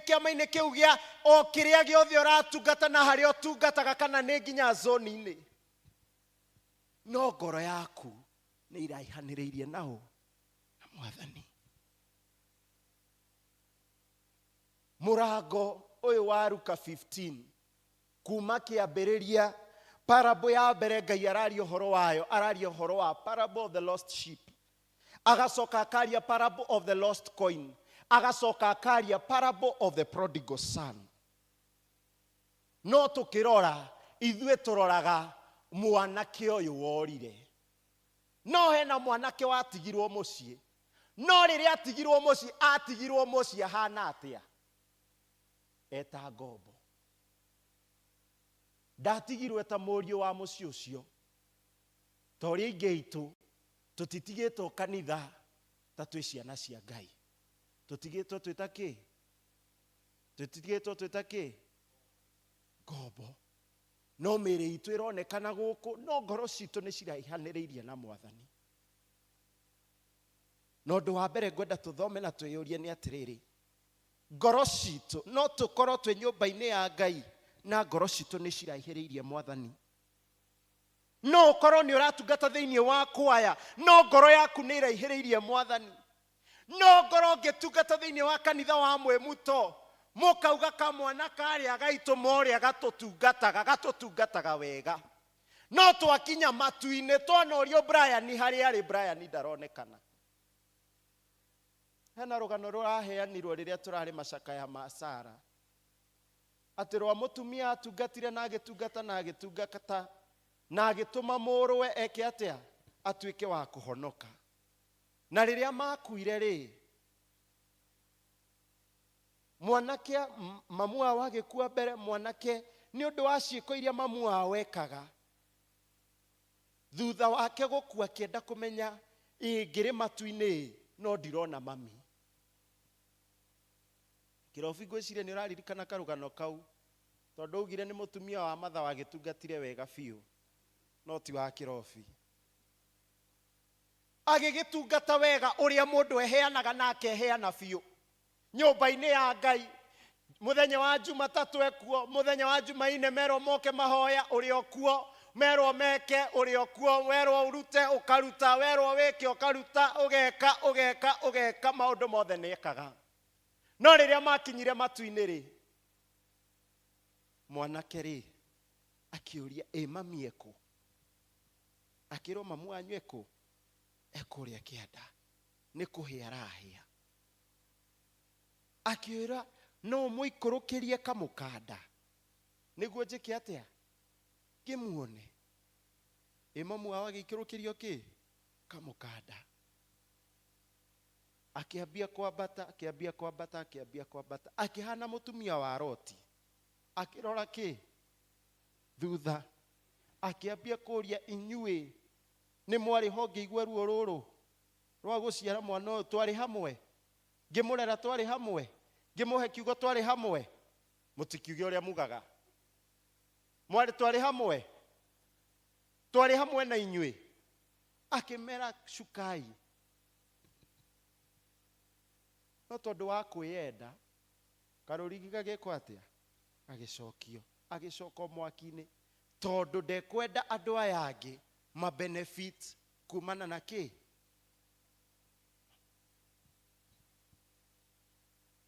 kĩama-inĩ kĩu gĩa o kĩrĩa gĩothe ũratungata na harĩa ũtungataga, kana nĩ nginya zone-inĩ, no ngoro yaku nĩ iraihanĩrĩirie nao na mwathani. Mũrango ũyũ wa Luka 15 kuma kĩambĩrĩria, parable ya mbere Ngai araria ũhoro wayo, araria ũhoro wa parable of the lost sheep, agacoka akaria parable of the lost coin, agacoka akaria parable of the prodigal son. No tũkĩrora ithuĩ tũroraga mwanake ũyũ worire, no hena mwanake watigirwo mũciĩ, no rĩrĩa atigirwo mũciĩ, atigirwo mũciĩ ahana atĩa? Eta ngombo. Ndatigirwo eta mũriũ wa mũciĩ ũcio. Ta ũrĩa aingĩ aitũ tũtitigĩtwo kanitha ta twĩ ciana cia Ngai. Tũtigĩtwo twĩ ta kĩ? Tũtigĩtwo twĩ ta kĩ? Ngombo. No mĩĩrĩ itũ ĩronekana gũkũ, no ngoro citũ nĩ ciraihanĩrĩirie na Mwathani. Na ũndũ wa mbere ngwenda tũthome na twĩyũrie nĩ atĩrĩrĩ, ngoro citũ no tũkorwo twĩ nyũmba-inĩ ya Ngai na ngoro citũ nĩ ciraihĩrĩirie Mwathani. No ũkorwo nĩ ũratungata thĩinĩ wa kwaya, no ngoro yaku nĩ ĩraihĩrĩirie Mwathani. No ngoro ngĩtungata thĩinĩ wa kanitha wa Mwĩmuto, mũkauga kamwana karĩa gaitũ morĩa gatũtungataga, gatũtungataga wega. No twakinya matu-inĩ, twanorio Brian harĩa arĩ, Brian ndaronekana. Hena rũgano rũraheanirwo rĩrĩa tũrarĩ macakaya ma Sara, atĩ rwa mũtumia atungatire na agĩtungata na agĩtungata na agĩtũma mũrũwe eke atĩa, atuĩke wa kũhonoka. Na rĩrĩa makuire rĩ, mwanake mamu wao agĩkua mbere, mwanake nĩ ũndũ wa ciĩko iria mamu wao ekaga, thutha wake gũkua akĩenda kũmenya, ĩ ngĩrĩ matu-inĩ no ndirona mami. Kĩrobi ngwĩciria nĩ ũraririkana karũgano kau, tondũ augire nĩ mũtumia wa Matha wagĩtungatire wega biũ, no ti wa kĩrobi. Agĩgĩtungata wega ũrĩa mũndũ eheanaga na akeheana biũ nyũmba-inĩ ya Ngai. Mũthenya wa Jumatatũ ekuo, mũthenya wa Jumaine merwo moke mahoya, ũrĩ o kuo, merwo meke, ũrĩ o kuo, werwo ũrute ũkaruta, werwo wĩke ũkaruta, ũgeka, ũgeka, ũgeka, maũndũ mothe nĩ ekaga. No rĩrĩa makinyire matu-inĩ rĩ, mwanake rĩ akĩũria, ĩ mami ekũ? Akĩrwo mamu wanyu ekũ? Ekũrĩa kĩanda, nĩ kũhĩa arahĩa. Akĩũra, no mũikũrũkĩrie kamũkanda nĩguo njĩke atĩa, ngĩmuone. Ĩ mamu wao agĩikũrũkĩrio kĩ? Kamũkanda. Akĩambia kwambata, akĩambia kwambata, akĩambia kwambata, akĩhana mũtumia wa Loti. Akĩrora kĩ? Thutha. Akĩambia kũria, inyuĩ nĩ mwarĩ ho ngĩigua ruo rũrũ rwa gũciara mwana ũyũ, twarĩ hamwe, ngĩmũrera twarĩ hamwe, ngĩmũhe kiugo twarĩ hamwe. Mũtikiuge ũrĩa mugaga. Mwarĩ twarĩ hamwe, twarĩ hamwe na inyuĩ. Akĩmera cukai. No tondũ wa kwĩyenda, karũrigi gagĩkwo atĩa? Gagĩcokio. Agĩcoka mwaki-inĩ tondũ ndekwenda andũ aya angĩ ma benefit kumana na kĩ?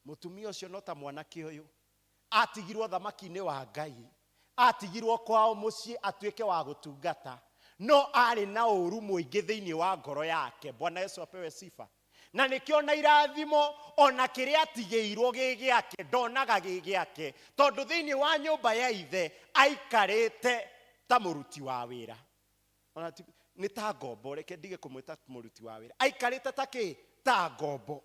Mũtumia ũcio no ta mwanake ũyũ atigirwo thamaki-inĩ wa Ngai, atigirwo kwao mũciĩ atuĩke wa gũtungata, no arĩ na ũru mũingĩ thĩinĩ wa ngoro yake. Bwana Yesu apewe sifa. Na nĩkĩo na irathimo ona kĩrĩa atigĩirwo gĩ gĩake ndonaga gĩ gĩake, tondũ thĩinĩ wa nyũmba ya ithe aikarĩte ta mũruti wa wĩra. Ona ti, nĩ ta ngombo, reke ndige kũmwĩta mũruti wa wĩra, aikarĩte ta kĩ? Ta ngombo.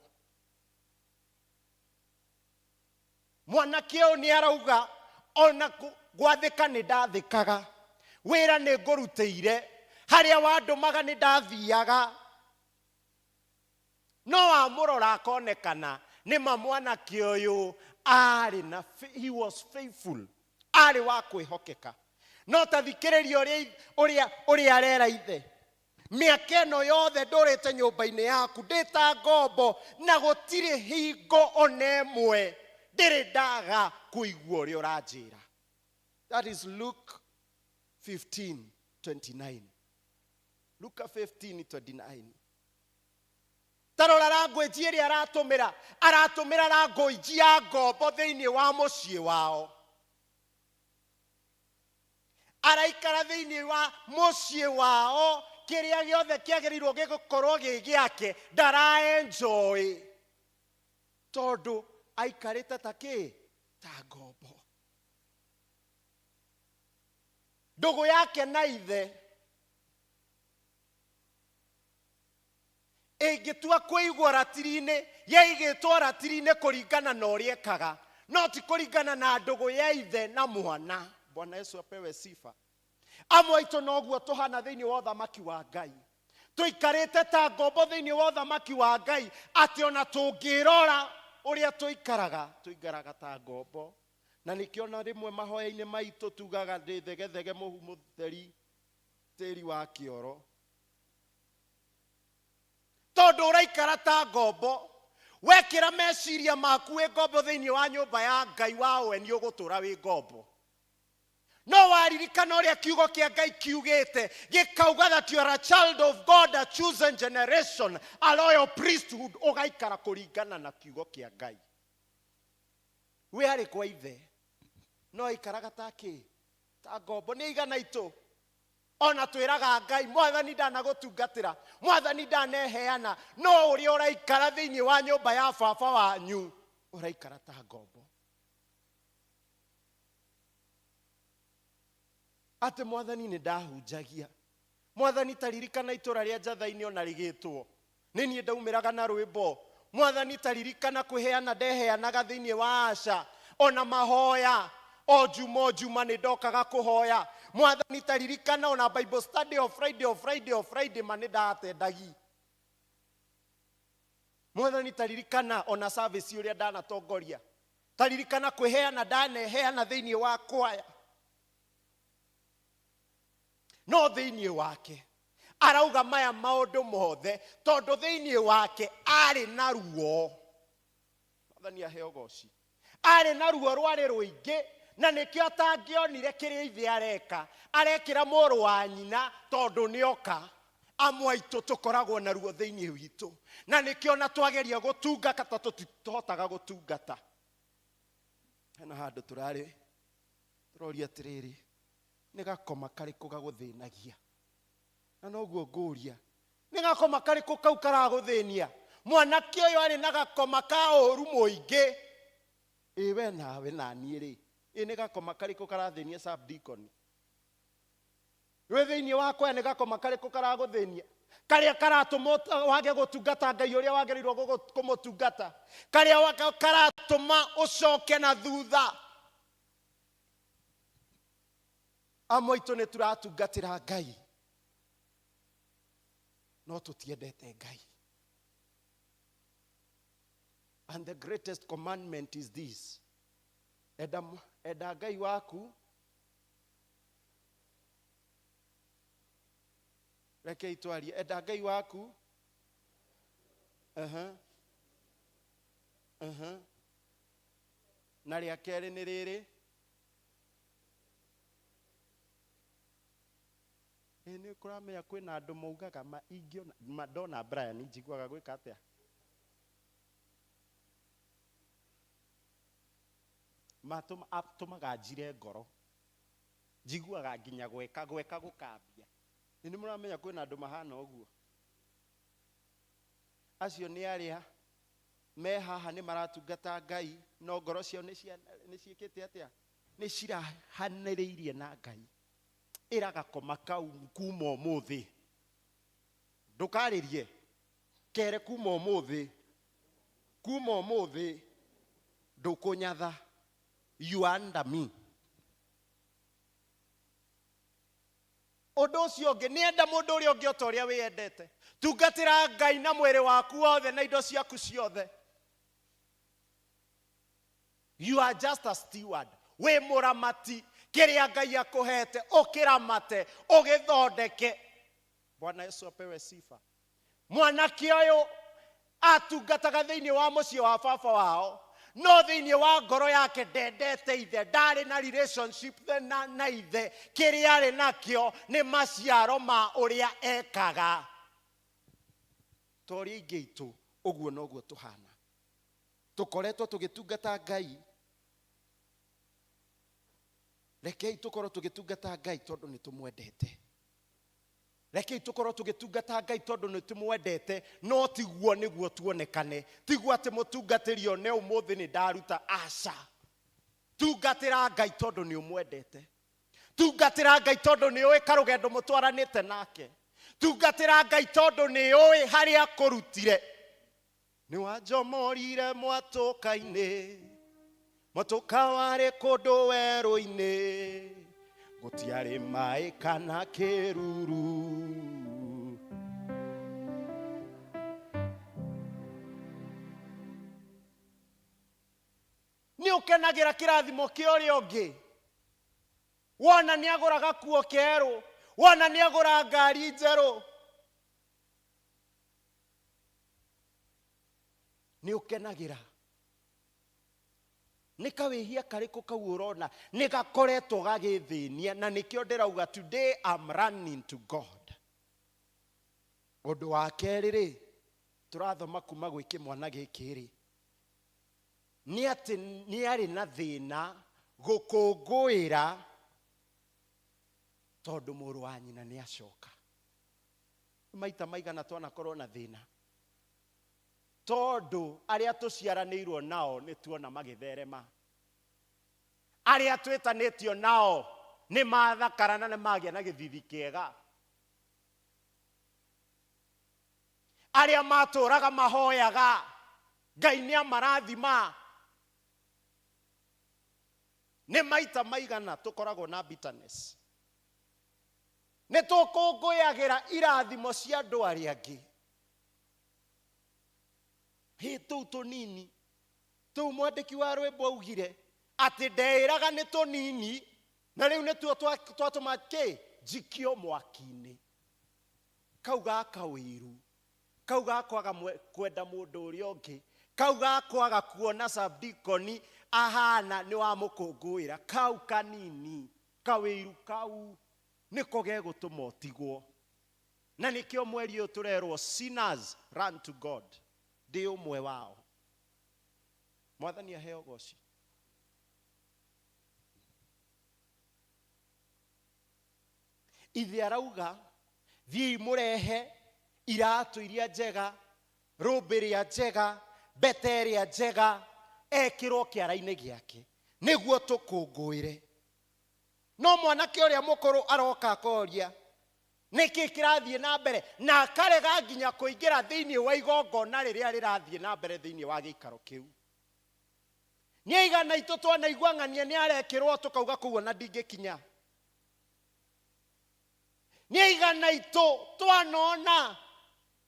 Mwanake ũyũ nĩ arauga ona gwathĩka nĩ ndathĩkaga, wĩra nĩ ngũrutĩire, harĩa wandũmaga nĩ ndathiaga. No wamũrora akonekana nĩ ma mwanake ũyũ arĩ na he was faithful, arĩ wa kwĩhokeka. No ta thikĩrĩria ũrĩa arera ithe. Mĩaka ĩno yothe ndũrĩte nyũmba-inĩ yaku ndĩ ta ngombo, na gũtirĩ hingo ona ĩmwe ndĩrĩ ndaga kũigua ũrĩa ũranjĩra. That is Luke 15:29. Luka 15:29. Ta rora language ĩrĩa aratũmĩra, aratũmĩra language ya ngombo thĩinĩ wa mũciĩ wao. Araikara thĩinĩ wa mũciĩ wao, kĩrĩa gĩothe kĩagĩrĩirwo gĩgũkorwo gĩ gĩake ndara-enjoy, tondũ aikarĩte ta kĩ? Ta ngombo. Ndũgũ yake na ithe ĩngĩtua kũigwo ratiri-inĩ, yaigĩtwo ratiri-inĩ kũringana na ũrĩa ekaga, no ti kũringana na ndũgũ ya ithe na mwana. Bwana Yesu apewe sifa. Amwe aitũ noguo tũhana thĩinĩ wa ũthamaki wa Ngai. Tũikarĩte ta ngombo thĩinĩ wa ũthamaki wa Ngai, atĩ ona tũngĩrora ũrĩa tũikaraga, tũikaraga ta ngombo. Na nĩkĩo na rĩmwe mahoya-inĩ maitũ tugaga ndĩ thegethege mũhu mũtheri tĩri wa kĩoro. Tondũ ũraikara ta ngombo, wekĩra meciria maku wĩ ngombo thĩinĩ wa nyũmba ya Ngai wa ũeni ũgũtũra wĩ ngombo. No waririkana ũrĩa kiugo kĩa Ngai kiugĩte, gĩkauga that you are a child of God, a chosen generation, a royal priesthood, ũgaikara kũringana na kiugo kĩa Ngai. We arĩ kwa ithe, no aikaraga ta kĩ? Ta ngombo. Nĩ aigana aitũ ona twĩraga Ngai, Mwathani ndanagũtungatĩra, Mwathani ndaneheana, no ũrĩa ũraikara thĩinĩ wa nyũmba ya baba wanyu, ũraikara ta ngombo. Atĩ Mwathani nĩ ndahunjagia, Mwathani taririkana itũra rĩa Njatha-inĩ ona rĩgĩtwo, nĩ niĩ ndaumĩraga na rwĩmbo, Mwathani taririkana kwĩheana ndeheanaga thĩinĩ wa Asha, ona mahoya o juma o juma nĩ ndokaga kũhoya, Mwathani taririkana ona Bible study o Friday o Friday o Friday ma nĩ ndatendagi, Mwathani taririkana ona service ũrĩa ndanatongoria, taririkana kwĩheana ndaneheana thĩinĩ wa kwaya. No thĩinĩ wake arauga maya maũndũ mothe tondũ thĩinĩ wake arĩ na ruo. Mwathani aheo goci. Arĩ na ruo rwarĩ rũingĩ, na nĩkĩo atangĩonire kĩrĩa ithe areka, arekĩra mũrũ wa nyina tondũ nĩoka. Amwe aitũ tũkoragwo na ruo thĩinĩ witũ, na nĩkĩo na twageria gũtungata tũtihotaga gũtungata. Hena handũ tũrarĩ tũroria atĩrĩrĩ, nĩ gakoma karĩkũ gagũthĩnagia? Na noguo ngũria, nĩ gakoma karĩkũ kau karagũthĩnia? Mwanake ũyũ arĩ na gakoma ka ũru mũingĩ. Ĩ we nawe na niĩ rĩ, ĩ nĩ gakoma karĩkũ karathĩnia subdeacon? Wĩ thĩinĩ wakwa nĩ gakoma karĩkũ karagũthĩnia? Karĩa karatũma wage gũtungata Ngai ũrĩa wagĩrĩirwo kũmũtungata, karĩa karatũma ũcoke na thutha. Amwe aitũ nĩ tũratungatĩra Ngai, no tũtiendete Ngai. And the greatest commandment is this: enda Ngai waku. Reke itwarie, enda Ngai waku. Na rĩa kerĩ nĩ rĩrĩ. Ĩ nĩ kũramenya kwĩna andũ maugaga ma ingĩona, ma ndona Brian njiguaga gwĩka atĩa? Atũmaga njire ngoro. Njiguaga nginya gweka gũkambia. Nĩ nĩ mũramenya kwĩna andũ mahana ũguo. Acio nĩ arĩa me haha nĩ maratungata Ngai, no ngoro ciao nĩ ciĩkĩte atĩa? Nĩ cirahanĩrĩirie na Ngai. Ĩra gakoma kau kuma ũmũthĩ. Ndũkarĩrie. Kere kuma ũmũthĩ. Kuma ũmũthĩ ndũkũnyatha. You are under me. Ũndũ ũcio ũngĩ, nĩ enda mũndũ ũrĩa ũngĩ o ta ũrĩa wĩyendete. Tungatĩra Ngai na mwĩrĩ waku wothe na indo ciaku ciothe. You are just a steward. Wĩ mũramati. Kĩrĩa Ngai akũhete, ũkĩramate, ũgĩthondeke. Bwana Yesu apewe sifa. Mwanake ũyũ atungataga thĩinĩ wa mũciĩ wa baba wao, no thĩinĩ wa ngoro yake ndendete ithe, ndarĩ na relationship na ithe. Kĩrĩa arĩ nakĩo nĩ maciaro ma ũrĩa ekaga. Ta ũrĩa aingĩ aitũ, ũguo noguo tũhana. Tũkoretwo tũgĩtungata Ngai. Rekei tũkorwo tũgĩtungata Ngai tondũ nĩ tũmwendete. Rekei tũkorwo tũgĩtungata Ngai tondũ nĩ tũmwendete, no tiguo nĩguo tuonekane. Tiguo atĩ mũtungatĩri one ũmũthĩ nĩ ndaruta, aca. Tungatĩra Ngai tondũ nĩ ũmwendete. Tungatĩra Ngai tondũ nĩ ũĩ karũgendo mũtwaranĩte nake. Tungatĩra Ngai tondũ nĩ ũĩ harĩa akũrutire. Nĩ wanjomorire mwatũka-inĩ, mwatũka warĩ kũndũ werũ-inĩ, gũtiarĩ maĩ kana kĩruru. ũkenagĩra kĩrathimo kĩa ũrĩa ũngĩ? Wona nĩ agũra gakuo kerũ, wona nĩ agũra ngari njerũ, nĩ ũkenagĩra? Nĩ kawĩhia karĩkũ kau ũrona nĩ gakoretwo gagĩthĩnia? Na nĩkĩo ndĩrauga today I'm running to God. Ũndũ wa kerĩ rĩ, tũrathoma kuma gwĩ kĩmwana gĩkĩ rĩ, nĩ atĩ nĩ arĩ na thĩna gũkũngũĩra tondũ mũrũ wa nyina nĩ acoka. Maita maigana twanakorwo na thĩna tondũ arĩa tũciaranĩirwo nao nĩ tuona magĩtherema, arĩa twĩtanĩtio nao nĩ mathakara na nĩ magĩa na gĩthithi kĩega, arĩa matũraga mahoyaga Ngai nĩ amarathima. Nĩ maita maigana tũkoragwo na bitterness, nĩ tũkũngũyagĩra irathimo cia andũ arĩa angĩ. Hĩ, tũu tũnini tũu mwandĩki wa rwĩmbo augire atĩ ndeĩraga nĩ tũnini, na rĩu nĩtuo twatũma kĩ njikio mwaki-inĩ. Kau gaka wĩiru, kau ga kwaga kwenda mũndũ ũrĩa ũngĩ, kau ga kwaga kuona subdeacon ahana nĩ wamũkũngũĩra, kau kanini kawĩiru kau nĩko gegũtũma ũtigwo. Na nĩkĩo mweri ũyũ tũrerwo sinners run to God. Ndĩ ũmwe wao. Mwathani aheo goci. Ithe arauga thiĩi mũrehe iratũ iria njega, rũmbĩ rĩa njega, mbete ĩrĩa njega, ekĩrwo kĩara-inĩ gĩake nĩguo tũkũngũĩre. No mwanake ũrĩa mũkũrũ aroka akoria nĩkĩ kĩrathiĩ na mbere, na akarega nginya kũingĩra thĩinĩ wa igongona rĩrĩa rĩrathiĩ na mbere thĩinĩ wa gĩikaro kĩu. Nĩ aigana itũ twanaigua ng'ania nĩ arekĩrwo tũkauga kũu ona ndingĩkinya. Nĩ aigana itũ twanona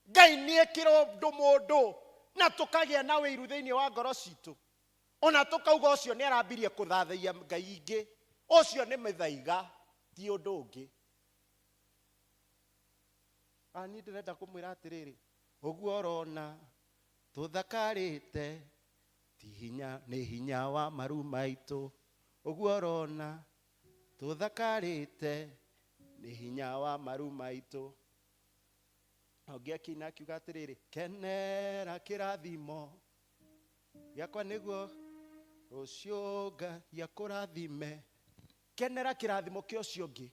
Ngai nĩ ekĩra ũndũ mũndũ na tũkagĩa na wĩiru thĩinĩ wa ngoro citũ, ona tũkauga ũcio nĩ arambirie kũthathaiya Ngai ingĩ, ũcio nĩ mĩthaiga, ti ũndũ ũngĩ. Niĩ ndĩrenda kũmwĩra atĩrĩrĩ, ũguo ũrona tũthakarĩte ti hinya, nĩ hinya wa maru maitũ. Ũguo ũrona tũthakarĩte nĩ hinya wa maru maitũ. Ũngĩ akĩina akiuga atĩrĩrĩ, kenera kĩrathimo gĩakwa nĩguo rũciũ Ngai akũrathime. Kenera kĩrathimo kĩa ũcio ũngĩ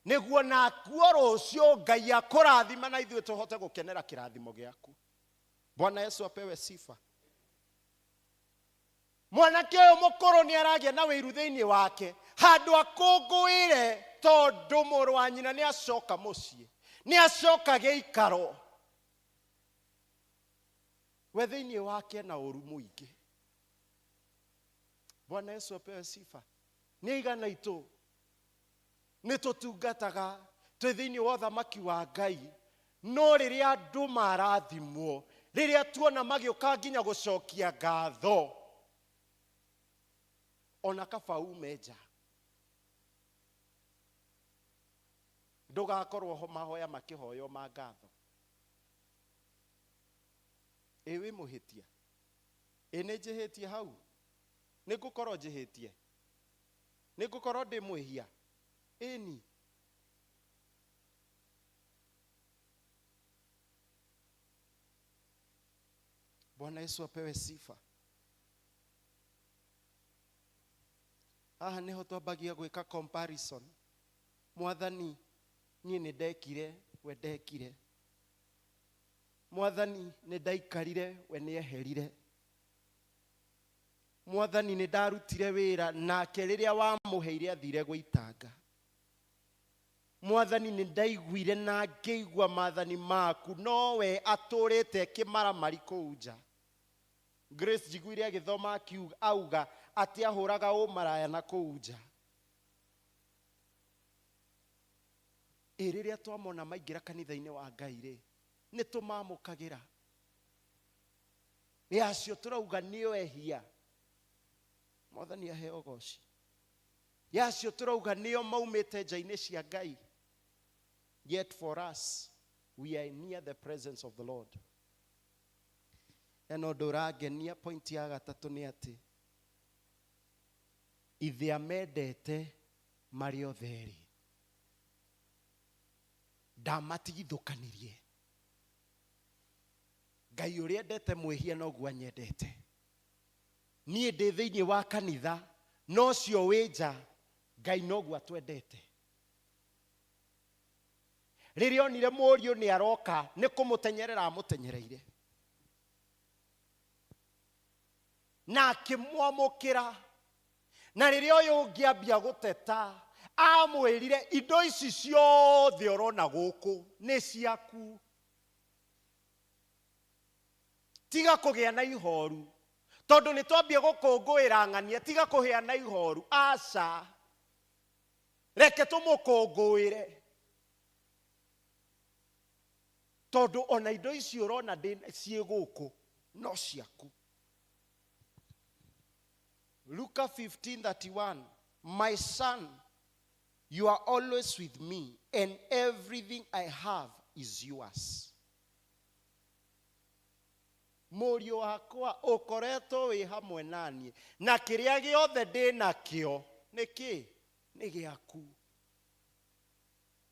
nĩguo nakuo rũciũ Ngai akũrathima na ithuĩ tũhote gũkenera kĩrathimo gĩaku. Bwana Yesu apewe sifa. Mwanake ũyũ mũkũrũ nĩ aragĩa na wĩiru thĩinĩ wake, handũ akũngũĩre tondũ mũrũ wa nyina nĩ acoka mũciĩ, nĩ acoka gĩikaro. We thĩinĩ wake na ũru mũingĩ. Bwana Yesu apewe sifa. Nĩ aigana itũ nĩ tũtungataga twĩ thĩinĩ wa ũthamaki wa Ngai, no rĩrĩa andũ marathimwo, rĩrĩa tuona magĩũka nginya gũcokia ngatho, ona kaba ume nja, ndũgakorwo ho mahoya makĩhoywo ma ngatho. Ĩ wĩ mũhĩtia? Ĩ nĩ njĩhĩtie hau? Nĩ ngũkorwo njĩhĩtie? Nĩ ngũkorwo ndĩ mwĩhia? Ĩni. Bwana Yesu apewe sifa. Haha nĩho twambagia gwĩka comparison. Mwathani, niĩ nĩ ndekire, we ndekire. Mwathani, nĩ ndaikarire, we nĩ eherire. Mwathani, nĩ ndarutire wĩra, nake rĩrĩa wamũheire athire gũitanga. Mwathani, nĩ ndaiguire na ngĩigua maathani maku, no we atũrĩte kĩmaramari kũu nja. Grace njiguire agĩthoma akiuga, auga atĩ ahũraga ũmaraya na kũu nja. Ĩ rĩrĩa twamona maingĩra kanitha-inĩ wa Ngai rĩ, nĩ tũmamũkagĩra. Ĩ acio tũrauga nĩo ehia. Mwathani aheo goci. Yacio tũrauga nĩo maumĩte nja-inĩ cia Ngai. Yet for us, we are near the presence of the Lord. Ena ũndũ ũrangenia point ya gatatũ nĩ atĩ ithe amendete marĩ othe erĩ, ndamatigithũkanirie. Ngai ũrĩa endete mwĩhia noguo anyendete. Niĩ ndĩ thĩinĩ wa kanitha no ũcio wĩ nja, Ngai noguo atwendete. Rĩrĩa onire mũriũ nĩ aroka nĩ kũmũtenyerera amũtenyereire na akĩmwamũkĩra. Na rĩrĩa ũyũ ũngĩ ambia gũteta, amwĩrire indo ici ciothe ũrona gũkũ nĩ ciaku, tiga kũgĩa na ihoru tondũ nĩ twambia gũkũngũĩra ng'ania, tiga kũgĩa na ihoru, aca, reke tũmũkũngũĩre tondũ ona indo ici ũrona ciĩ gũkũ no ciaku. Luka 15:31, my son, you are always with me and everything I have is yours. Mũriũ wakwa ũkoretwo wĩ hamwe naniĩ na kĩrĩa gĩothe ndĩ nakĩo nĩ kĩ? Nĩ gĩaku.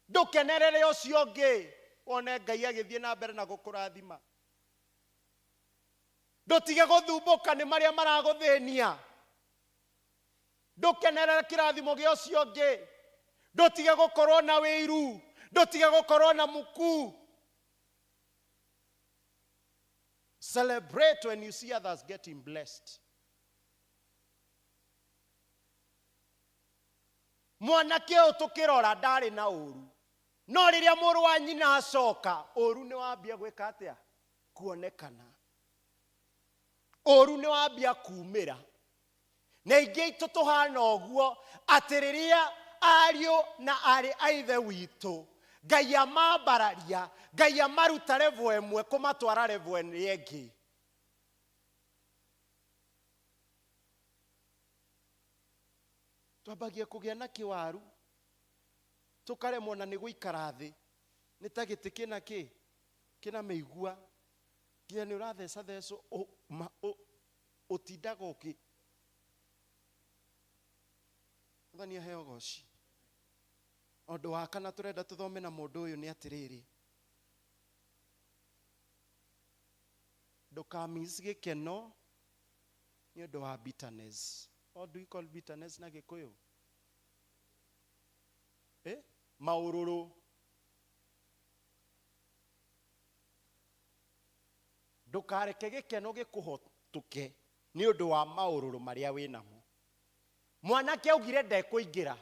Ndũkenerere ũcio ũngĩ wone Ngai agĩthiĩ na mbere na gũkũrathima. Ndũtige gũthumbũka nĩ marĩa maragũthĩnia. Ndũkenerere kĩrathimo gĩa ũcio ũngĩ. Ndũtige gũkorwo na wĩiru, ndũtige gũkorwo na muku. Celebrate when you see others getting blessed. Mwanake ũyũ tũkĩrora ndarĩ na ũru, no rĩrĩa mũrũ wa nyina acoka, ũru nĩ wambia gwĩka atĩa? Kuonekana. Ũru nĩ wambia kumĩra. Na aingĩ aitũ tũhana ũguo atĩ rĩrĩa ariũ na aarĩ a ithe witũ Ngai amambararia, Ngai amaruta level ĩmwe kũmatwara level ĩrĩa ĩngĩ. Twambagia kũgĩa na kĩwaru, tũkaremwo na nĩ gũikara thĩ, nĩ ta gĩtĩ kĩna kĩ? Kĩna mĩigua, nginya nĩ ũratheca thecwo, ũtindaga ũkĩ. Mwathani aheo goci. Ũndũ wa kana tũrenda tũthome na mũndũ ũyũ nĩ atĩrĩrĩ, ndũkamiss gĩkeno nĩ ũndũ wa bitterness. What do you call bitterness na Gĩkũyũ? Maũrũrũ. Ndũkareke gĩkeno gĩkũhotũke nĩ ũndũ wa maũrũrũ marĩa wĩ namo. Mwanake augire ndekũingĩra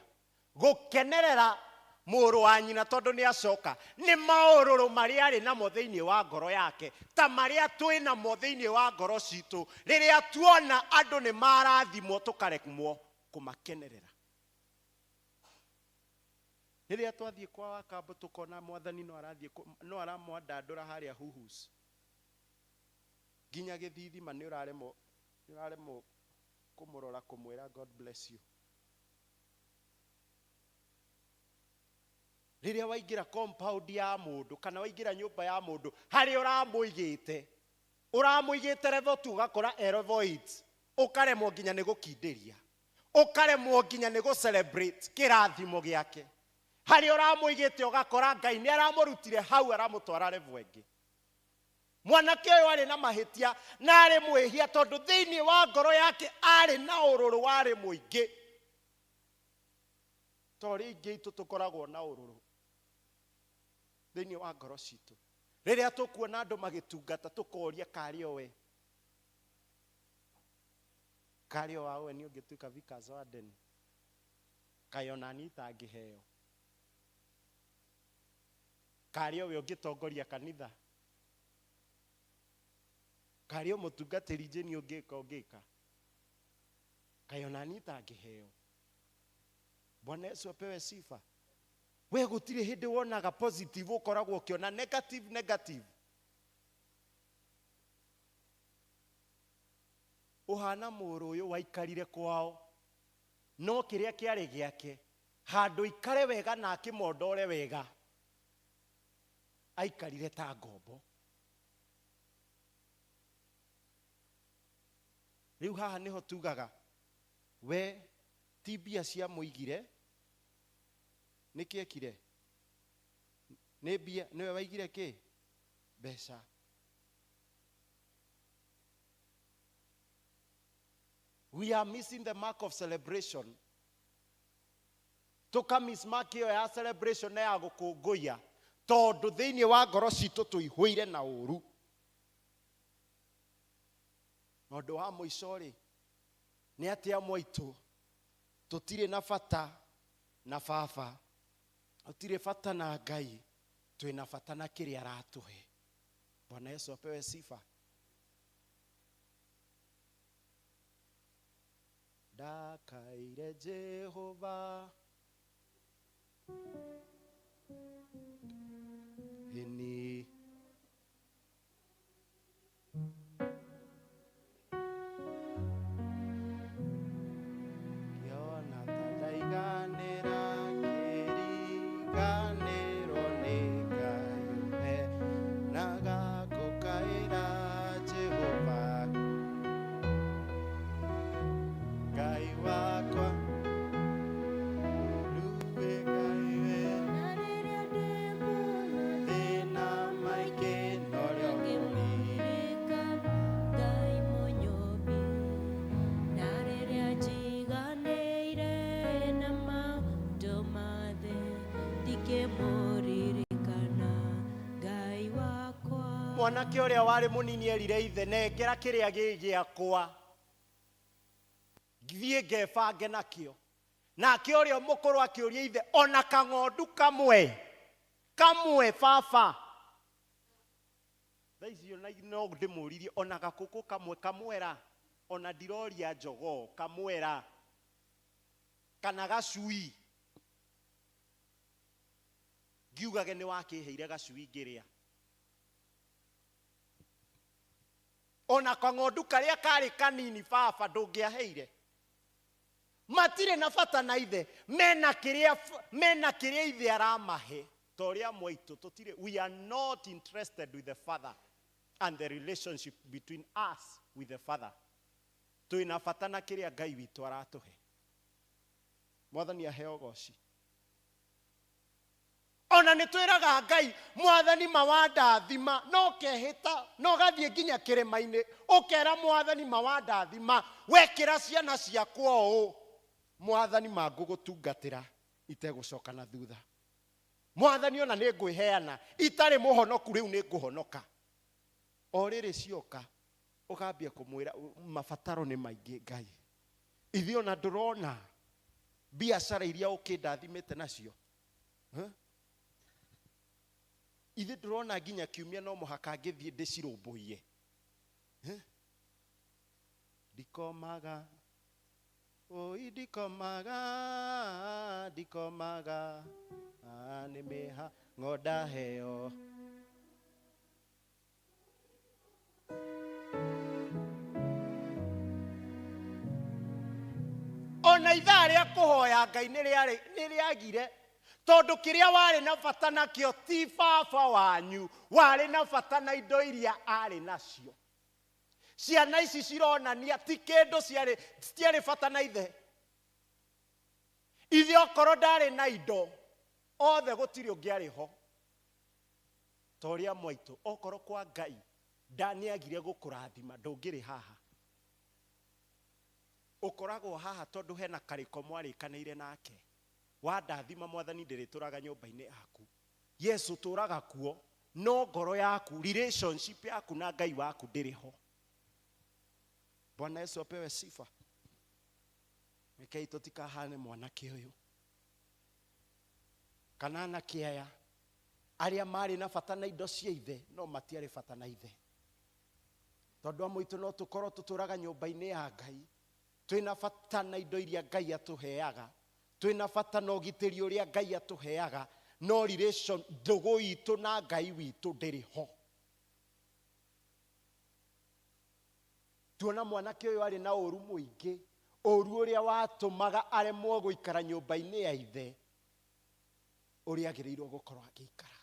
gũkenerera mũrũ wa nyina tondũ nĩ acoka, nĩ maũrũrũ marĩa arĩ namo thĩinĩ wa ngoro yake, ta marĩa twĩ namo thĩinĩ wa ngoro citũ rĩrĩa tuona andũ nĩ marathimwo tũkaremwo kũmakenerera. Rĩrĩa twathiĩ kwa Wakambo tũkona mwathani no arathiĩ no aramwandandũra harĩa Huhus, nginya gĩthithima nĩ ũraremwo, nĩ ũraremwo kũmũrora kũmwĩra God bless you. Rĩrĩa waingĩra compound ya mũndũ kana waingĩra nyũmba ya mũndũ harĩa ũramũigĩte, ũramũigĩte level 2 ũgakora e level 8, ũkaremwo nginya nĩ gũkindĩria, ũkaremwo nginya nĩ gũ-celebrate kĩrathimo gĩake. Harĩa ũramũigĩte ũgakora Ngai nĩ aramũrutire hau aramũtwara level ĩngĩ. Mwanake ũyũ arĩ na mahĩtia na arĩ mwĩhia tondũ thĩinĩ wa ngoro yake arĩ na ũrũrũ warĩ mũingĩ. Ta ũrĩa aingĩ aitũ tũkoragwo na ũrũrũ thĩinĩ wa ngoro citũ. Rĩrĩa tũkuona andũ magĩtungata tũkoria karĩ o we, karĩ o wa we nĩ ũngĩtuĩka Vickers Warden, kaĩ ona niĩ itangĩheo, karĩ o we ũngĩtongoria kanitha, karĩ o mũtungatĩri njĩni ũngĩka ũngĩka, kaĩ ona niĩ itangĩheo. Bwana Yesu apewe sifa. We gũtirĩ hĩndĩ wonaga positive, ũkoragwo ũkĩona negative, negative. Ũhana mũrũ ũyũ waikarire kwao no kĩrĩa kĩarĩ gĩake handũ ikare wega na akĩmondore wega aikarire ta ngombo. Rĩu haha nĩho tugaga we ti mbia cia mũigire nĩkĩ ekire nĩ mbia nĩwe waigire kĩ mbeca. We are missing the mark of celebration. Tuka miss mark ĩyo ya celebration na ya gũkũngũiya tondũ thĩinĩ wa ngoro citũ tũihũire na ũru. Na ũndũ wa mũico rĩ nĩ atĩ amwe aitũ tũtirĩ na bata na baba, tũtirĩ bata na Ngai, twĩna bata na kĩrĩa aratũhe. Bwana Yesu apewe sifa. Ndakaire Jehova ini ngĩona ta ndaiganĩra kĩriganĩro nĩ Ngai ũheanaga ngũkaĩra Jehova Ngai wakwa rue Ngai we thĩna maingĩ norĩo Ngai mũnyũmbi na rĩrĩa njiganĩire na maũndũ ma thĩ ndikĩmũririkana Ngai wakwa. Mwanake ũrĩa warĩ mũnini erire ithe nengera kĩrĩa gĩ gĩakwa thiĩ ngebange nakĩo. Nake ũrĩa mũkũrũ akĩũria ithe ona kang'ondu kamwe kamwe baba. Thaa icio no ndĩmũririe ona gakũkũ kamwe kamwera ona ndiroria njogoo kamwera kana gacui ngiugage nĩ wakĩheire gacui ngĩrĩa. Ona kang'ondu karĩa karĩ kanini baba ndũngĩaheire. Matirĩ na bata na ithe, mena kĩrĩa mena kĩrĩa ithe aramahe. Ta ũrĩa amwe aitũ tũtirĩ, we are not interested with the father and the relationship between us with the father. Twĩna bata na kĩrĩa Ngai witũ aratũhe. Mwathani aheo ũgoci. Ona nĩ twĩraga Ngai mwathani mawandathima no kehĩta no gathiĩ nginya kĩrĩma-inĩ ũkera mwathani mawandathima wekĩra ciana ciakwa ũũ mwathani mangũgũtungatĩra itegũcoka na thutha. Mwathani ona nĩ ngwĩheana itarĩ mũhonoku rĩu nĩ ngũhonoka. O rĩrĩ cioka ũkambia kũmwĩra mabataro nĩ maingĩ Ngai. Ithuĩ ona ndũrona biacara iria ũkĩndathimĩte nacio. Ithuĩ ndũrona nginya kiumia no mũhaka ngĩthiĩ ndĩcirũmbũiye. Ndikomaga oi ndikomaga ndikomaga nĩ mĩhang'o ndaheo. Ona ithaa rĩa kũhoya Ngai nĩ rĩagire tondũ kĩrĩa warĩ na bata nakĩo ti baba wanyu, warĩ na bata na indo iria arĩ nacio. Ciana ici cironania ti kĩndũ citiarĩ bata na ithe. Ithe okorwo ndarĩ na indo othe gũtirĩ ũngĩ arĩ ho. Ta ũrĩa mwaitũ okorwo kwa Ngai ndanĩagire gũkũrathima ndũngĩrĩ haha. Ũkoragwo haha tondũ hena karĩko mwarĩkanĩire nake. Wandathima mwathani ndĩrĩtũraga nyũmba-inĩ yaku. Yesu tũraga kuo no ngoro yaku relationship yaku na Ngai waku ndĩrĩ ho. Bwana Yesu apewe sifa. Rekei tũtikahane mwanake ũyũ kana anake aya arĩa marĩ na bata na indo cia ithe no matiarĩ bata na ithe. Tondũ amwe aitũ no tũkorwo tũtũraga nyũmba-inĩ ya Ngai twĩna bata na indo iria Ngai atũheaga, twĩna bata na ũgitĩri ũrĩa Ngai atũheaga, no relation ndũgũ itũ na Ngai witũ ndĩrĩ ho. Tuona mwanake ũyũ arĩ na ũru mũingĩ, ũru ũrĩa watũmaga aremwo gũikara nyũmba-inĩ ya ithe ũrĩa agĩrĩirwo gũkorwo agĩikara.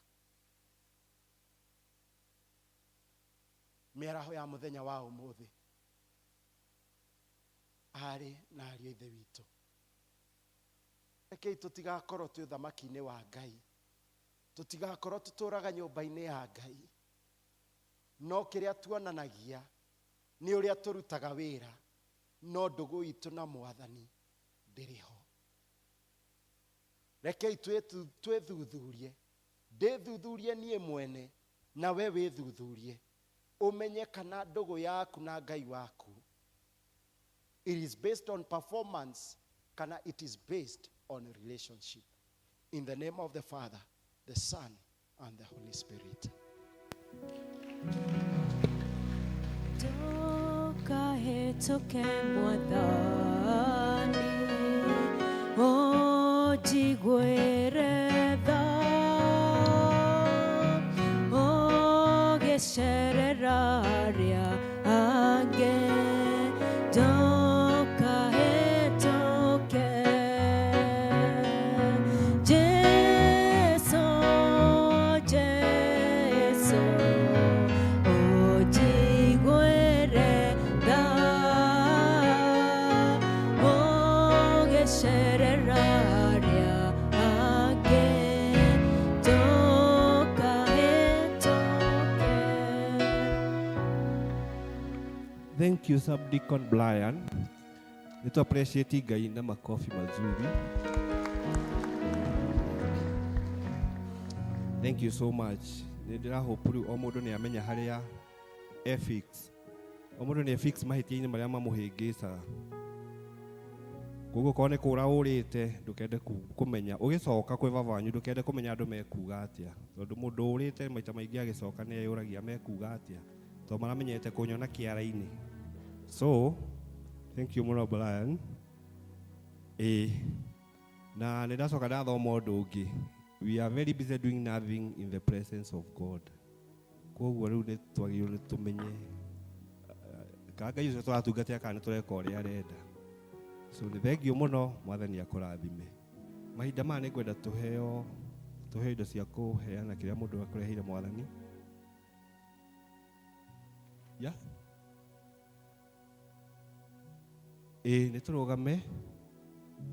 Mĩaraho ya mũthenya wa ũmũthĩ, arĩ na ariũ a ithe witũ, rekei tũtigakorwo twĩ ũthamaki-inĩ wa Ngai, tũtigakorwo tũtũraga nyũmba-inĩ ya Ngai, no kĩrĩa tuonanagia nĩ ũrĩa tũrutaga wĩra, no ndũgũ itũ na mwathani ndĩrĩ ho. Rekei twĩthuthurie, ndĩthuthurie niĩ mwene na we wĩthuthurie, ũmenye kana ndũgũ yaku na Ngai waku it is based on performance kana it is based on relationship. In the name of the Father, the Son, and the Holy Spirit. Ndũkahĩtũke mwathani, ũnjiguĩre tha, ũgĩcerera arĩa angĩ. Ndũkahĩtũke Jesũ, Jesũ, ũnjiguĩre tha, ũgĩcerera arĩa angĩ. Ndũkahĩtũke. Thank you, Subdeacon Brian. Nĩ appreciate Ngai na makofi mazuri. Thank you so much. Nĩ ndĩrahope rĩu o mũndũ nĩ amenya harĩa e fix. O mũndũ nĩ e fix mahĩtia-inĩ marĩa mamũhĩngĩcaga. Koguo korwo nĩ kũra ũrĩte ndũkende kũmenya ũgĩcoka kwĩ baba wanyu, ndũkende kũmenya andũ mekuga atĩa, tondũ mũndũ ũrĩte maita maingĩ agĩcoka nĩ eyũragia mekuga atĩa, tondũ maramenyete kũnyona kĩara-inĩ. So thank you mũno Brian. Ĩĩ, na nĩ ndacoka ndathoma ũndũ ũngĩ. We are very busy doing nothing in the presence of God. Koguo rĩu nĩ twagĩrĩirwo nĩ tũmenye kana Ngai ũcio tũratungatĩra kana nĩ tũreka ũrĩa arenda. So nĩ thengiũ mũno, mwathani akũrathime. Mahinda maya nĩ ngwenda tũheo indo cia kũheana kĩrĩa mũndũ akũreheire mwathani. Ya ĩĩ, nĩ tũrũgame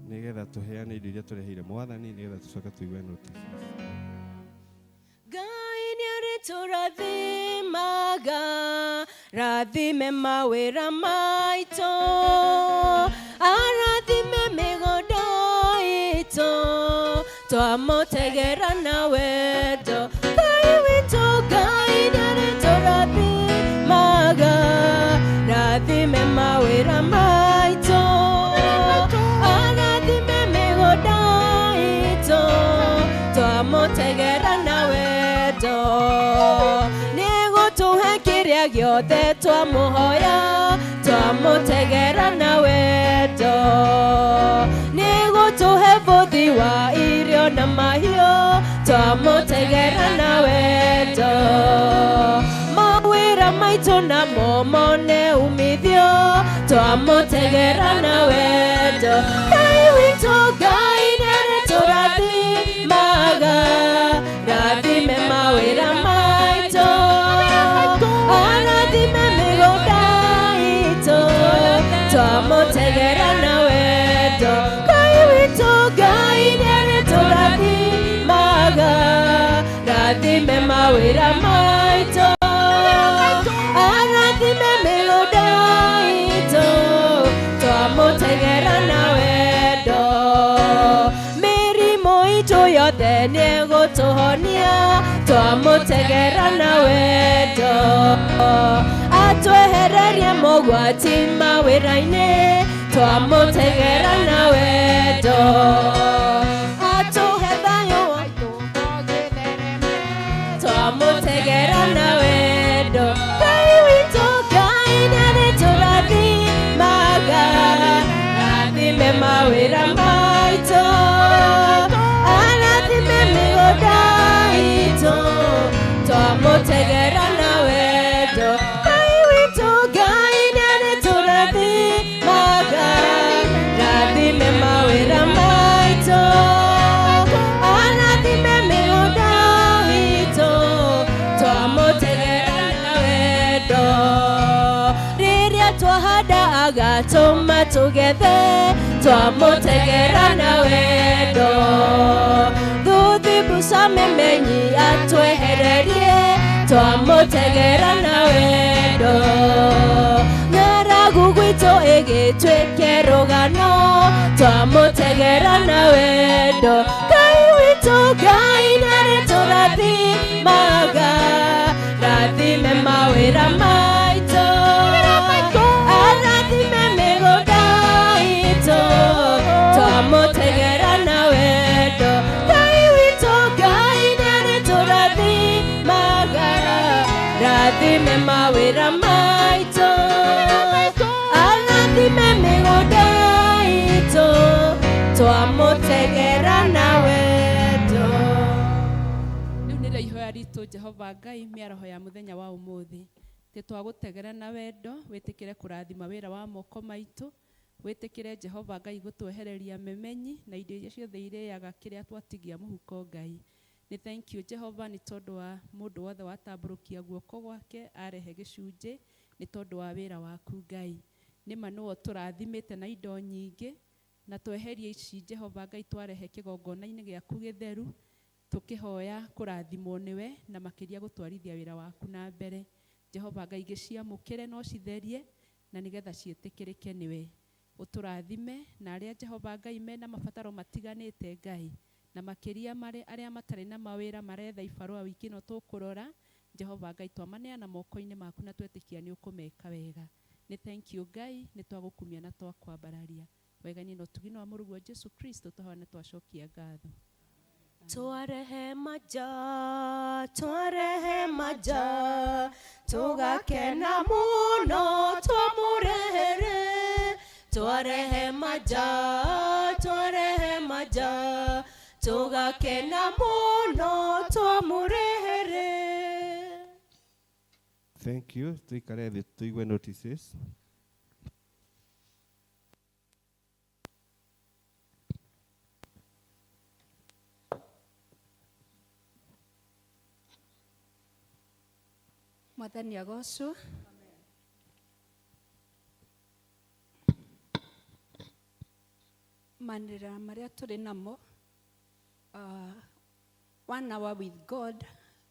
nĩgetha tũheane indo iria tũreheire mwathani, nĩgetha tũcoke tũigue notices. Ngai nĩarĩtũrathimaga, rathime mawĩra maitũ, arathime mĩgũnda itũ, twamũtegera na wendo. Ngai witũ, Ngai nĩarĩtũrathimaga, rathime mawĩra maitũ, arathime mĩgũnda itũ, twamũtegera na wendo. Nĩegũtũhe kĩrĩa gĩothe twamũhoya, twamũtegera na wendo. Nĩegũtũhe bũthi wa irio na mahiũ, twamũtegera na wendo. Mawĩra maitũ namo mone umithio, twamũtegera na wendo. Ngai witũ, Ngai nĩarĩtũrathimaga, rathime mawĩra maitũ, arathime mĩgũnda itũ, twamũtegera na wendo. Ngai witũ, Ngai nĩarĩtũrathimaga, rathime mawĩra maitũ, arathime mĩgũnda itũ, twamũtegera na wendo. Mĩrimũ itũ yothe nĩegũtũhonia, twamũtegera na wendo. Atwehererie mogwati mawĩra-inĩ, twamũtegera na wendo. Atũhe thayũ, twamũtegera na wendo. Ngai witũ, Ngai nĩarĩtũrathimaga, rathime mawĩra maitũ, arathime mĩgũnda itũ, twamũtegera na wendo. Ngai witũ, Ngai nĩarĩtũrathimaga, Agatũma tũgethe twamũtegera na wendo Thuthi mbuca mĩmenyi atwehererie twamũtegera na wendo Ng'aragu gwitũ ĩgĩtuĩke rũgano twamũtegera na wendo Ngai witũ Ngai nĩarĩtũrathimaga rathime mawĩra maitũ arathime mĩgũnda itũ twamũtegera na wendo Ngai witũ Ngai nĩarĩtũrathimaga rathime mawĩra maitũ arathime mĩgũnda itũ twamũtegera na wendo Rĩu nĩrĩo ihoya ritũ Jehova Ngai mĩaraho ya mũthenya wa ũmũthĩ tĩ twagũtegera na wendo wĩtĩkĩre kũrathima wĩra wa moko maitũ wĩtĩkĩre Jehova Ngai gũtwehereria memenyi na indo iria ciothe irĩaga kĩrĩa twatigia mũhuko Ngai nĩ thank you Jehova nĩ tondũ wa mũndũ wothe watambũrũkia guoko gwake arehe gĩcunjĩ nĩ tondũ wa wĩra waku Ngai nĩma nĩwe ũtũrathimĩte na indo nyingĩ na tweherie ici Jehova Ngai twarehe kĩgongona-inĩ gĩaku gĩtheru tukihoya kũrathimwo nĩwe na makĩria gũtwarithia wĩra waku na mbere Jehova Ngai gĩciamũkĩre no citherie na nĩgetha ciĩtĩkĩrĩke nĩwe ũtũrathime na arĩa Jehova Ngai mena mabataro matiganĩte Ngai na makĩria marĩ arĩa matarĩ na mawĩra maretha ibarũa wiki ĩno tũkũrora Jehova Ngai twamaneana moko-inĩ maku na twetĩkia nĩ ũkũmeka wega nĩ thank you Ngai nĩ twagũkumia na twakwambararia wega-inĩ na ũtugi-inĩ wa mũrũguo Jesu Kristo twahoya na twacokia ngatho Twarehe maja, twarehe maja, tũgakena mũno twamũrehere. Twarehe maja, twarehe maja, tũgakena mũno twamũrehere. Thank you. Tuikare thĩ tũigue notices. Mwathani agocwo manĩrĩra marĩa tũrĩ namo one hour with God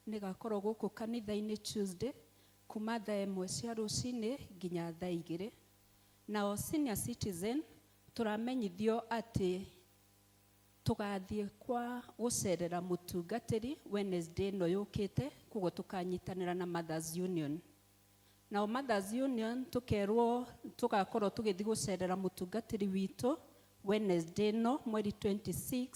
nĩ gakorwo gũkũ kanitha-inĩ Tuesday kuma thaa ĩmwe cia rũcinĩ nginya thaa igĩrĩ nao senior citizen tũramenyithio atĩ tũgathiĩ kwa gũcerera mũtungatĩri Wednesday ĩno yũkĩte koguo tũkanyitanĩra na Mothers Union nao Mothers Union tũkerwo tũgakorwo tũgĩthiĩ gũcerera mũtungatĩri witũ Wednesday ĩno mweri 26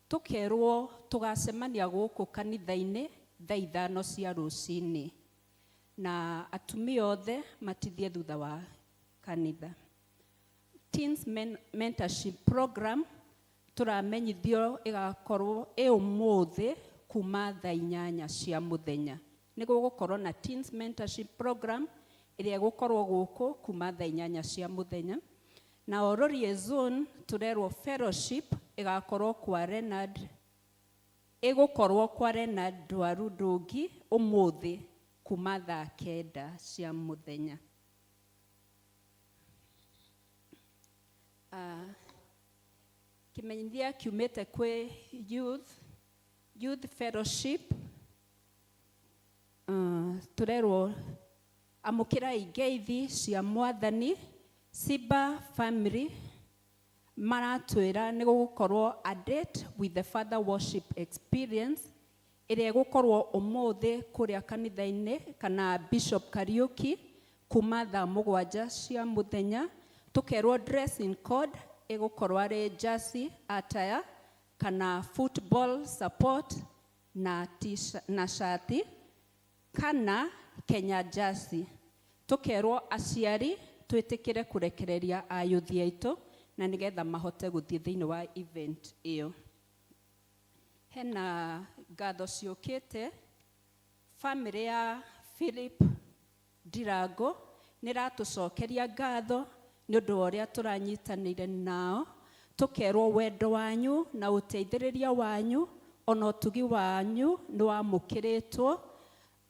tũkerwo tũgacemania gũkũ kanitha-inĩ thaa ithano cia rũcinĩ na atumia othe matithie thutha wa kanitha Teens Men Mentorship Program tũramenyithio ĩgakorwo ĩ ũmũthĩ kuma thaa inyanya cia mũthenya nĩ gũgũkorwo na Teens Mentorship Program ĩrĩa ĩgũkorwo gũkũ kuma thaa inyanya cia mũthenya na Ororie Zone tũrerwo fellowship ĩgakorwo kwa Renard ĩgũkorwo kwa Renard Ndwaru Ndũngi ũmũthĩ kuma thaa kenda cia mũthenya kĩmenyithia kiumĩte kwĩ youth youth fellowship tũrerwo amũkĩrai ngeithi cia mwathani Siba family maratwĩra nĩ gũgũkorwo a date with the father worship experience ĩrĩa ĩgũkorwo ũmũthĩ kũrĩa kanitha-inĩ kana Bishop Kariuki kuma thaa mũgwanja cia mũthenya tũkerwo dressing code ĩgũkorwo arĩ jersey attire kana football support na, na shati kana Kenya jersey tũkerwo aciari twĩtĩkĩre kũrekereria ayuthi aitũ na nĩgetha mahote gũthiĩ thĩinĩ wa event ĩyo hena ngatho ciũkĩte family ya Philip Ndirango nĩ ratũcokeria ngatho nĩ ũndũ wa ũrĩa tũranyitanĩire nao tũkerwo wendo wanyu na ũteithĩrĩria wanyu ona ũtugi wanyu nĩ wamũkĩrĩtwo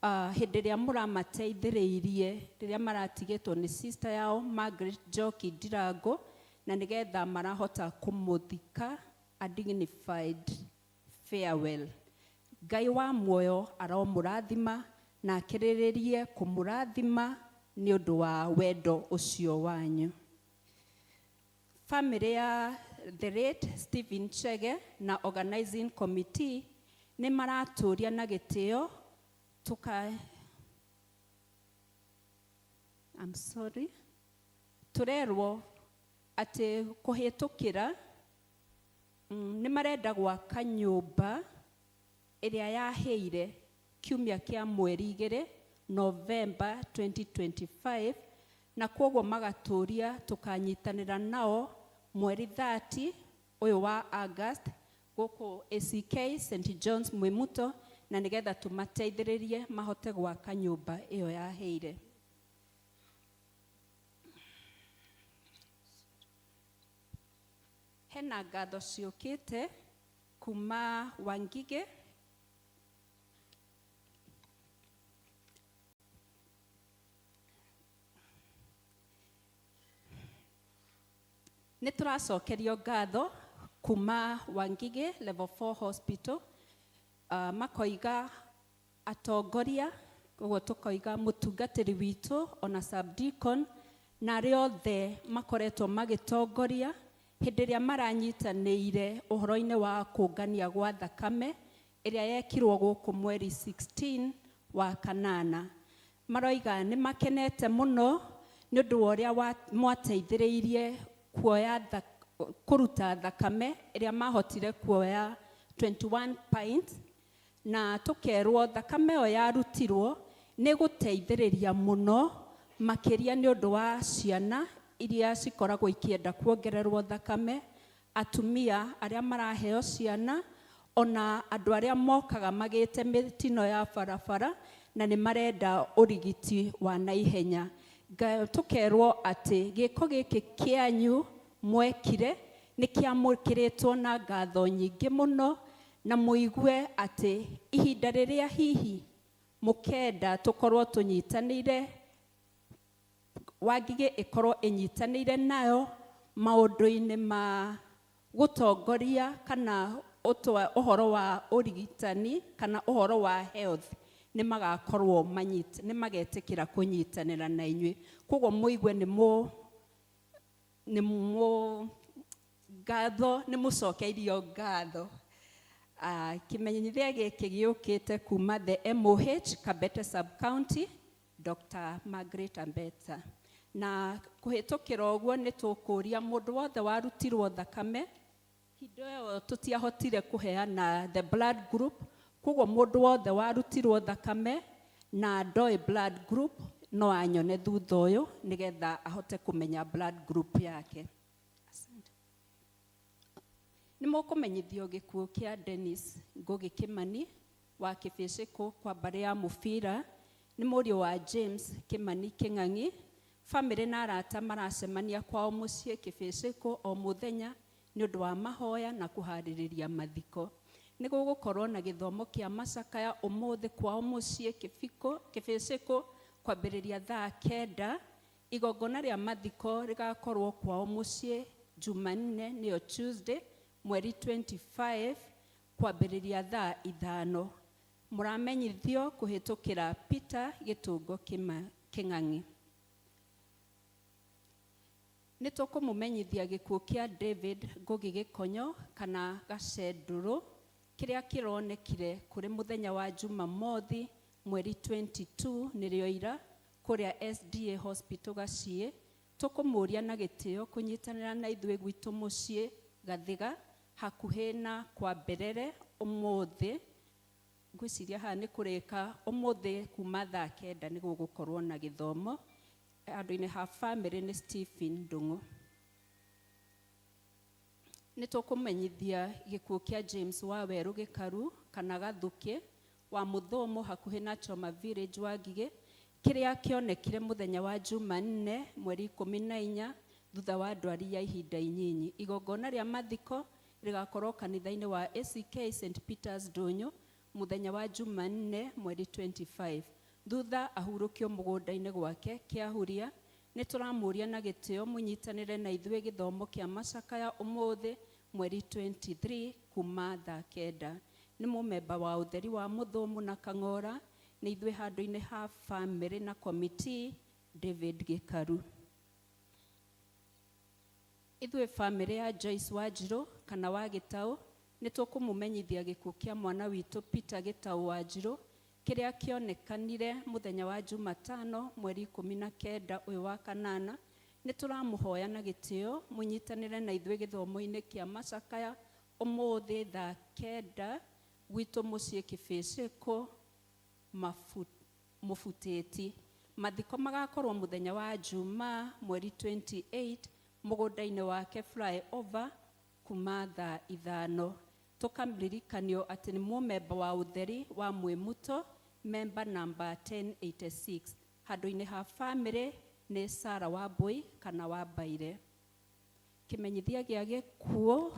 Hĩndĩ ĩrĩa mũramateithĩrĩirie rĩrĩa maratigĩtwo nĩ sister yao Margaret Njoki Ndirango, na nĩgetha marahota kũmũthika a dignified farewell. Ngai wa muoyo aromũrathima na akĩrĩrĩrie kũmũrathima nĩ ũndũ wa wendo ũcio wanyu. Family ya the late Stephen Chege na organizing committee nĩ maratũria na gĩtĩo tuka I'm sorry, turerwo atĩ kũhĩtũkĩra nĩ marenda gwaka nyũmba ĩrĩa yahĩire kiumia kĩa mweri 2 November 2025, na kwoguo magatũria tũkanyitanĩra nao mweri 30 ũyũ wa August gũkũ ACK St John's Mwimuto, na nĩgetha tũmateithĩrĩrie mahote gwaka nyũmba ĩyo yahĩire. Hena ngatho ciũkĩte kuma Wangige nĩ tũracokerio ngatho kuma Wangige Level 4 Hospital. Makoiga atongoria, koguo tũkoiga mũtungatĩri witũ ona subdeacon na arĩa othe makoretwo magĩtongoria hĩndĩ ĩrĩa maranyitanĩire ũhoro-inĩ wa kũngania gwa thakame ĩrĩa yekirwo gũkũ mweri 16 wa kanana. Maroiga nĩ makenete mũno nĩ ũndũ wa ũrĩa mwateithĩrĩirie kuoya kũruta thakame ĩrĩa mahotire kuoya 21 pints, na tũkerwo thakame ĩyo yarutirwo nĩ gũteithĩrĩria mũno makĩria nĩ ũndũ wa ciana iria cikoragwo ikĩenda kuongererwo thakame, atumia arĩa maraheo ciana, ona andũ arĩa mokaga magĩte mĩtino ya barabara na nĩ marenda ũrigiti wa naihenya. Tũkerwo atĩ gĩko gĩkĩ kĩanyu mwekire nĩ kĩamũkĩrĩtwo na ngatho nyingĩ mũno, na mũigue atĩ ihinda rĩrĩa hihi mũkenda tũkorwo tũnyitanĩire, Wangige ĩkorwo ĩnyitanĩire nayo maũndũ-inĩ ma gũtongoria kana ũhoro wa ũrigitani kana ũhoro wa health, nĩ magakorwo nĩ magetĩkĩra kũnyitanĩra na inyuĩ. Koguo mũigue nĩ mũ ngatho, nĩ mũcokeirio ngatho. Kĩmenyithia gĩkĩ gĩũkĩte kuma the MOH Kabete Sub-County, Dr. Margaret Ambeta. Na kũhĩtũkĩra ũguo nĩ tũkũria mũndũ wothe warutirwo thakame, hĩndĩ ĩyo tũtiahotire kũheana the blood group, koguo mũndũ wothe warutirwo thakame na ndoĩ blood group no anyone thutha ũyũ nĩgetha ahote kũmenya blood group yake. Asante. Nĩ mũkũmenyithio gĩkuũ kĩa Dennis Ngugi Kimani wa Kĩbĩcĩkũ kwa mbarĩ ya mũbira, nĩ mũriũ wa James Kimani Kĩng'ang'i. Famĩlĩ na arata maracemania kwao mũciĩ Kĩbĩcĩkũ o mũthenya nĩ ũndũ wa mahoya na kũharĩrĩria mathiko. Nĩ gũgũkorwo na gĩthomo kĩa macakaya ũmũthĩ kwao mũciĩ Kĩbĩcĩkũ kwambĩrĩria thaa 9. Igongona rĩa mathiko rĩgakorwo kwao mũciĩ Jumanne, nĩyo Tuesday, mweri 25 kwambĩrĩria thaa 5. Mũramenyithio kũhĩtũkĩra Peter Gĩtũngo Kĩng'ang'i. Nĩ tũkũmũmenyithia gĩkuũ kĩa David Ngugi Gĩkonyo kana Gacendũrũ kĩrĩa kĩronekire kũrĩ mũthenya wa Jumamothi mweri 22 nĩrĩo ira kũrĩa SDA Hospital Gaciĩ. Tũkũmũria na gĩtĩo kũnyitanĩra na ithuĩ gwitũ mũciĩ Gathiga hakuhĩ na kwa Mberere ũmũthĩ. Ngwĩciria haha nĩ kũrĩka ũmũthĩ kuma thaa 9 nĩ gũgũkorwo na gĩthomo. Handũ-inĩ ha famĩlĩ nĩ Stephen Ndung'u. Nĩ tũkũmenyithia gĩkuũ kĩa James Wawerũ Gĩkaru kana Gathukĩ wa Mũthũmũ hakuhĩ na Choma Village Wangige, kĩrĩa kĩonekire mũthenya wa Jumanne mweri 14 thutha wa ndwari ya ihinda inyinyi. Igongona rĩa mathiko rĩgakorwo kanitha-inĩ wa ACK St Peters Ndũnyũ Mũthenya wa Jumanne mweri 25 thutha ahurũkio mũgũnda-inĩ gwake Kĩahuria. Nĩ tũramũria na gĩtĩo mũnyitanĩre na ithuĩ gĩthomo kĩa macakaya ũmũthĩ mweri 23 kuma thaa 9. Nĩ mũmemba wa ũtheri wa Mũthũmũ na Kang'ora. Nĩ ithuĩ handũ-inĩ ha famĩlĩ na committee, David Gĩkaru. Ithuĩ famĩlĩ ya Joyce Wanjirũ kana wa Gĩtaũ nĩ tũkũmũmenyithia gĩkuũ kĩa mwana witũ Peter Gĩtaũ Wanjirũ kĩrĩa kĩonekanire mũthenya wa Jumatano mweri 19 ũyũ wa kanana. Nĩ tũramũhoya na gĩtĩo mũnyitanĩre na ithuĩ gĩthomo-inĩ kĩa macakaya ũmũthĩ thaa 9 gwitũ mũciĩ Kĩbĩcĩkũ Mũbutĩti. Mathiko magakorwo mũthenya wa Jumaa mweri 28 mũgũnda-inĩ wake Flyover kuma thaa 5. Tũkaririkanio atĩ nĩ mũmemba wa ũtheri wa Mwĩmuto, member number 1086. Handũ-inĩ ha famĩlĩ nĩ Sarah Wambui kana wa Mbaire. Kĩmenyithia gĩa gĩkuũ,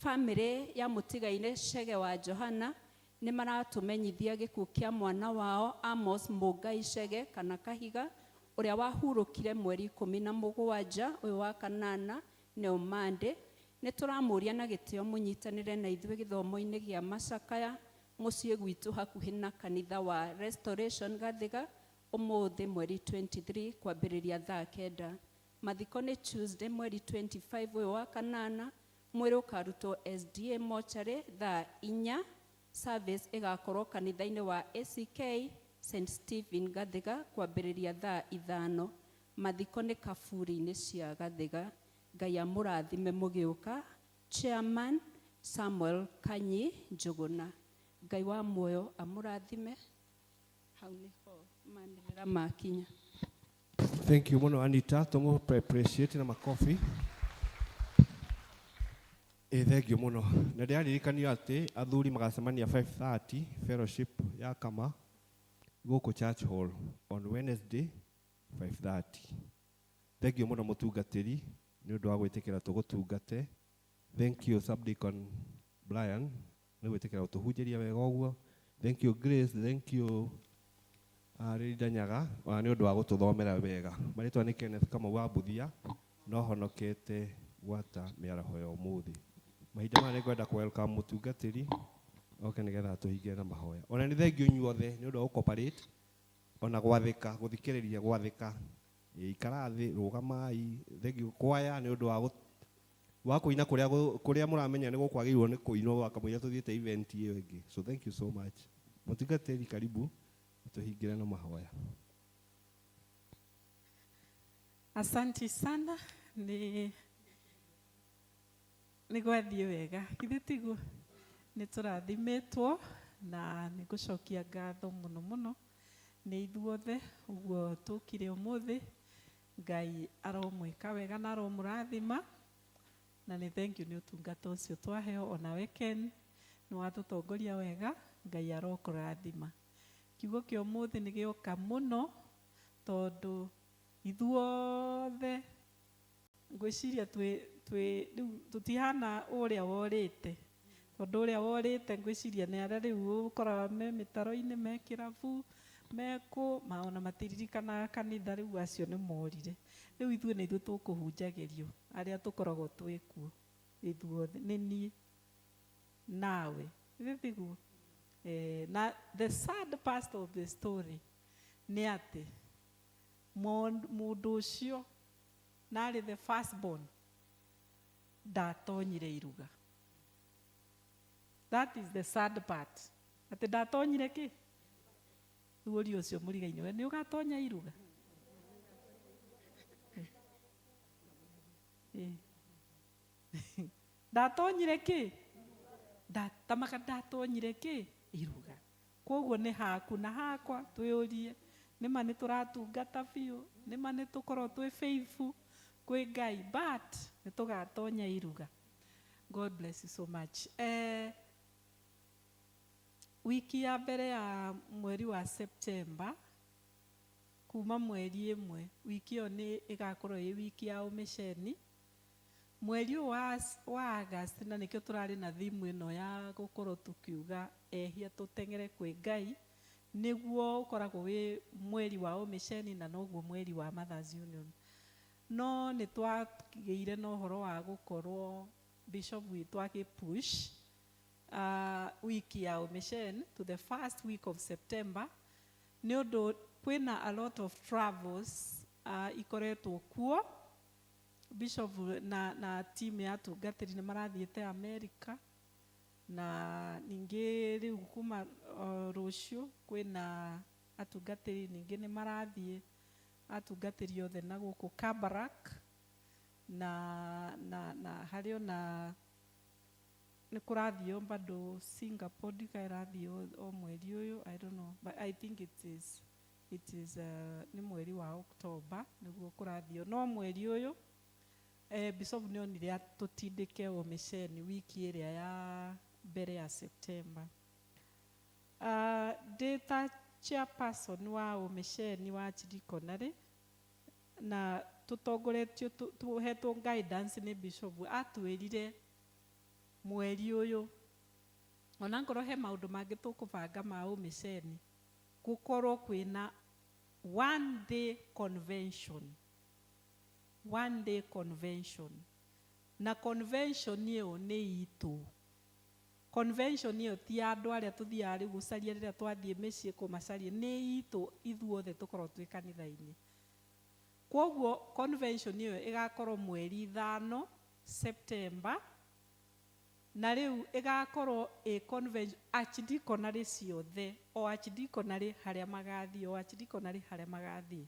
famĩlĩ ya mũtigaire Chege wa Johana nĩ maratũmenyithia gĩkuũ kĩa mwana wao Amos Mũngai Chege kana Kahiga ũrĩa wahurũkire mweri 17 ũyũ wa kanana nĩo Monday. Nĩ tũramũria na gĩtĩo mũnyitanĩre na ithuĩ gĩthomo-inĩ gĩa macakaya mũciĩ gwitũ hakuhĩ na kanitha wa Restoration Gathiga ũmũthĩ mweri 23 kwambĩrĩria thaa 9. Mathiko nĩ Tuesday mweri 25 ũyũ wa kanana, mwĩrĩ ũkarutwo SDA mortuary thaa 4. Service ĩgakorwo kanitha-inĩ wa ACK St Stephen Gathiga kwambĩrĩria thaa 5. Mathiko nĩ kaburi-inĩ cia Gathiga. Ngai amũrathime mũgĩũka. Chairman Samuel Kanyi Njũgũna. Ngai wa muoyo amũrathime. Hau nĩho manĩrĩra makinya. Thank you mũno Anita, tũmũ appreciate na makobi. Ĩ thank you mũno. Na ndĩraririkanio atĩ athuri magacemania 5:30 fellowship ya Kama gũkũ Church Hall on Wednesday 5:30. Thank you mũno mũtungatĩri nĩ ũndũ wa gwĩtĩkĩra tũgũtungate. Thank you Subdeacon Brian nĩ gwĩtĩkĩra gũtũhunjĩria wega ũguo. Thank you Grace, thank you Rinda Nyaga ona nĩ ũndũ wa gũtũthomera wega. Marĩtwa nĩ Kenneth Kamau wa Mbuthia, no honokete gwata mĩaraho ya ũmũthĩ. Mahinda maya nĩngwenda kũ welcome mũtungatĩri oke nĩgetha tũhinge na mahoya. Ona nĩ thank you inyuothe nĩ ũndũ wa gũ-cooperate ona gwathĩka, gũthikĩrĩria gwathĩka. Ikara thĩ, rũgamai. Thank you kwaya nĩ ũndũ wa kũina kũrĩa kũrĩa mũramenya nĩ gũkwagĩrĩirwo nĩ kũinwo kamũira tũthiĩte event ĩyo ĩngĩ. So thank you so much. Mũtungatĩri karibu tũhingĩre na mahoya. Asanti sana, nĩ gwathiĩ wega, githĩ tiguo? Nĩ tũrathimĩtwo na nĩ ngũcokia ngatho mũno mũno nĩ ithuothe ũguo tũkire ũmũthĩ. Ngai aromwĩka wega na aromũrathima, na nĩ thank you nĩ ũtungata ũcio twaheo. Onawe Ken nĩ watũtongoria wega, Ngai arokũrathima. Kiugo kĩa ũmũthĩ nĩ gĩoka mũno tondũ ithuothe ngwĩciria twĩ rĩu tũtihana ũrĩa worĩte, tondũ ũrĩa worĩte ngwĩciria nĩ arĩa rĩu ũkoraga me mĩtaro-inĩ, me kĩrabu, mekũ ma ona matiririkanaga kanitha, rĩu acio nĩ morire. Rĩu ithuĩ nĩ ithuĩ tũkũhunjagĩrio arĩa tũkoragwo twĩ kuo ithuothe, nĩ niĩ nawe, githĩ tiguo? Na the sad part of the story nĩ atĩ mũndũ ũcio narĩ the first born ndatonyire iruga. That is the sad part, atĩ ndatonyire kĩ. Rĩu ũria ũcio mũrigainĩ, we nĩ ũgatonya iruga? Ndatonyire kĩ, tamaka ndatonyire kĩ iruga. Koguo nĩ haku na hakwa twĩũrie, nĩma nĩ tũratungata biũ, nĩma nĩ tũkorwo twĩ faithful kwĩ Ngai, but nĩ tũgatonya iruga. God bless you so much. Wiki ya mbere ya mweri wa September kuma mweri 1, wiki ĩyo nĩ ĩgakorwo ĩ wiki ya ũmĩceni. Mweri ũyũ wa August, na nĩkĩo tũrarĩ na thimu ĩno ya gũkorwo tũkiuga ehia tũteng'ere kwĩ Ngai, nĩguo ũkoragwo wĩ mweri wa ũmĩceni na noguo mweri wa Mothers Union. No nĩ twagĩire na ũhoro wa gũkorwo bishop witũ akĩpush wiki ya ũmĩceni to the first week of September, nĩ ũndũ kwĩna a lot of travels ikoretwo kuo. Bishop na team ya atungatĩri nĩ marathiĩte America, na ningĩ rĩu kuma rũciũ kwĩna atungatĩri ningĩ nĩ marathiĩ, atungatĩri othe na gũkũ Kabarak, na harĩ ona nĩ kũrathiĩ bado Singapore, ndika ĩrathiĩ o mweri ũyũ, I don't know, but I think it is nĩ mweri wa October nĩguo kũrathiĩ. No mweri ũyũ bishop nĩ onire atũtindĩke ũmĩceni wiki ĩrĩa ya mbere ya September. Ndĩ ta chairperson wa ũmĩceni wa Archdeaconry, na tũtongoretio, tũhetwo guidance nĩ bishop, atwĩrire mweri ũyũ ona ngorwo he maũndũ mangĩ tũkũbanga ma ũmĩceni, gũkorwo kwĩna one day convention, one day convention. Na convention ĩyo nĩ itũ. Convention ĩyo ti ya andũ arĩa tũthiaga rĩu gũcaria rĩrĩa twathiĩ mĩciĩ kũmacaria, nĩ itũ ithuothe tũkorwo twĩ kanitha-inĩ. Kwoguo convention ĩyo ĩgakorwo mweri 5 September, na rĩu ĩgakorwo ĩ convention archdeaconry ciothe, o archdeaconry harĩa magathiĩ, o archdeaconry harĩa magathiĩ.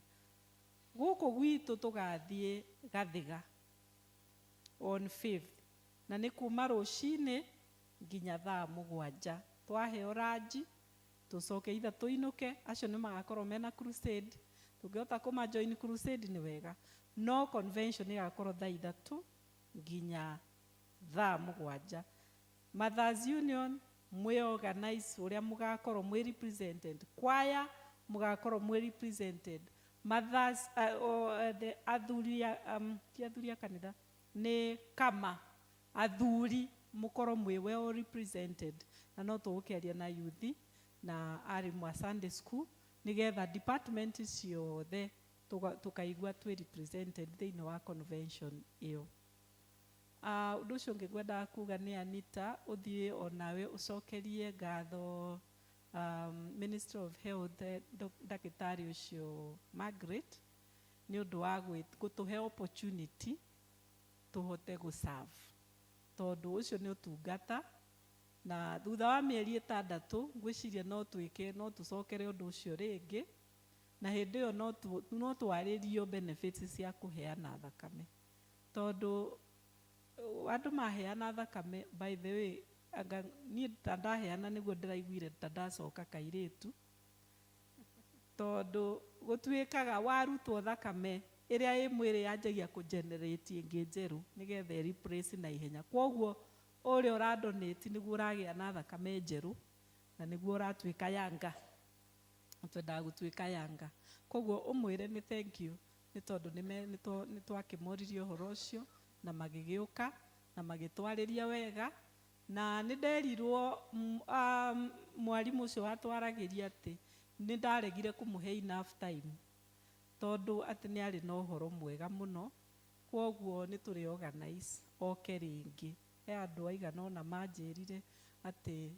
Gũkũ gwitũ tũgathiĩ Gathiga on 5th, na nĩ kuma rũcinĩ nginya thaa 7. Twaheo ranji tũcoke itha tũinũke. Acio nĩ magakorwo mena crusade, tũngĩhota kũma join crusade nĩ wega, no convention ĩgakorwo thaa 3 nginya thaa 7. Mothers Union mwĩ organize ũrĩa mũgakorwo mwĩ represented, choir mũgakorwo mwĩ represented, mothers the athuri ti athuri a kanitha, nĩ kama athuri mũkorwo mwĩ well represented. Na no tũgũkĩaria na youth na arimũ a Sunday school, nĩgetha department ciothe tũkaigua twĩ represented thĩinĩ wa convention ĩyo. Ũndũ ũcio ũngĩ ngwendaga kuga nĩ Anita, ũthiĩ onawe ũcokerie ngatho Minister of Health, ndagĩtarĩ ũcio Margaret, nĩ ũndũ wa gũtũhe opportunity tũhote gũserve, tondũ ũcio nĩ ũtungata. Na thutha wa mĩeri 6 ngwĩciria no twĩke, no tũcokere ũndũ ũcio rĩngĩ, na hĩndĩ ĩyo no twarĩrio benefits cia kũheana thakame, tondũ andũ maheana thakame, by the way, anga niĩ ta ndaheana nĩguo ndĩraiguire ta ndacoka kairĩtu, tondũ gũtuĩkaga warutwo thakame ĩrĩa ĩ mwĩrĩ yanjagia kũgenerate ĩngĩ njerũ nĩgetha ĩ replace na ihenya. Kwoguo ũrĩa ũradonate nĩguo ũragĩa na thakame njerũ na nĩguo ũratuĩka yanga, twendaga gũtuĩka yanga. Koguo ũmwĩre nĩ thank you, nĩ tondũ nĩ twakĩmoririe ũhoro ũcio na magĩgĩũka na magĩtwarĩria wega. Na nĩ nderirwo mwarimũ ũcio watwaragĩria atĩ nĩ ndaregire kũmũhe enough time, tondũ atĩ nĩ arĩ na ũhoro mwega mũno. Kwoguo nĩ tũrĩ organize oke rĩngĩ. He andũ aigana ũna manjĩrire atĩ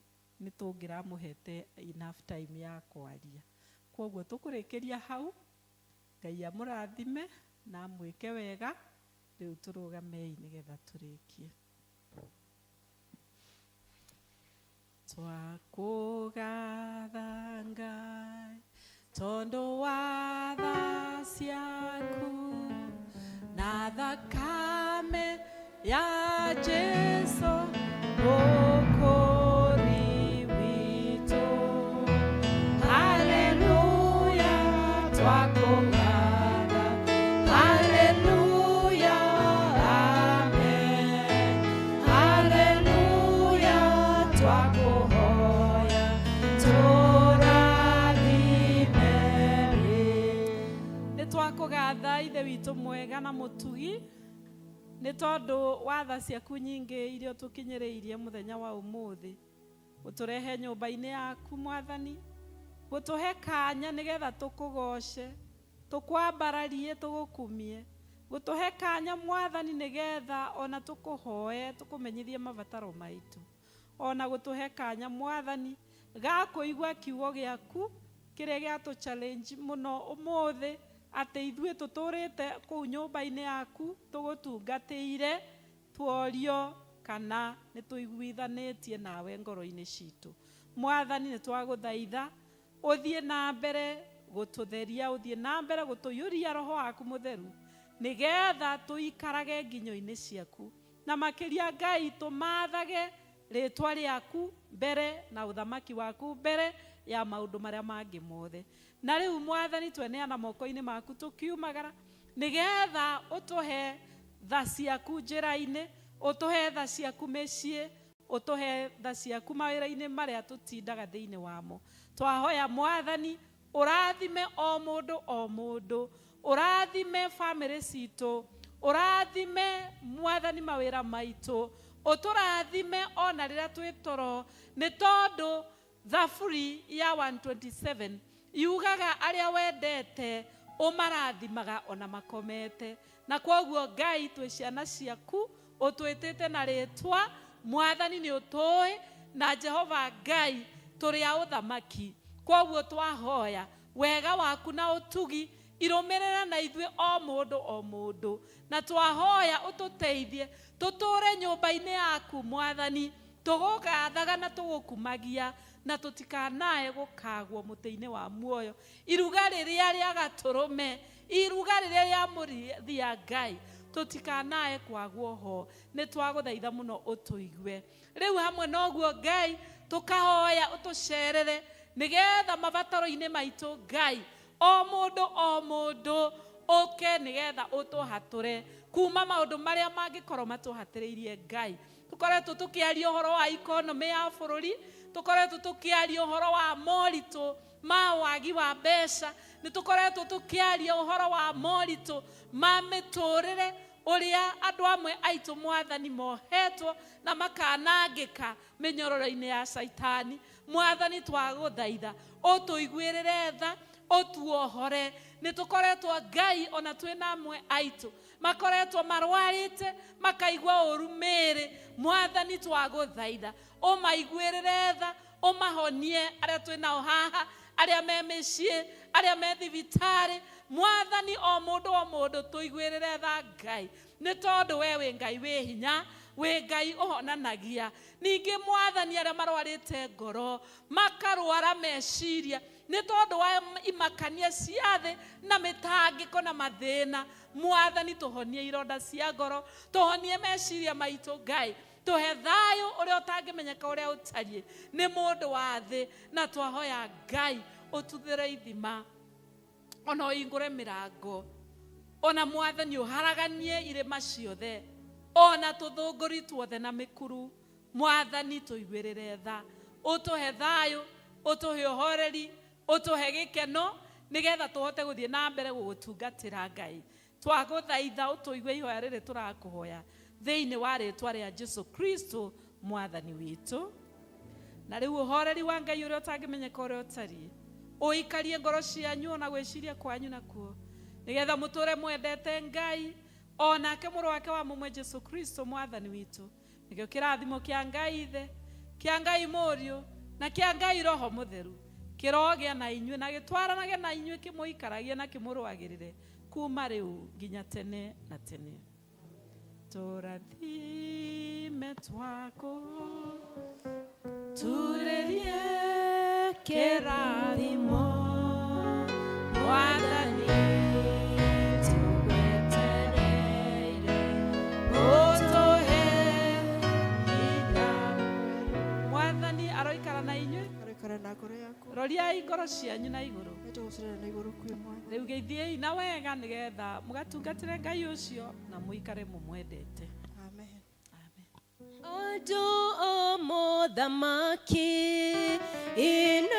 nĩ tũngĩramũhete enough time ya kwaria. Kwoguo tũkũrĩkĩria hau. Ngai amũrathime na amwĩke wega. Rĩu tũrũgamei nĩgetha tũrĩkie. Twakũgatha Ngai tondũ wa tha ciaku na thakame ya Jesu Mũkũũri witũ. Haleluya, twakũgatha. Haleluya, amen. Haleluya, twakũhoya tũrathime. Nĩ twakũgatha Ithe witũ mwega na mũtugi. Nĩ tondũ wa tha ciaku nyingĩ iria ũtũkinyĩrĩirie mũthenya wa ũmũthĩ. Gũtũrehe nyũmba-inĩ yaku Mwathani, gũtũhe kanya nĩgetha tũkũgoce, tũkwambararie, tũgũkumie. Gũtũhe kanya Mwathani nĩgetha ona tũkũhoe, tũkũmenyithie mabataro maitũ. Ona gũtũhe kanya Mwathani ga kũigua kiugo gĩaku kĩrĩa gĩatũ challenge mũno ũmũthĩ, atĩ ithuĩ tũtũrĩte kũu nyũmba-inĩ yaku tũgũtungatĩire, tuorio kana nĩ tũiguithanĩtie nawe ngoro-inĩ citũ. Mwathani nĩ twagũthaitha ũthiĩ na mbere gũtũtheria, ũthiĩ na mbere gũtũiyũria roho waku mũtheru nĩgetha tũikarage nginyo-inĩ ciaku, na makĩria Ngai tũmathage rĩtwa rĩaku mbere na ũthamaki waku mbere ya maũndũ marĩa mangĩ mothe. Na rĩu Mwathani tweneana moko-inĩ maku tũkiumagara nĩgetha ũtũhe tha ciaku njĩra-inĩ, ũtũhe tha ciaku mĩciĩ, ũtũhe tha ciaku mawĩra-inĩ marĩa tũtindaga thĩinĩ wamo. Twahoya Mwathani ũrathime o mũndũ o mũndũ, ũrathime bamĩrĩ citũ, ũrathime Mwathani mawĩra maitũ, ũtũrathime ona rĩrĩa twĩ toro, nĩ tondũ Thaburi ya 127 yugaga arĩa wendete ũmarathimaga ona makomete. Na kwoguo Ngai twĩ ciana ciaku, ũtwĩtĩte na rĩtwa Mwathani nĩ ũtũĩ, na Jehova Ngai tũrĩ a ũthamaki. Kwoguo twahoya wega waku na ũtugi irũmĩrĩre na ithuĩ o mũndũ o mũndũ, na twahoya ũtũteithie tũtũre nyũmba-inĩ yaku Mwathani, tũgũgathaga na tũgũkumagia, na tũtikanae gũkagwo mũtĩ-inĩ wa muoyo. Iruga rĩrĩa rĩa gatũrũme, iruga rĩrĩa rĩa mũrĩthi Ngai, tũtikanae kwagwo ho. Nĩ twagũthaitha mũno ũtũigue. Rĩu hamwe na ũguo Ngai tũkahoya ũtũcerere nĩgetha mabataro-inĩ maitũ Ngai, o mũndũ o mũndũ ũke nĩgetha ũtũhatũre kuma maũndũ marĩa mangĩkorwo matũhatĩrĩirie Ngai. Tũkoretwo tũkĩaria ũhoro wa economy ya bũrũri, tũkoretwo tũkĩaria ũhoro wa moritũ ma wagi wa mbeca, nĩ tũkoretwo tũkĩaria ũhoro wa moritũ ma mĩtũrĩre ũrĩa andũ amwe aitũ Mwathani mohetwo na makanangĩka mĩnyororo-inĩ ya Caitani. Mwathani twagũthaitha ũtũiguĩrĩre tha, ũtuohore. Nĩ tũkoretwo Ngai ona twĩna amwe aitũ makoretwo marwarĩte makaigua ũru mĩĩrĩ. Mwathani twagũthaitha ũmaiguĩrĩre tha, ũmahonie arĩa twĩnao haha, arĩa me mĩciĩ, arĩa me thibitarĩ. Mwathani o mũndũ o mũndũ tũiguĩrĩre tha Ngai, nĩ tondũ we wĩ Ngai wĩ hinya, wĩ Ngai ũhonanagia. Ningĩ Mwathani arĩa marwarĩte ngoro, makarwara meciria nĩ tondũ wa imakania cia thĩ na mĩtangĩko na mathĩna, Mwathani tũhonie ironda cia ngoro, tũhonie meciria maitũ Ngai, tũhe thayũ ũrĩa ũtangĩmenyeka ũrĩa ũtariĩ nĩ mũndũ wa thĩ. Na twahoya Ngai ũtuthĩre ithima, ona ũhingũre mĩrango, ona Mwathani ũharaganie irĩma ciothe, ona tũthũngũri tuothe na mĩkuru. Mwathani tũiguĩrĩre tha, ũtũhe thayũ, ũtũhe ũhoreri, ũtũhe gĩkeno, nĩgetha tũhote gũthiĩ na mbere gũgũtungatĩra Ngai. Twagũthaitha ũtũigue ihoya rĩrĩ tũrakũhoya thĩinĩ wa rĩtwa rĩa Jesu Kristo Mwathani witũ. Na rĩu ũhoreri wa Ngai ũrĩa ũtangĩmenyeka ũrĩa ũtariĩ ũikarie ngoro cianyu ona gwĩciria kwanyu nakuo, nĩgetha mũtũre mwendete Ngai onake mũrũ wake wa mũmwe Jesu Kristo Mwathani witũ. Nĩkĩo kĩrathimo kĩa Ngai Ithe, kĩa Ngai Mũriũ, na kĩa Ngai Roho Mũtheru kĩrogĩa na inyuĩ na gĩtwaranage na inyuĩ, kĩmũikaragie na kĩmũrũagĩrĩre kuma rĩu nginya tene na tene. Tũrathime twako turĩrie kĩrathimo Mwathani tũgwetereire ũtũhe hinya. Mwathani aroikara na inyuĩ, Aroikara na ngoro yaku. Roriai ngoro cianyu na igũrũ. Nĩtũgũcerera na igũrũ kwĩ Mwathani. Rĩu geithiei na wega nĩgetha mũgatungatĩre Ngai ũcio na mũikare mũmwendete. Amen. Andũ a mũthamaki ina